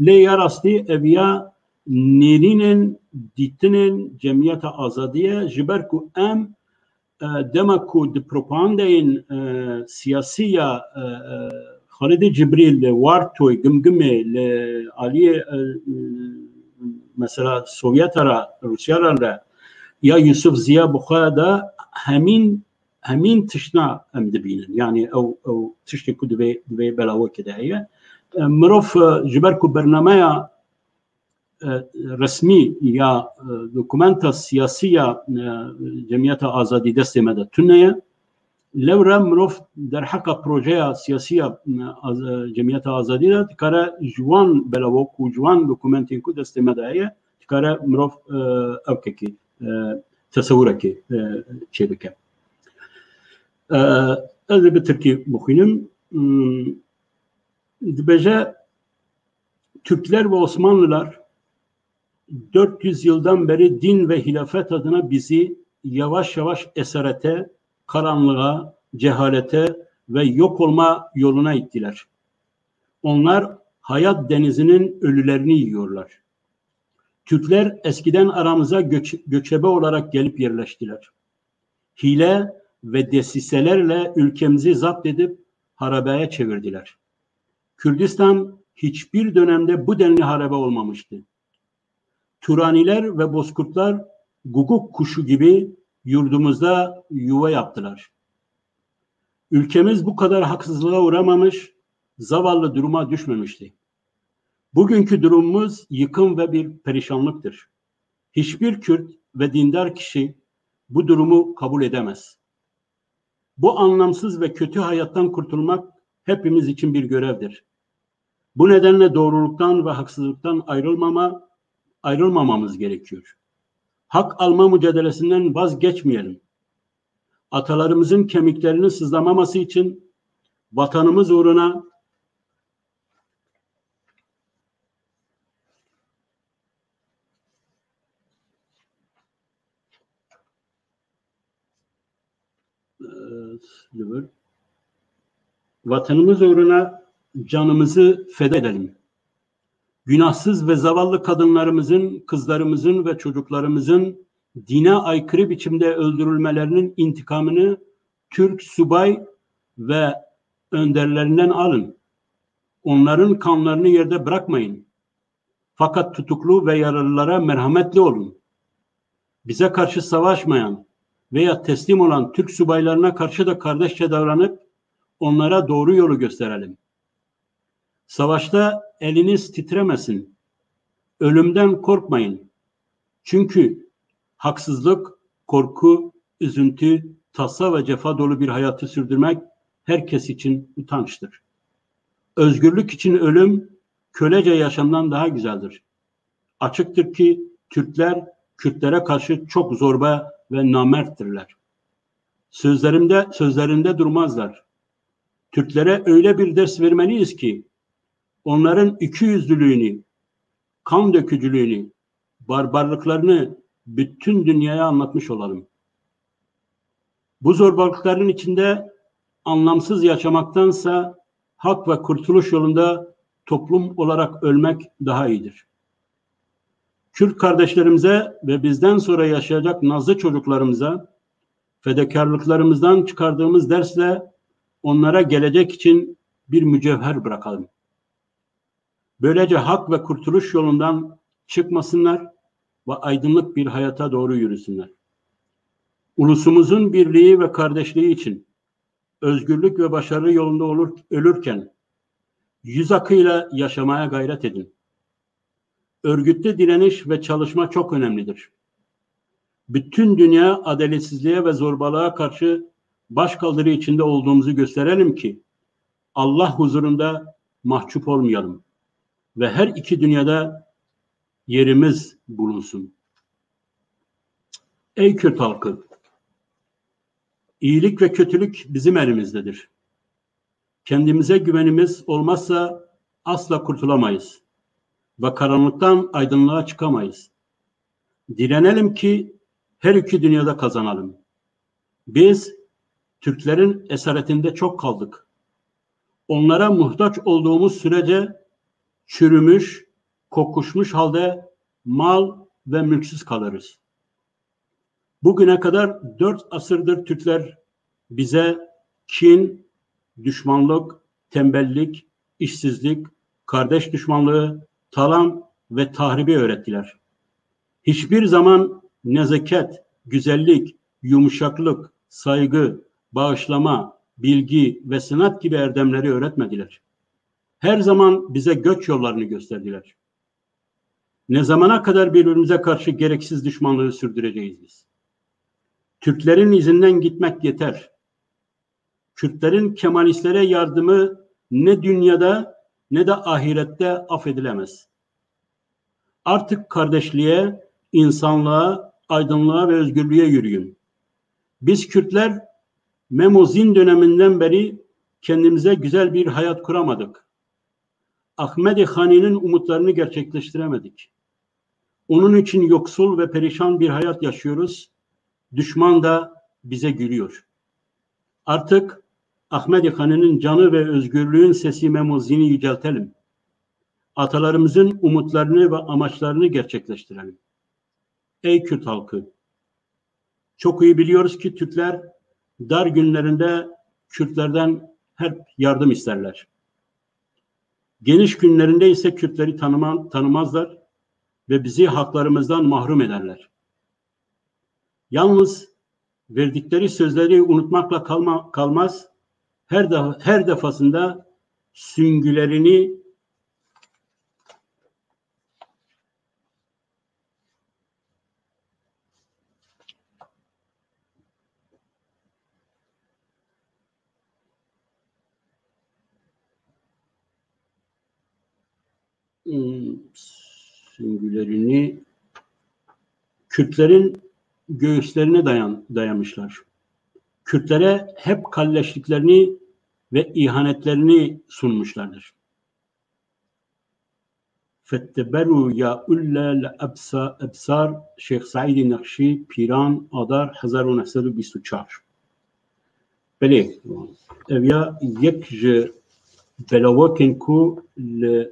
Lê ya rastî ev ya nêrînên dîtinên Cemiyeta Azadî ye, ji ber ku em, e, dema ku di propagandayên, e, siyasî ya, e, e, Xalidê Cibrîl li Wartoy, Gimgimê, li aliyê, e, e, mesela Sovyeta re, Rûsya re, ya Yusuf Ziya bi xwe de hemîn, hemîn tiştna em dibînin. Yanî ew, ew tiştê ku divê, divê belavokê de heye. E, mirov, e, ji ber ku bernameya, e, resmî ya, e, dokumenta siyasî ya, e, Cemiyeta Azadî destê me de tune ye. Lewre mirov derheqa projeya siyasî ya, e, Az-, e, Cemiyeta Azadî de dikare ji wan belavok û ji wan dokumentên ku destê me de heye, dikare mirov, e, ewkekê, e, tesewurekê, e, çêbike. E, ez ê bi tirkî bixwînim. Hmm, dibêje, Türkler ve Osmanlılar dört yüz yıldan beri din ve hilafet adına bizi yavaş yavaş esarete, karanlığa, cehalete ve yok olma yoluna ittiler. Onlar hayat denizinin ölülerini yiyorlar. Türkler eskiden aramıza göç-, göçebe olarak gelip yerleştiler. Hile ve desiselerle ülkemizi zapt edip harabeye çevirdiler. Kürdistan hiçbir dönemde bu denli harabe olmamıştı. Turaniler ve bozkurtlar guguk kuşu gibi yurdumuzda yuva yaptılar. Ülkemiz bu kadar haksızlığa uğramamış, zavallı duruma düşmemişti. Bugünkü durumumuz yıkım ve bir perişanlıktır. Hiçbir Kürt ve dindar kişi bu durumu kabul edemez. Bu anlamsız ve kötü hayattan kurtulmak hepimiz için bir görevdir. Bu nedenle doğruluktan ve haksızlıktan ayrılmama, ayrılmamamız gerekiyor. Hak alma mücadelesinden vazgeçmeyelim. Atalarımızın kemiklerini sızlamaması için vatanımız uğruna Ee, Vatanımız uğruna canımızı feda edelim. Günahsız ve zavallı kadınlarımızın, kızlarımızın ve çocuklarımızın dine aykırı biçimde öldürülmelerinin intikamını Türk subay ve önderlerinden alın. Onların kanlarını yerde bırakmayın. Fakat tutuklu ve yaralılara merhametli olun. Bize karşı savaşmayan veya teslim olan Türk subaylarına karşı da kardeşçe davranıp onlara doğru yolu gösterelim. Savaşta eliniz titremesin. Ölümden korkmayın. Çünkü haksızlık, korku, üzüntü, tasa ve cefa dolu bir hayatı sürdürmek herkes için utançtır. Özgürlük için ölüm kölece yaşamdan daha güzeldir. Açıktır ki Türkler Kürtlere karşı çok zorba ve namerttirler. Sözlerimde, sözlerinde durmazlar. Türklere öyle bir ders vermeliyiz ki onların ikiyüzlülüğünü, kan dökücülüğünü, barbarlıklarını bütün dünyaya anlatmış olalım. Bu zorbalıkların içinde anlamsız yaşamaktansa hak ve kurtuluş yolunda toplum olarak ölmek daha iyidir. Kürt kardeşlerimize ve bizden sonra yaşayacak nazlı çocuklarımıza fedakarlıklarımızdan çıkardığımız dersle onlara gelecek için bir mücevher bırakalım. Böylece hak ve kurtuluş yolundan çıkmasınlar ve aydınlık bir hayata doğru yürüsünler. Ulusumuzun birliği ve kardeşliği için özgürlük ve başarı yolunda olur, ölürken yüz akıyla yaşamaya gayret edin. Örgütlü direniş ve çalışma çok önemlidir. Bütün dünya adaletsizliğe ve zorbalığa karşı başkaldırı içinde olduğumuzu gösterelim ki Allah huzurunda mahcup olmayalım ve her iki dünyada yerimiz bulunsun. Ey Kürt halkı, iyilik ve kötülük bizim elimizdedir. Kendimize güvenimiz olmazsa asla kurtulamayız ve karanlıktan aydınlığa çıkamayız. Direnelim ki her iki dünyada kazanalım. Biz Türklerin esaretinde çok kaldık. Onlara muhtaç olduğumuz sürece çürümüş, kokuşmuş halde mal ve mülksüz kalırız. Bugüne kadar dört asırdır Türkler bize kin, düşmanlık, tembellik, işsizlik, kardeş düşmanlığı, talan ve tahribi öğrettiler. Hiçbir zaman nezaket, güzellik, yumuşaklık, saygı, bağışlama, bilgi ve sanat gibi erdemleri öğretmediler. Her zaman bize göç yollarını gösterdiler. Ne zamana kadar birbirimize karşı gereksiz düşmanlığı sürdüreceğiz biz? Türklerin izinden gitmek yeter. Kürtlerin Kemalistlere yardımı ne dünyada ne de ahirette affedilemez. Artık kardeşliğe, insanlığa, aydınlığa ve özgürlüğe yürüyün. Biz Kürtler Memo Zin döneminden beri kendimize güzel bir hayat kuramadık. Ahmedi Hani'nin umutlarını gerçekleştiremedik. Onun için yoksul ve perişan bir hayat yaşıyoruz. Düşman da bize gülüyor. Artık Ahmedi Hanı'nın canı ve özgürlüğün sesi Memo Zin'i yüceltelim. Atalarımızın umutlarını ve amaçlarını gerçekleştirelim. Ey Kürt halkı! Çok iyi biliyoruz ki Türkler dar günlerinde Kürtlerden hep yardım isterler. Geniş günlerinde ise Kürtleri tanıma-, tanımazlar ve bizi haklarımızdan mahrum ederler. Yalnız verdikleri sözleri unutmakla kalma-, kalmaz, her de-, her defasında süngülerini ım, süngülerini Kürtlerin göğüslerine dayan-, dayamışlar. Kürtlere hep kalleşliklerini ve ihanetlerini sunmuşlardır. Fetteberu ya ulle le ebsa-, ebsar Şeyh Saîdî Nexşî, Pîran, Adar hezar û neh sed û bîst û çar. Belê, ev ya yek ji belawekên ku li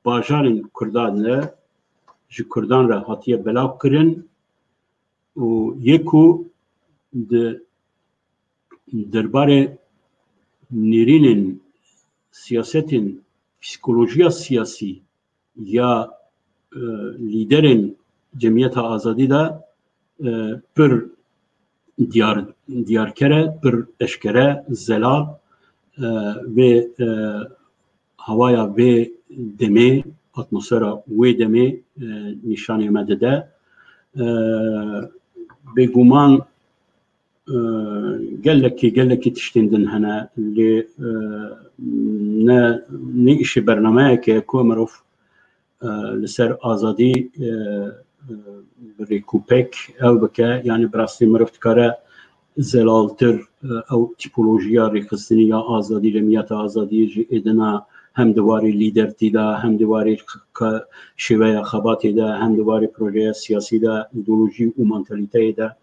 bajarên Kurdan de ji Kurdan re hatiye belav kirin û yê ku di derbarê nêrînên siyasetên psîkolojiya siyasî ya, e, lîderên Cemiyeta Azadî de, e, pir diyar, diyarker e, pir eşkere, zelal, e, vê, e, hawaya vê demê, atmosfera wê demê, e, nîşanê me dide. E, bêguman, e, gelekî, gelekî tiştên din hene, lê, e, ne, ne îşê bernameyeke ku mirov, e, li ser azadî, e, e, bi rêkûpek ew bike, yanî bi rastî mirov dikare zelaltir, e, ew tîpolojiya rêxistinî ya azadî, cemiyeta azadiyê jî êdina hem di warê lîdertî de, hem di warê k-, k-, şêweya xebatê de, hem di warê projeya siyasî de, îdeolojî û mantalîteyê de,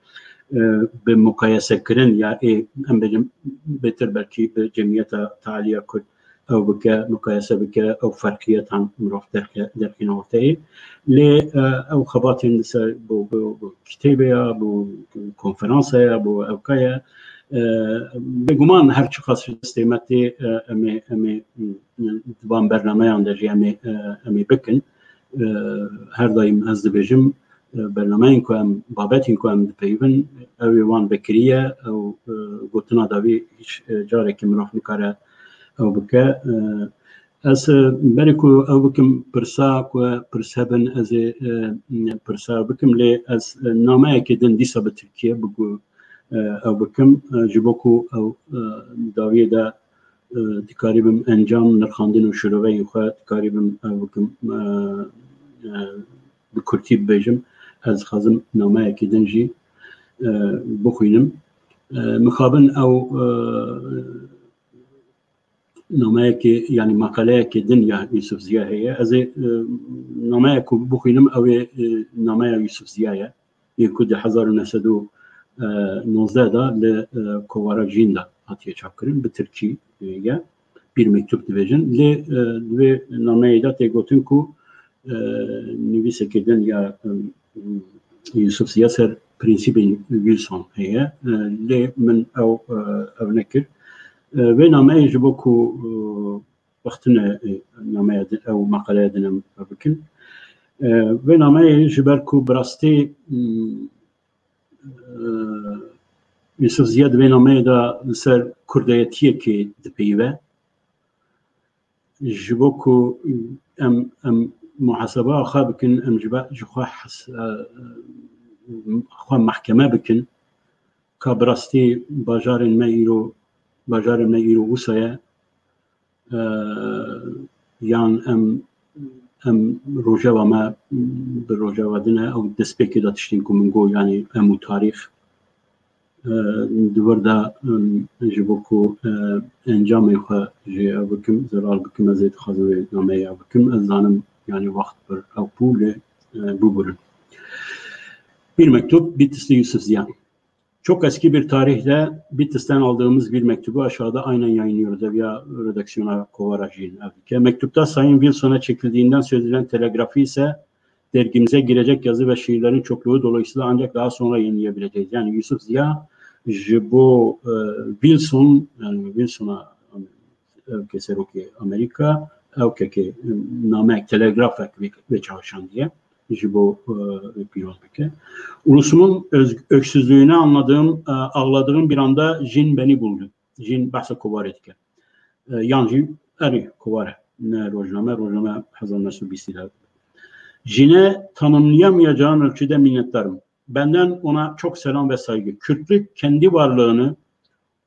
e, bi mukayesekirin ya ê, em bêjin, bêtir belkî bi cemiyeta taliya Kurd ew bike, muqayese bike, ew ferqiyetan mirov derxe-, derxîne orteyê. Lê, e, ew xebatên li ser bo, bo, bo kitêbe ya, bo konferansa ya, bo ewka ye. E, bêguman her çiqas ji destê me tê, e, em ê, em ê, m, di van bernameyan de jî em ê, e, em ê bikin. E, her daîm ez dibêjim, e, bernameyên ku em, babetên ku em dipeyivin, ew ê wan vekirî ye, ew, e, gotina dawî, e, carekê mirov nikare ew bike. E, ez, e, berê ku ew bikim, pirsa ku pirs hebin, ez ê, e, pirsa ew bikim, lê ez, e, nameyekê din dîsa bi tirkî ye, bi ku, e, ew bikim, e, ji bo ku ew, e, dawiyê de, e, dikarîbim encam, nirxandin û şiroveyên xwe dikarîbim ew bikim, e, e, bi kurtî bibêjim. Ez dixwazim nameyekî din jî, e, bixwînim. E, mixabin ew, e, nameyekê, yanî maqaleyekê din ya Yusuf Ziya heye. Ez ê, e, nameya ku bixwînim, ew ê, e, nameya Yusuf Ziya ye. Yê ku di hezar û neh sed û nozdeh de li, e, kovara Jîn de hatiye çapkirin, bi tirkî, e, ye. Bir mektup dibêjin. Lê, e, di vê nameyê de tê gotin ku, e, nivîsekê din ya, e, Yusuf Ziya ser prensîbên Wilson heye. E, lê min ew, e, ew nekir. E, vê nameyê ji bo ku, e, wextine, e, nameya din, ew maqaleya din em bikin. E, vê nameyê ji ber ku bi rastî, m, e, Yusuf Ziya di vê nameyê de li ser kurdayetiyekê dipeyive. Ji bo ku em, em muhaseba xwe bikin, em ji be-, ji xwe hes-, e, xwe mehkeme bikin, ka bi rastî bajarên me îro, bajarên me îro wisa ye, e, yan em, em rojeva me bi rojeva din e, ew destpêkê de tiştên ku min got, yanî em û tarîx, e, di vir de, em, ji bo ku, e, encamê xwe jê ew bikim, zelal bikim, ez ê dixwazim vê nameyê ew bikim. Ez zanim, yanî wext bir ew bû, lê, e, bû birin. Bir mektup, Bitlisli Yusuf Ziya. Çok eski bir tarihte Bitlis'ten aldığımız bir mektubu aşağıda aynen yayınlıyoruz. Ev ya redaksiyona Kovara Jin ev dike. Mektupta Sayın Wilson'a çekildiğinden söz edilen telegrafi ise dergimize girecek yazı ve şiirlerin çokluğu dolayısıyla ancak daha sonra yayınlayabileceğiz. Yani Yusuf Ziya ji bo e, Wilson, yani Wilson'a ev ke serokê Amerika, ew ke ke namek, telegrafek vê, vê çaxşandiye ji bo e, pîroz bike. Ulusumun öz, öksüzlüğüne anladığım, e, ağladığım bir anda Jin beni buldu. Jin behsa kovarê dike. E, yan jî erê kovare. Ne rojname, rojname hezar neh sed bîstî de. Jin'e tanımlayamayacağım ölçüde minnettarım. Benden ona çok selam ve saygı. Kürtlük kendi varlığını,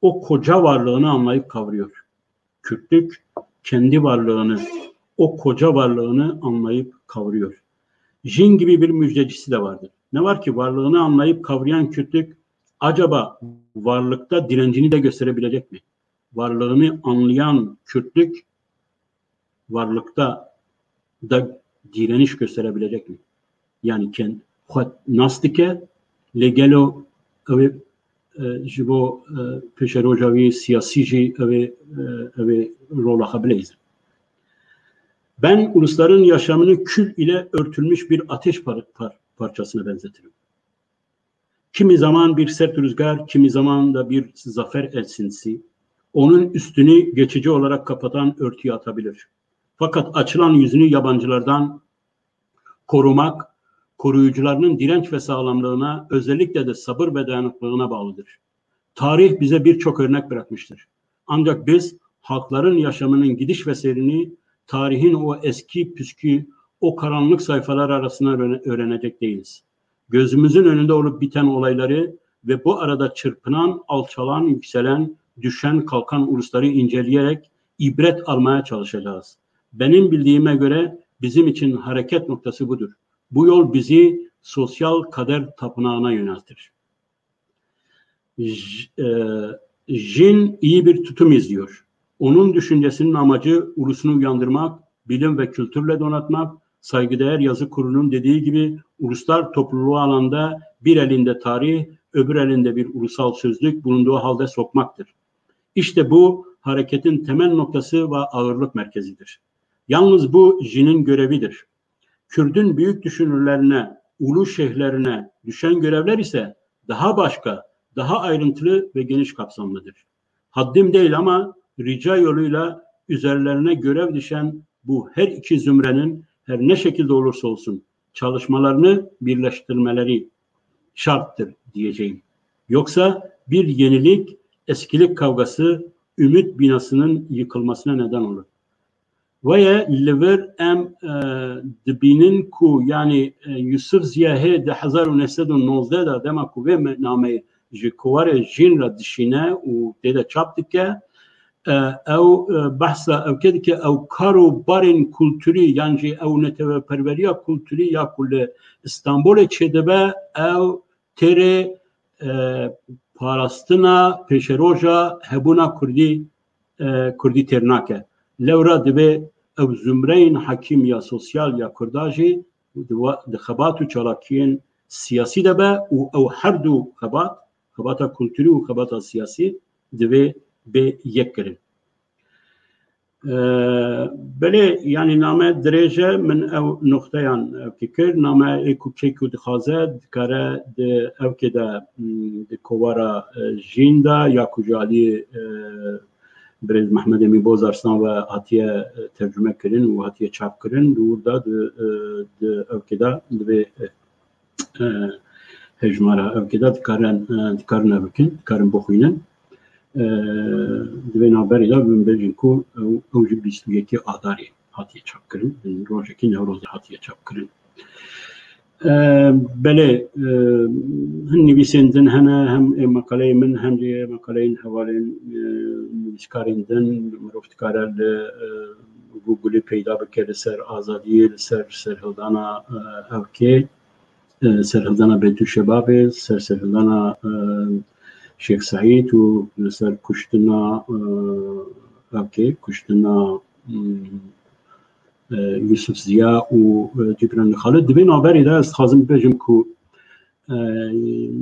o koca varlığını anlayıp kavruyor. Kürtlük kendi varlığını, o koca varlığını anlayıp kavruyor. Jin gibi bir müjdecisi de vardır. Ne var ki varlığını anlayıp kavrayan Kürtlük acaba varlıkta direncini de gösterebilecek mi? Varlığını anlayan Kürtlük varlıkta da direniş gösterebilecek mi? Yani kend, xwe nas dike, lê gelo ew ê, e, ji bo, e, pêşeroja wî siyasî jî ew ê, e, ew ê rola xwe bileyzin. Ben ulusların yaşamını kül ile örtülmüş bir ateş par- par- parçasına benzetirim. Kimi zaman bir sert rüzgar, kimi zaman da bir zafer esintisi onun üstünü geçici olarak kapatan örtüyü atabilir. Fakat açılan yüzünü yabancılardan korumak, koruyucularının direnç ve sağlamlığına, özellikle de sabır ve dayanıklılığına bağlıdır. Tarih bize birçok örnek bırakmıştır. Ancak biz halkların yaşamının gidiş ve seyrini tarihin o eski püskü, o karanlık sayfalar arasından öğrene- öğrenecek değiliz. Gözümüzün önünde olup biten olayları ve bu arada çırpınan, alçalan, yükselen, düşen, kalkan ulusları inceleyerek ibret almaya çalışacağız. Benim bildiğime göre bizim için hareket noktası budur. Bu yol bizi sosyal kader tapınağına yöneltir. J- e, Jin iyi bir tutum izliyor. Onun düşüncesinin amacı ulusunu uyandırmak, bilim ve kültürle donatmak, saygıdeğer yazı kurulunun dediği gibi uluslar topluluğu alanda bir elinde tarih, öbür elinde bir ulusal sözlük bulunduğu halde sokmaktır. İşte bu hareketin temel noktası ve ağırlık merkezidir. Yalnız bu Jin'in görevidir. Kürdün büyük düşünürlerine, ulu şeyhlerine düşen görevler ise daha başka, daha ayrıntılı ve geniş kapsamlıdır. Haddim değil ama rica yoluyla üzerlerine görev düşen bu her iki zümrenin her ne şekilde olursa olsun çalışmalarını birleştirmeleri şarttır diyeceğim. Yoksa bir yenilik, eskilik kavgası ümit binasının yıkılmasına neden olur. Weye li vir em e, dibînin ku, yanî e, Yusuf Ziyahê di hezar û neh sed û nozdeh de dema ku vê me- nameyê ji Kovarê Jin re dişîne û tê de çap dike, e, ew e, behsa ew ke dike ew kar û barên kulturî yan jî ew neteweperweriya kulturî ya ku li Îstanbulê çêdibe, ew têrê e, parastina pêşeroja hebûna Kurdî, e, Kurdî têr nake. Lewra divê ew zumreyên hekîm ya sosyal ya Kurda jî di wa- di xebat û çalakiyên siyasî de be û ew her du xebat, xebata kulturî û xebata siyasî divê bê yek kirin. Belê, yanî name dirêj e, min ew nuxteyan ew kî kir. Name ê ku kê ku dixwaze dikare di ew kê de, di kovara e, Jîn de ya ku ji alî e, birêz Mehmedê Mî Boz Arslan ve hatiye e, tercume kirin û hatiye çap kirin, di wir de di, e, di ew kê de divê e, e, hejmara ev kê de dikarin, e, dikarin ev bikin, dikarin bixwînin. E, di vê navberê de min bêjin ku ew, ew ji bîst û yekê Adarê hatiye çapkirin, rojekî Newrozê hatiye çapkirin. E, belê, e, hin nivîsên din hene, hem ê meqaleyê min, hem jî meqaleyên hevalên, e, nivîskarên din, mirov dikare li, e, Googleê peyda bike li ser azadiyê, li ser serhildana, e, ev kê. e, serhildana Beytû Şebabê, ser serhildana e, Şêx Seîd û li ser kuştina e, evkê, kuştina mm, e, Yusuf Ziya û e, Cîbran Xalid. Di vê navberê de ez dixwazim bibêjim ku E,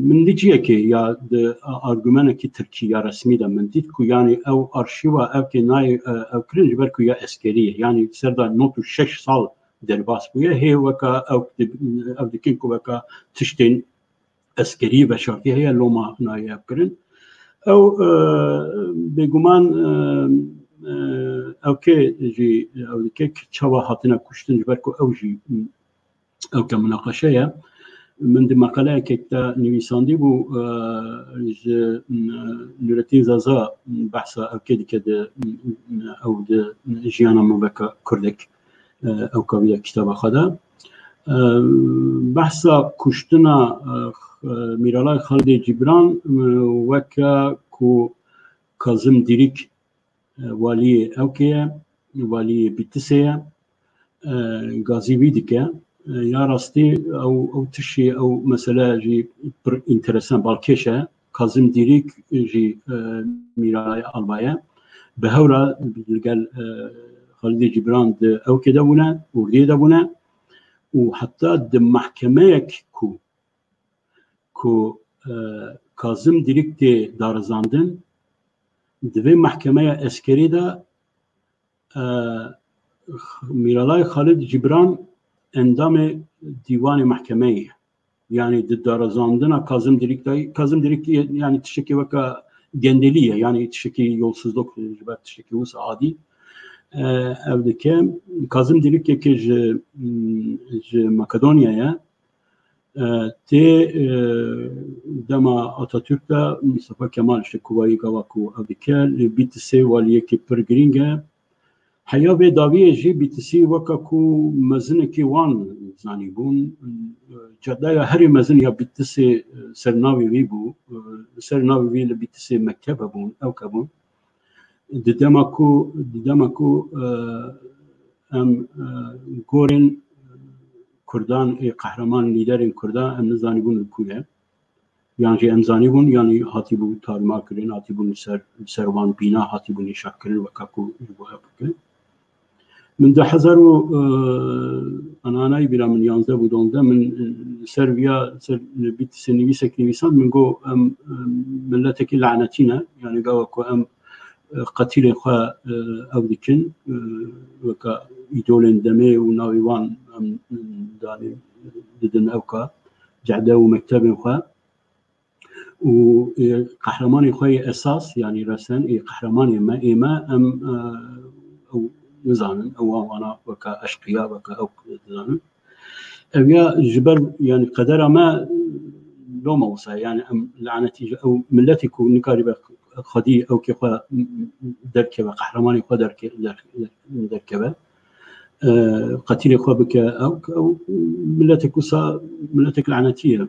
min dî ciyekê ya di argumenekî tirkî ya resmî de min dît ku yanî ew arşîva ev kê nayê, e, ew kirin ji ber ku ya eskerî ye. Yanî ser de nod û şeş sal derbas bûye. Hê weka ew di-, ew dikin ku weka tiştên eskerî veşartî heye, loma nayê ev kirin. Ew, e, bêguman, e, e, ew kê jî, ew dike ki çawa hatine kuştin ji ber ku ew jî, ew ke minaqeşe ye. Min di meqaleyekê de nivîsandî bû, e, ji, e, Nurettin Zaza behsa ew kê dike di, e, ew di jiyana min weke kurdek, e, ew kavî de kitaba xwe de. E, behsa kuştina, e, Mîralay Xalidê Cîbran, e, weke ku Kazim Dîrîk, e, waliyê ewkê ye, waliyê Bîtisê ye, e, gazî wî dike. E, ya rastî ew, ew tişî, ew mesele jî pir înteresan, balkêş e. Kazim Dîrîk jî, e, Mîralay Alba ye. Bi hew re li gel, e, Xalidê Cîbran di ewkê de bûne, Urdiyê de bûne û heta di mehkemeyek ku, ku, e, Kazim Dîrîk tê darizandin, di vê mehkemeya eskerî de, e, Mîralay Xalid Cîbran endamê dîwanê mehkemeyê ye. Yanî di darizandina Kazim Dîrîk de, Kazim Dîrîk, yanî tiştekî weke gendelî ye, yanî tiştekî yolsuzluk, ji ber tiştekî wisa adî, e, ev dike. Kazim Dîrîk yekê ji, ji Makedonyayê ye. E, tê, e, dema Atatürk de Mustafa Kemal işte kovayî gava ku ev dike, li Bîtisê waliyekî pir girîng e. Heya vê dawiyê jî Bîtisî weke ku mezinekî wan zanîbûn. Cadeya herî mezin ya Bîtisê, e, ser navê wî bû. E, ser navê wî li Bîtisê mektebe bûn, ewke bûn. Di dema ku, di dema ku, e, em, e, gorên Kurdan, ê qehreman lîderên Kurdan em nizanîbûn li ku ye. Yan jî em zanîbûn, yanî hatîbû tarîma kirin, hatîbûn li ser, li ser wan bîna hatîbûn înşa kirin, weka ku ji bo ev bikin. Min du hezar û, e, ananayî bîra min yanzdeh bû, donzdeh, min, e, li ser viya, ser li Bîtisê nivîsek nivîsand, min got, em, em, miletekî lanetî ne, yanî gava ku em, e, qetîlên xwe, e, ew dikin, e, weka îdolên demê û navê wan em, em, danê didin ewka cehde û mektebên xwe. Û, e, qehremanê xwe yê esas, yanî resen, ê qehremanê me, ê me, em, e, ew nizanin, ew wan wana weke eşqiya, weke ew dizanin. Ev ya ji ber, yanî qedera me loma wisa, yanî em lanetî ji ew miletê ku nikaribe xwedî ewkê xwe derkeve, qehremanê xwe derke-, der-, derkeve. E, qetîlê xwe bike. Ew, ew miletek wisa, miletek lanetî ye.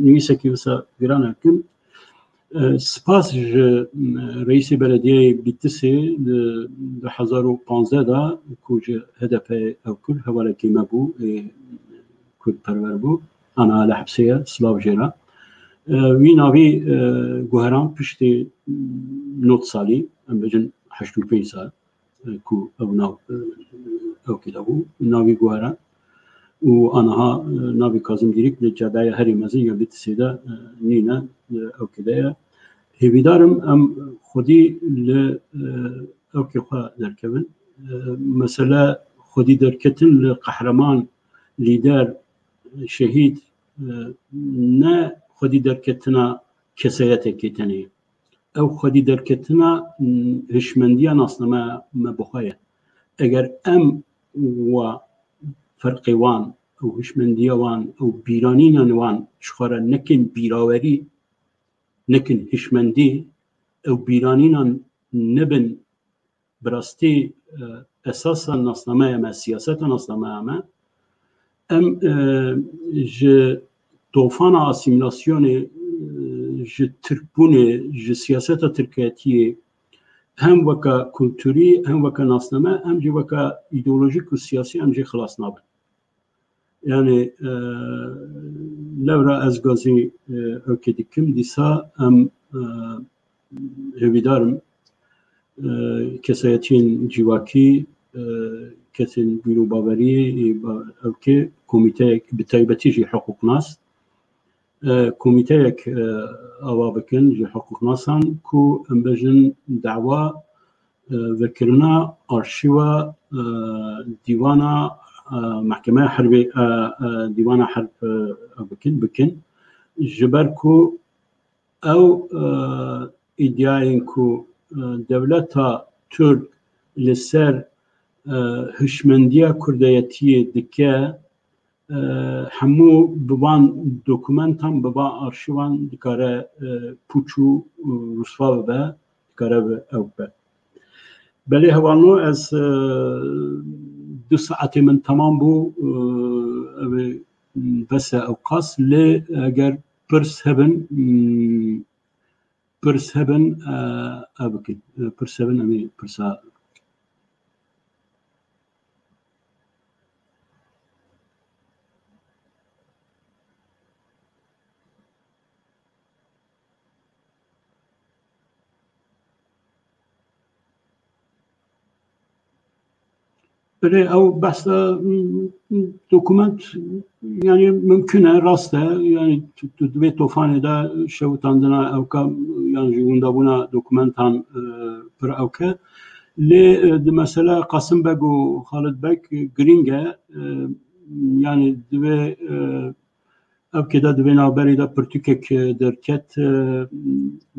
Nivîsekî wisa giran e. Kim, e, spas ji, m, reîsê belediyeyê Bîtisê di du hezar û panzdeh de ku ji H D P ew kir, hevalekî me bû, ê kurdperwer bû. Ana li hepsê ye, silav jê re. E, wî navî, e, guheran piştî, m, nod salî, em bêjin heşt û pênc sal. E, ku ew nav, e, ew kê de bû, navî guhere û aniha, e, navê Kazim Dîrîk li cadeya herî mezin ya Bîtisê de, e, nîne, e, ew kê de ye. Hêvîdar im em xwedî li, e, ew kê xwe derkevin. E, mesele xwedî derketin li qehreman, lîder, şehîd, e, ne xwedî derketina keseyetekê tenê. Ew xwedî derketina, m, hişmendiya nasnameya me bi xwe ye. Eger em wa ferqê wan, ew hişmendiya wan, ew bîranînan wan ji xwe re nekin bîrawerî, nekin hişmendî, ew bîranînan nebin bi rastî, e, esasa nasnameya me, siyaseta nasnameya me, em, e, ji tofana asîmîlasyonê, e, ji tirkbûnê, ji siyaseta tirkiyetiyê, hem weke kulturî, hem weke nasname, hem jî weke îdeolojîk û siyasî em jî xilas nabin. Yani, e, lewra ez gazî, e, ewkê dikim, dîsa em, e, hêvîdar im, e, kesayetiyên civakî, e, kesên bîr û baweriyê, e, ba-, ewkê komîteyek bi taybetî jî hiqûqnas, e, komîteyek, e, ava bikin ji hiqûqnasan ku em bêjin dawa, e, vekirina arşîva, e, dîwana, e, mehkemeya herbê, e, e, dîwana herb, e, bikin, bikin. Ji ber ku ew, e, îdiayên ku, e, dewleta Tirk li ser, e, hişmendiya kurdayetiyê dike, e, hemû bi van dokumentan, bi van arşîvan dikare, e, pûç û, e, rûsva bibe, dikare bi ew be. Belê hevalno ez, e, du saetê min temam bû, e, ev ê bes e ewqas, lê eger pirs hebin, m, pirs hebin, e, ev bikin. E, pirs hebin, em ê pirsa Belê, ew behsa, mm, dokument, yani mümkün e, rast e. Yani tu, tu, di vê tofanê de şewitandina ewka, yan jî windabûna dokumentan, e, pir ewke. Lê, e, di mesela Qasim Beg û Xalid Beg girîng e. E, yani divê, e, Ev kêda di vê navberê de pirtûkek, e, derket, e,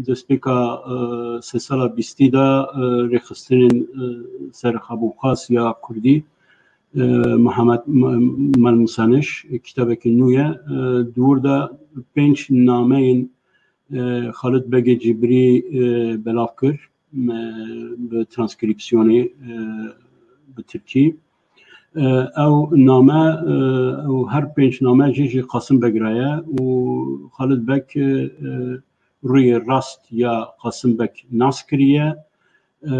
destpêka, e, sê sala bîstî de, e, rêxistinên, e, serxwebûnxwaz ya kurdî, e, Mihemed M-, Melmusaneş, kitabekî nû ye. E, di wir de pênc nameyên, e, Xalid Begê Cibrî, e, belav kir, e, bi transkrîpsiyonê, e, bi tirkî. E, ew name, e, ew her pênc name jî ji Qasim Beg re ye û Xalid Beg, e, rûyê rast ya Qasim Beg nas kiriye. E,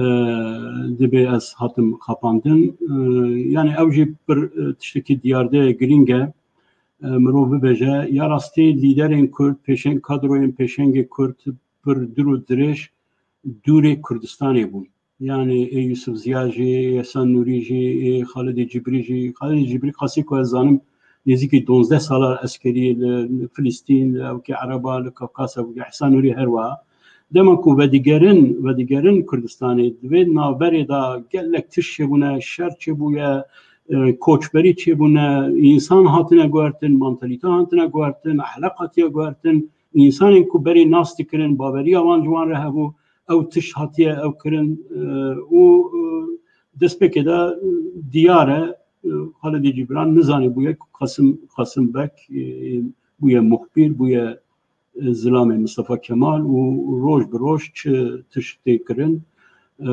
dibê ez hatim xapandin. E, yani ew jî pir, e, tiştekî diyardeyê girîng e. E, mirov bibêje, ya rastî lîderên Kurd, pêşeng-, kadroyên pêşengê Kurd pir dûr û dirêj dûrê Kurdistanê bûn. Yani ê Yusuf Ziya jî, ê Ehsan Nûrî jî, ê Xalidê Cibrî jî. Xalidê Cibrî qasî ku ez zanim nêzîkî duwazdeh sala eskerî li Filistîn, li ewkê Ereba, li Kafkasa bûye. Ehsan Nûrî her wiha. Dema ku vedigerin, vedigerin Kurdistanê, di vê navberê de gelek tişt çêbûne, şer çêbûye, e, koçberî çêbûne, însan hatine guhertin, mantalîte hatine guhertin, ehlaq hatiye guhertin, însanên ku berê nas dikirin, baweriya wan ji wan re hebû, ew tişt hatiye ew kirin, e, û, e, destpêkê de, e, diyar e, e, Xalidê Cîbran nizanî bûye ku Qasim, Qasim Beg, e, bûye muxbîr, bûye, e, zilamê Mistefa Kemal û roj bi roj çi tişt tê kirin, e,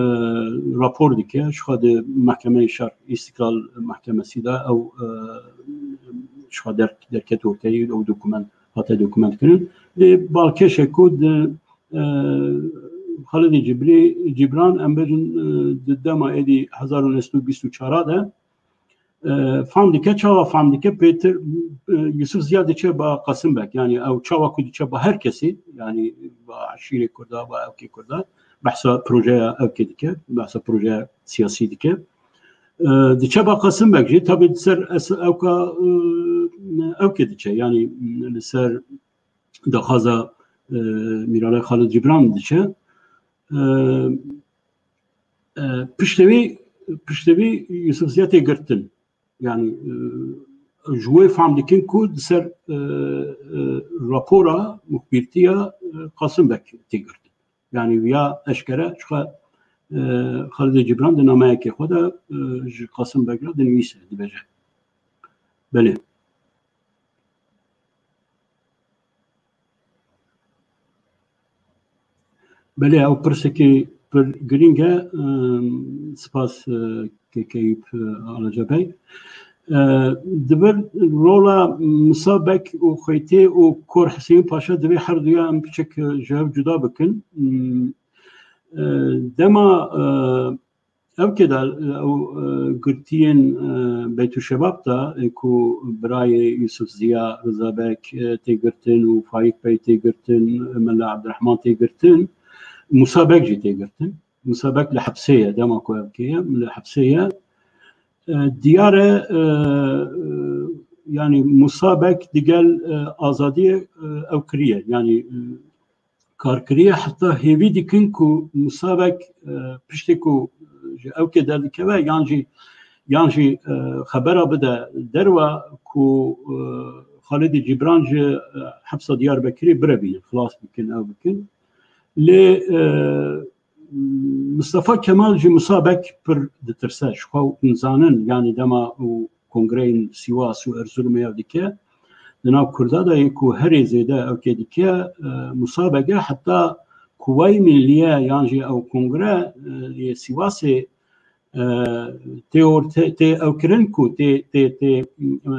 rapor dike. Ji xwe di Mehkemeyê Şer, Îstiklal Mehkemesî de ew, e, ji xwe der-, derket orteyî, ew dokument, hate dokument kirin. Lê balkêş e ku di, e, Xalidê Cibrî, Cîbran, em bêjin, e, di dema êdî hezar û neh sed û bîst û çar de, e, fam dike, çawa fam dike, pêtir, e, Yusuf Ziya diçe ba Qasim Beg. Yani ew çawa ku diçe ba her kesî, yani ba eşîrê Kurda, ba ewkê Kurda, behsa projeya ewkê dike, behsa projeya siyasî dike. E, diçe ba Qasim Beg jî, tabi li ser es-, ewka, e, ewkê diçe, yani li ser daxwaza, e, Mîralay Xalid Cîbran diçe. E, e, piştevî, piştevî Yusuf Ziya tê girtin. Yani, e, ji wê fam dikin ku di ser, e, e, rapora muxbîrtiya, e, Qasim Beg tê girtin. Yani wiya eşkere, çiqa, e, Xalidê Cîbran di nameyekê xwe de, e, ji Qasim Beg re dinivîse, dibêje. Belê. Belê, ew pirsekî pir girîng e. Em, spas, e, Kek Eyûp, e, Alaca Bey. E, di vir rola Musa Beg û Xweytê û Kor Hesên Paşa divê her duya em piçek, e, ji hev cuda bikin. Hmm, e, dema, e, Ew kê de, ew, e, girtiyên, e, Beytûşebab de, e, ku birayê Yusuf Ziya, Riza Beg, e, tê girtin û Faîq Bey tê girtin, Mela Ebdirehman tê girtin, Musa Beg jî tê girtin. Musa Beg li hepsê ye, dema ku ev kê ye, li hepsê ye. E, diyar e, e, e, yanî Musa Beg digel e, Azadiyê e, ew kiriye. Yanî e, kar kiriye, heta hêvî dikin ku Musa Beg e, piştê ku e, ji ewkê derdikeve yan jî yan jî e, xebera bide derwa ku e, Xalidî Cîbran ji e, hepsa Diyarbekirê birevînin, xilas bikin, ew bikin. Lê e, Mistefa Kemal ji Musa Beg pir ditirse, ji xwe hûn zanin, yanî dema û kongreyên Sîwas û Erzurumê ew dike, di nav Kurda de yê ku herê zêde ew kê dike, e, Musa Beg e, heta Kuwayê Milliye yan jî ew kongre e, yê Sîwasê e, tê orte, tê ew kirin ku, tê, tê, tê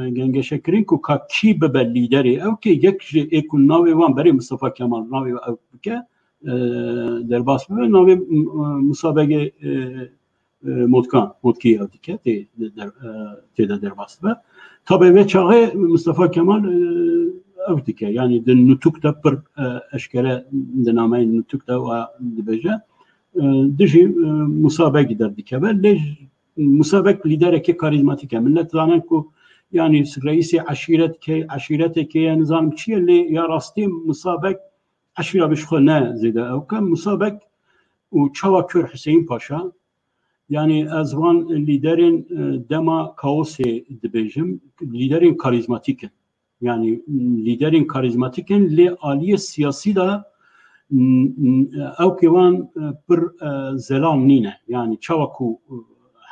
e, gengeşe kirin ku ka kî bibe lîderê ew kê, yek ji ê ku navê wan berê Mistefa Kemal navê ew bike, e, derbas bibe, navê e, Musa Begê e, e, Motkan, Motkî ew dike, tê, der, e, tê de derbas dibe. Tabê vê çaxê Mistefa Kemal e, ew dike, yanî di nutûk de pir e, eşkere di nameyên nutûk de wa dibêje. E, dijî e, Musa Beg derdikeve. Lê Musa Beg lîderekî karîzmatîk e. Millet zanin ku yanî reîsê eşîretkê, eşîretekê ye, nizanim çi ye, lê ya rastî Musa Beg eşîra bi ji xwe ne zêde ew ke. Musa Beg û çawa Kür Hüseyin Paşa, yanî ez van lîderên e, dema kaosê dibêjim, lîderên karîzmatîk in. Yanî lîderên karîzmatîk in, lê aliyê siyasî de m, m, ew kê wan e, pir e, zelal nîne. Yanî çawa ku e,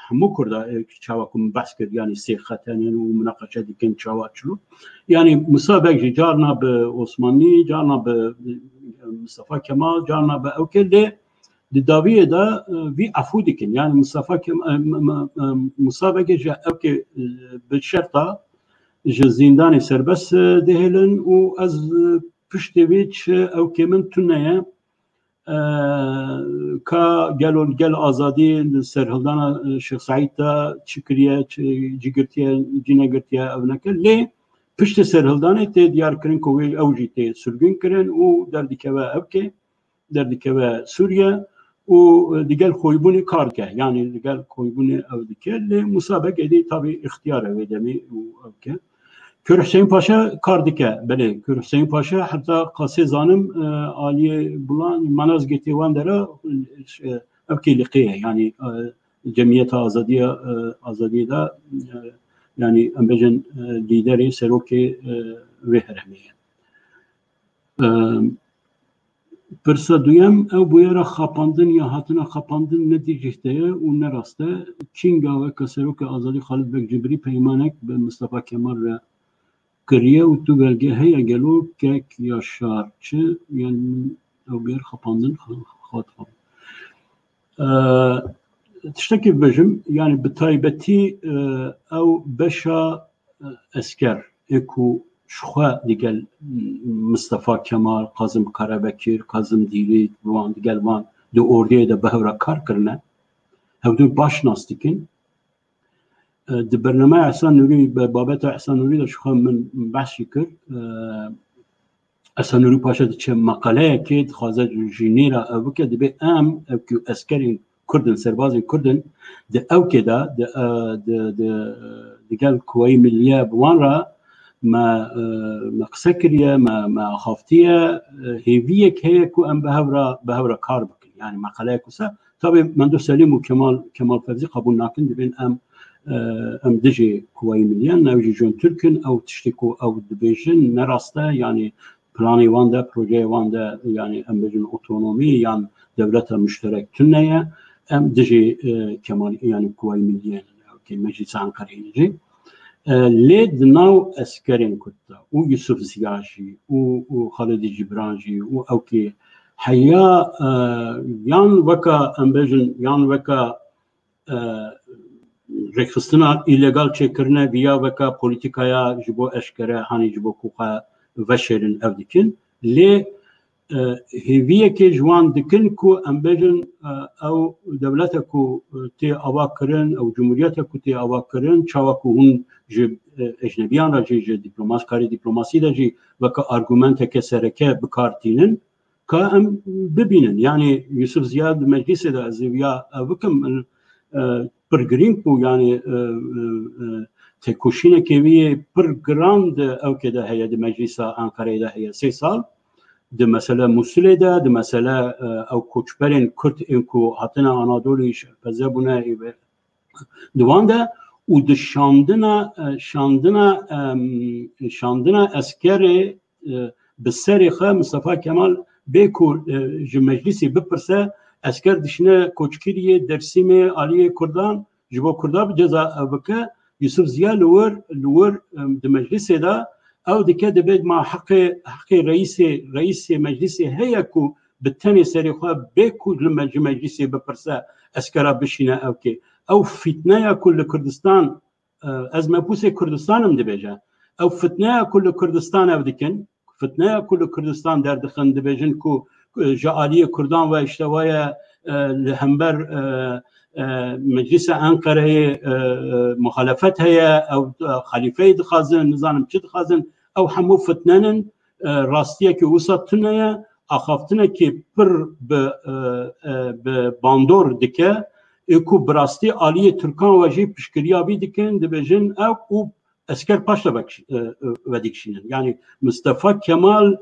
hemû Kurda e, çawa ku min behs kir, yanî sê xetenên û minaqeşe dikin çawa çilo. Yanî Musa Beg jî carna bi Osmanlî, carna bi e, Mistefa Kemal, carna bi ew kê, lê di dawiyê de e, vî efû dikin. Yanî Mistefa Kemal, e, m- m- e, Musa Begê ji ew kê e, bi şerta ji zîndanê serbest e, dihêlin û ez e, piştê vê çi ew kê min tune ye. E, ka gelo gel azadî serhildana e, Şêx Seîd de çi kiriye, çi, cî girtiye, cî negirtiye, ev neke. Lê piştê serhildanê tê diyar kirin ku wê ew jî tê sirgûn kirin û derdikeve ev kê. derdikeve Sûriye û digel koybûnê kar dike. Yanî digel koybûnê ew dike. Lê Musa Beg êdî tabî îxtiyar e wê demê û ew ke. Kür Hüseyin Paşa kar dike. Belê, Kür Hüseyin Paşa heta qasê zanim e, aliyê bulan manazgê tê wan dera e, ev kê liqê ye. Yanî e, cemiyeta azadiya e, azadiyê de e, yanî em bêjin e, lîderê serokê e, vê heremê ye. E, Pirsa duyem, ew bûyera xapandin ya hatina xapandin ne dî cih de ye û ne rast e. Kînga weke serokê azadî Xalid Beg Cibrî peymanek bi Mistefa Kemal re kiriye û tu belge heye gelo kek Yaşar çi? Yan ew bûyer xapandin xat xwe. E, tiştekî bibêjim, yanî bi taybetî e, ew beşa esker ê ku ji xwe digel Mistefa Kemal, Kazim Karabekir, Kazim Dîlî, wan digel wan di ordiyê de bi hev re kar kirine. Hevdû baş nas dikin. E, Di bernameya Ehsan Nûrî, bi babeta Ehsan Nûrî de ji xwe min behs jî kir. E, Ehsan Nûrî Paşa diçe meqaleyekê dixwaze ji nêra ev bike, dibê em, ev ku eskerên Kurd in, serbazên Kurd in, di ewkê de, di, e, di, di, digel Kuwayê Milliye bi wan re me, e, me qise kiriye, me, me axaftiye, e, hêviyek heye ku em bi hev re, bi hev re kar bikin. Yanî meqaleyek wisa, tabî Mendo Selîm û Kemal, Kemal Fevzî qebûl nakin, dibên em, e, em dijî Kuwayê Milliye ne, ew jî Jön Türk in, ew tiştê ku ew dibêjin ne rast e, yanî planê wan de, projeyê wan de, yanî em bêjin otonomî yan dewleta muşterek tune ye. Em dijî e, Kemal, yanî Kuwayê Milliye ne, ew kê Meclîsa Enqereyê jî. E, lê di nav eskerên Kurd de û Yusuf Ziya jî û, û Xalidî Cîbran jî û ew kê heya e, yan weka, em bêjin, yan weka e, rêkxistina îlegal çêkirine, viya weka polîtîkaya ji bo eşkere, hanî ji bo ku xwe veşêrin ev dikin. Lê e, hêviyekê ji wan dikin ku em bêjin e, ew dewlete ku e, tê ava kirin, ew cumhuriyete ku tê ava kirin, çawa ku hûn ji e, ecnebiyan re jî, ji dîplomas-, karê dîplomasî de jî weke argumenteke sereke bi kar tînin, ka em bibînin. Yanî Yusuf Ziya di meclîsê de ez ê viya ev bikim, min, e, pir girîng bû, yanî e, e, e, têkoşînekê wî yê pir giran di ewkê de heye, di Meclîsa Enqereyê de heye. Sê sal di mesele Mûsilê de, di mesele, e, ew koçberên Kurd ên ku hatine Anadolî, şerpeze bûne, ê ve-, di wan de û di şandina, e, şandina, em, şandina eskerê, e, bi serê xwe Mistefa Kemal bê ku, e, ji meclîsê bipirse, esker dişine koçkiriyê Dersîmê aliyê Kurdan, ji bo Kurda bi ceza, e, bike, Yusuf Ziya li wir, li wir, em, di meclîsê de ew dike, dibê ma heqê, heqê reîsê, reîsê meclîsê heye ku bi tenê serê xwe bê ku li me-, ji meclîsê bipirse, eskera bişîne ewkê. Ew fîtneya ku li Kurdistan, e, ez mebûsê Kurdistan im dibêje. Ew fitneya ku li Kurdistan ev dikin, fitneya ku li Kurdistan derdixin, dibêjin ku, e, ji aliyê Kurdan ve işte waye, e, li hember, e, e, Meclîsa Enqereyê, e, e, muxalefet heye, ew, e, xalîfeyê dixwazin, nizanim çi dixwazin, ew hemû fitnenin, e, rastiyekî wisa tune ye, axaftinekî pir bi, e, e, bi bandor dike, ê ku bi rastî aliyê Tirkan ve jî piştgiriya vî dikin, dibêjin ew û esker paşta vekş-, e, e, vedikişînin. Yani Mustafa Kemal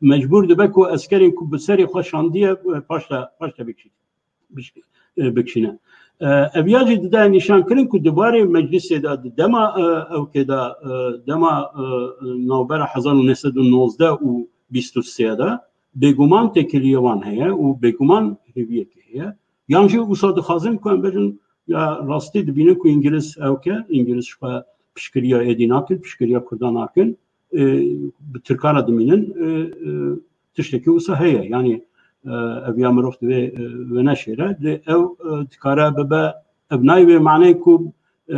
mecbûr dibe ku eskerên ku bi serê xwe şandiye, e, paşta, paşta bikişînin. Biş-, e, bikişîne. E, ev ya jî dide nîşankirin ku di warê meclisê de, di dema, e, ewkê de, e, dema, e, navbera hezar û neh sed û nozdeh û bîst û sê de bêguman têkiliyê wan heye û bêguman hêviyekê heye. Yan jî wisa dixwazin ku em bêjin, ya rastî dibînin ku Îngiliz ewke, Îngiliz ji xwe piştgiriya êdî nakin, piştgiriya Kurdan nakin, e, bi Tirkan re dimînin, e, e, tiştekî wisa heye. Yanî, e, ev ya mirov divê, e, veneşêre. Lê ew, e, dikare bibe, ev nayê wê maneyê ku, e,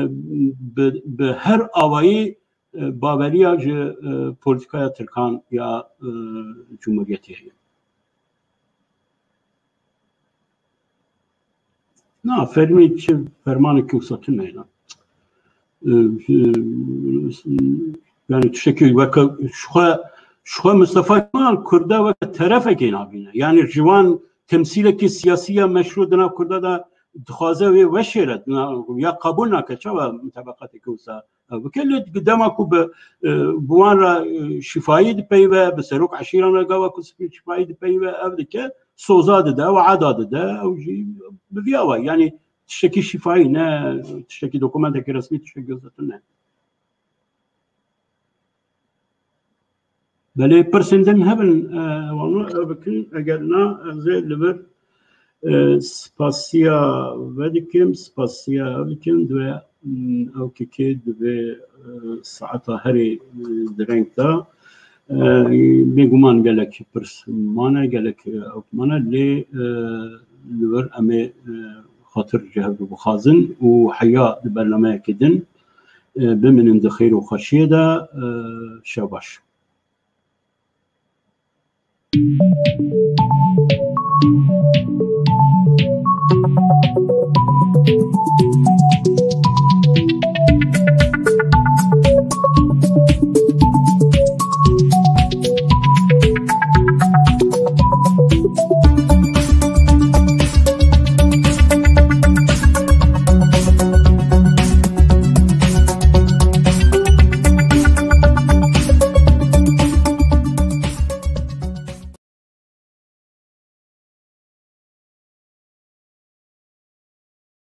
bi, bi her awayî, e, baweriya ji, e, polîtîkaya Tirkan ya, e, Cumhuriyetê heye. Na, fermî çi fermanekî wisa tune ye. E, e, yani tiştekî weke ji xwe, ji xwe Mustafa Kemal Kurda weke terefekê nabîne. Yani ji wan temsîlekî siyasî ya meşrû di nav Kurda de dixwaze wê veşêre, na, ya qebûl nake, çawa mutabaqatekî wisa ev bike. Lê dema ku bi, e, bi wan re, e, şîfayî dipeyive, bi serok eşîran re gava ku sifî şîfayî dipeyive, ev dike, soza dide, weada dide, ew jî bi vî awayî. Yani tiştekî şîfayî ne, tiştekî dokumentekî resmî, tiştekî wisa tune ne. Belê pirsên din hebin, e, wan ev bikin, eger na, ez ê li vir, e, spasiya vedikim, spasiya ev dikim, divê, mm, ew kekê divê, e, saeta herê, e, di reng de. E, bêguman gelek pirs mane, gelek, e, ew mane, lê, e, li vir em ê, e, xatir ji hev re bixwazin û heya di bernameyekê din, e, bimînin di xêr û xweşiyê de, e, şev baş.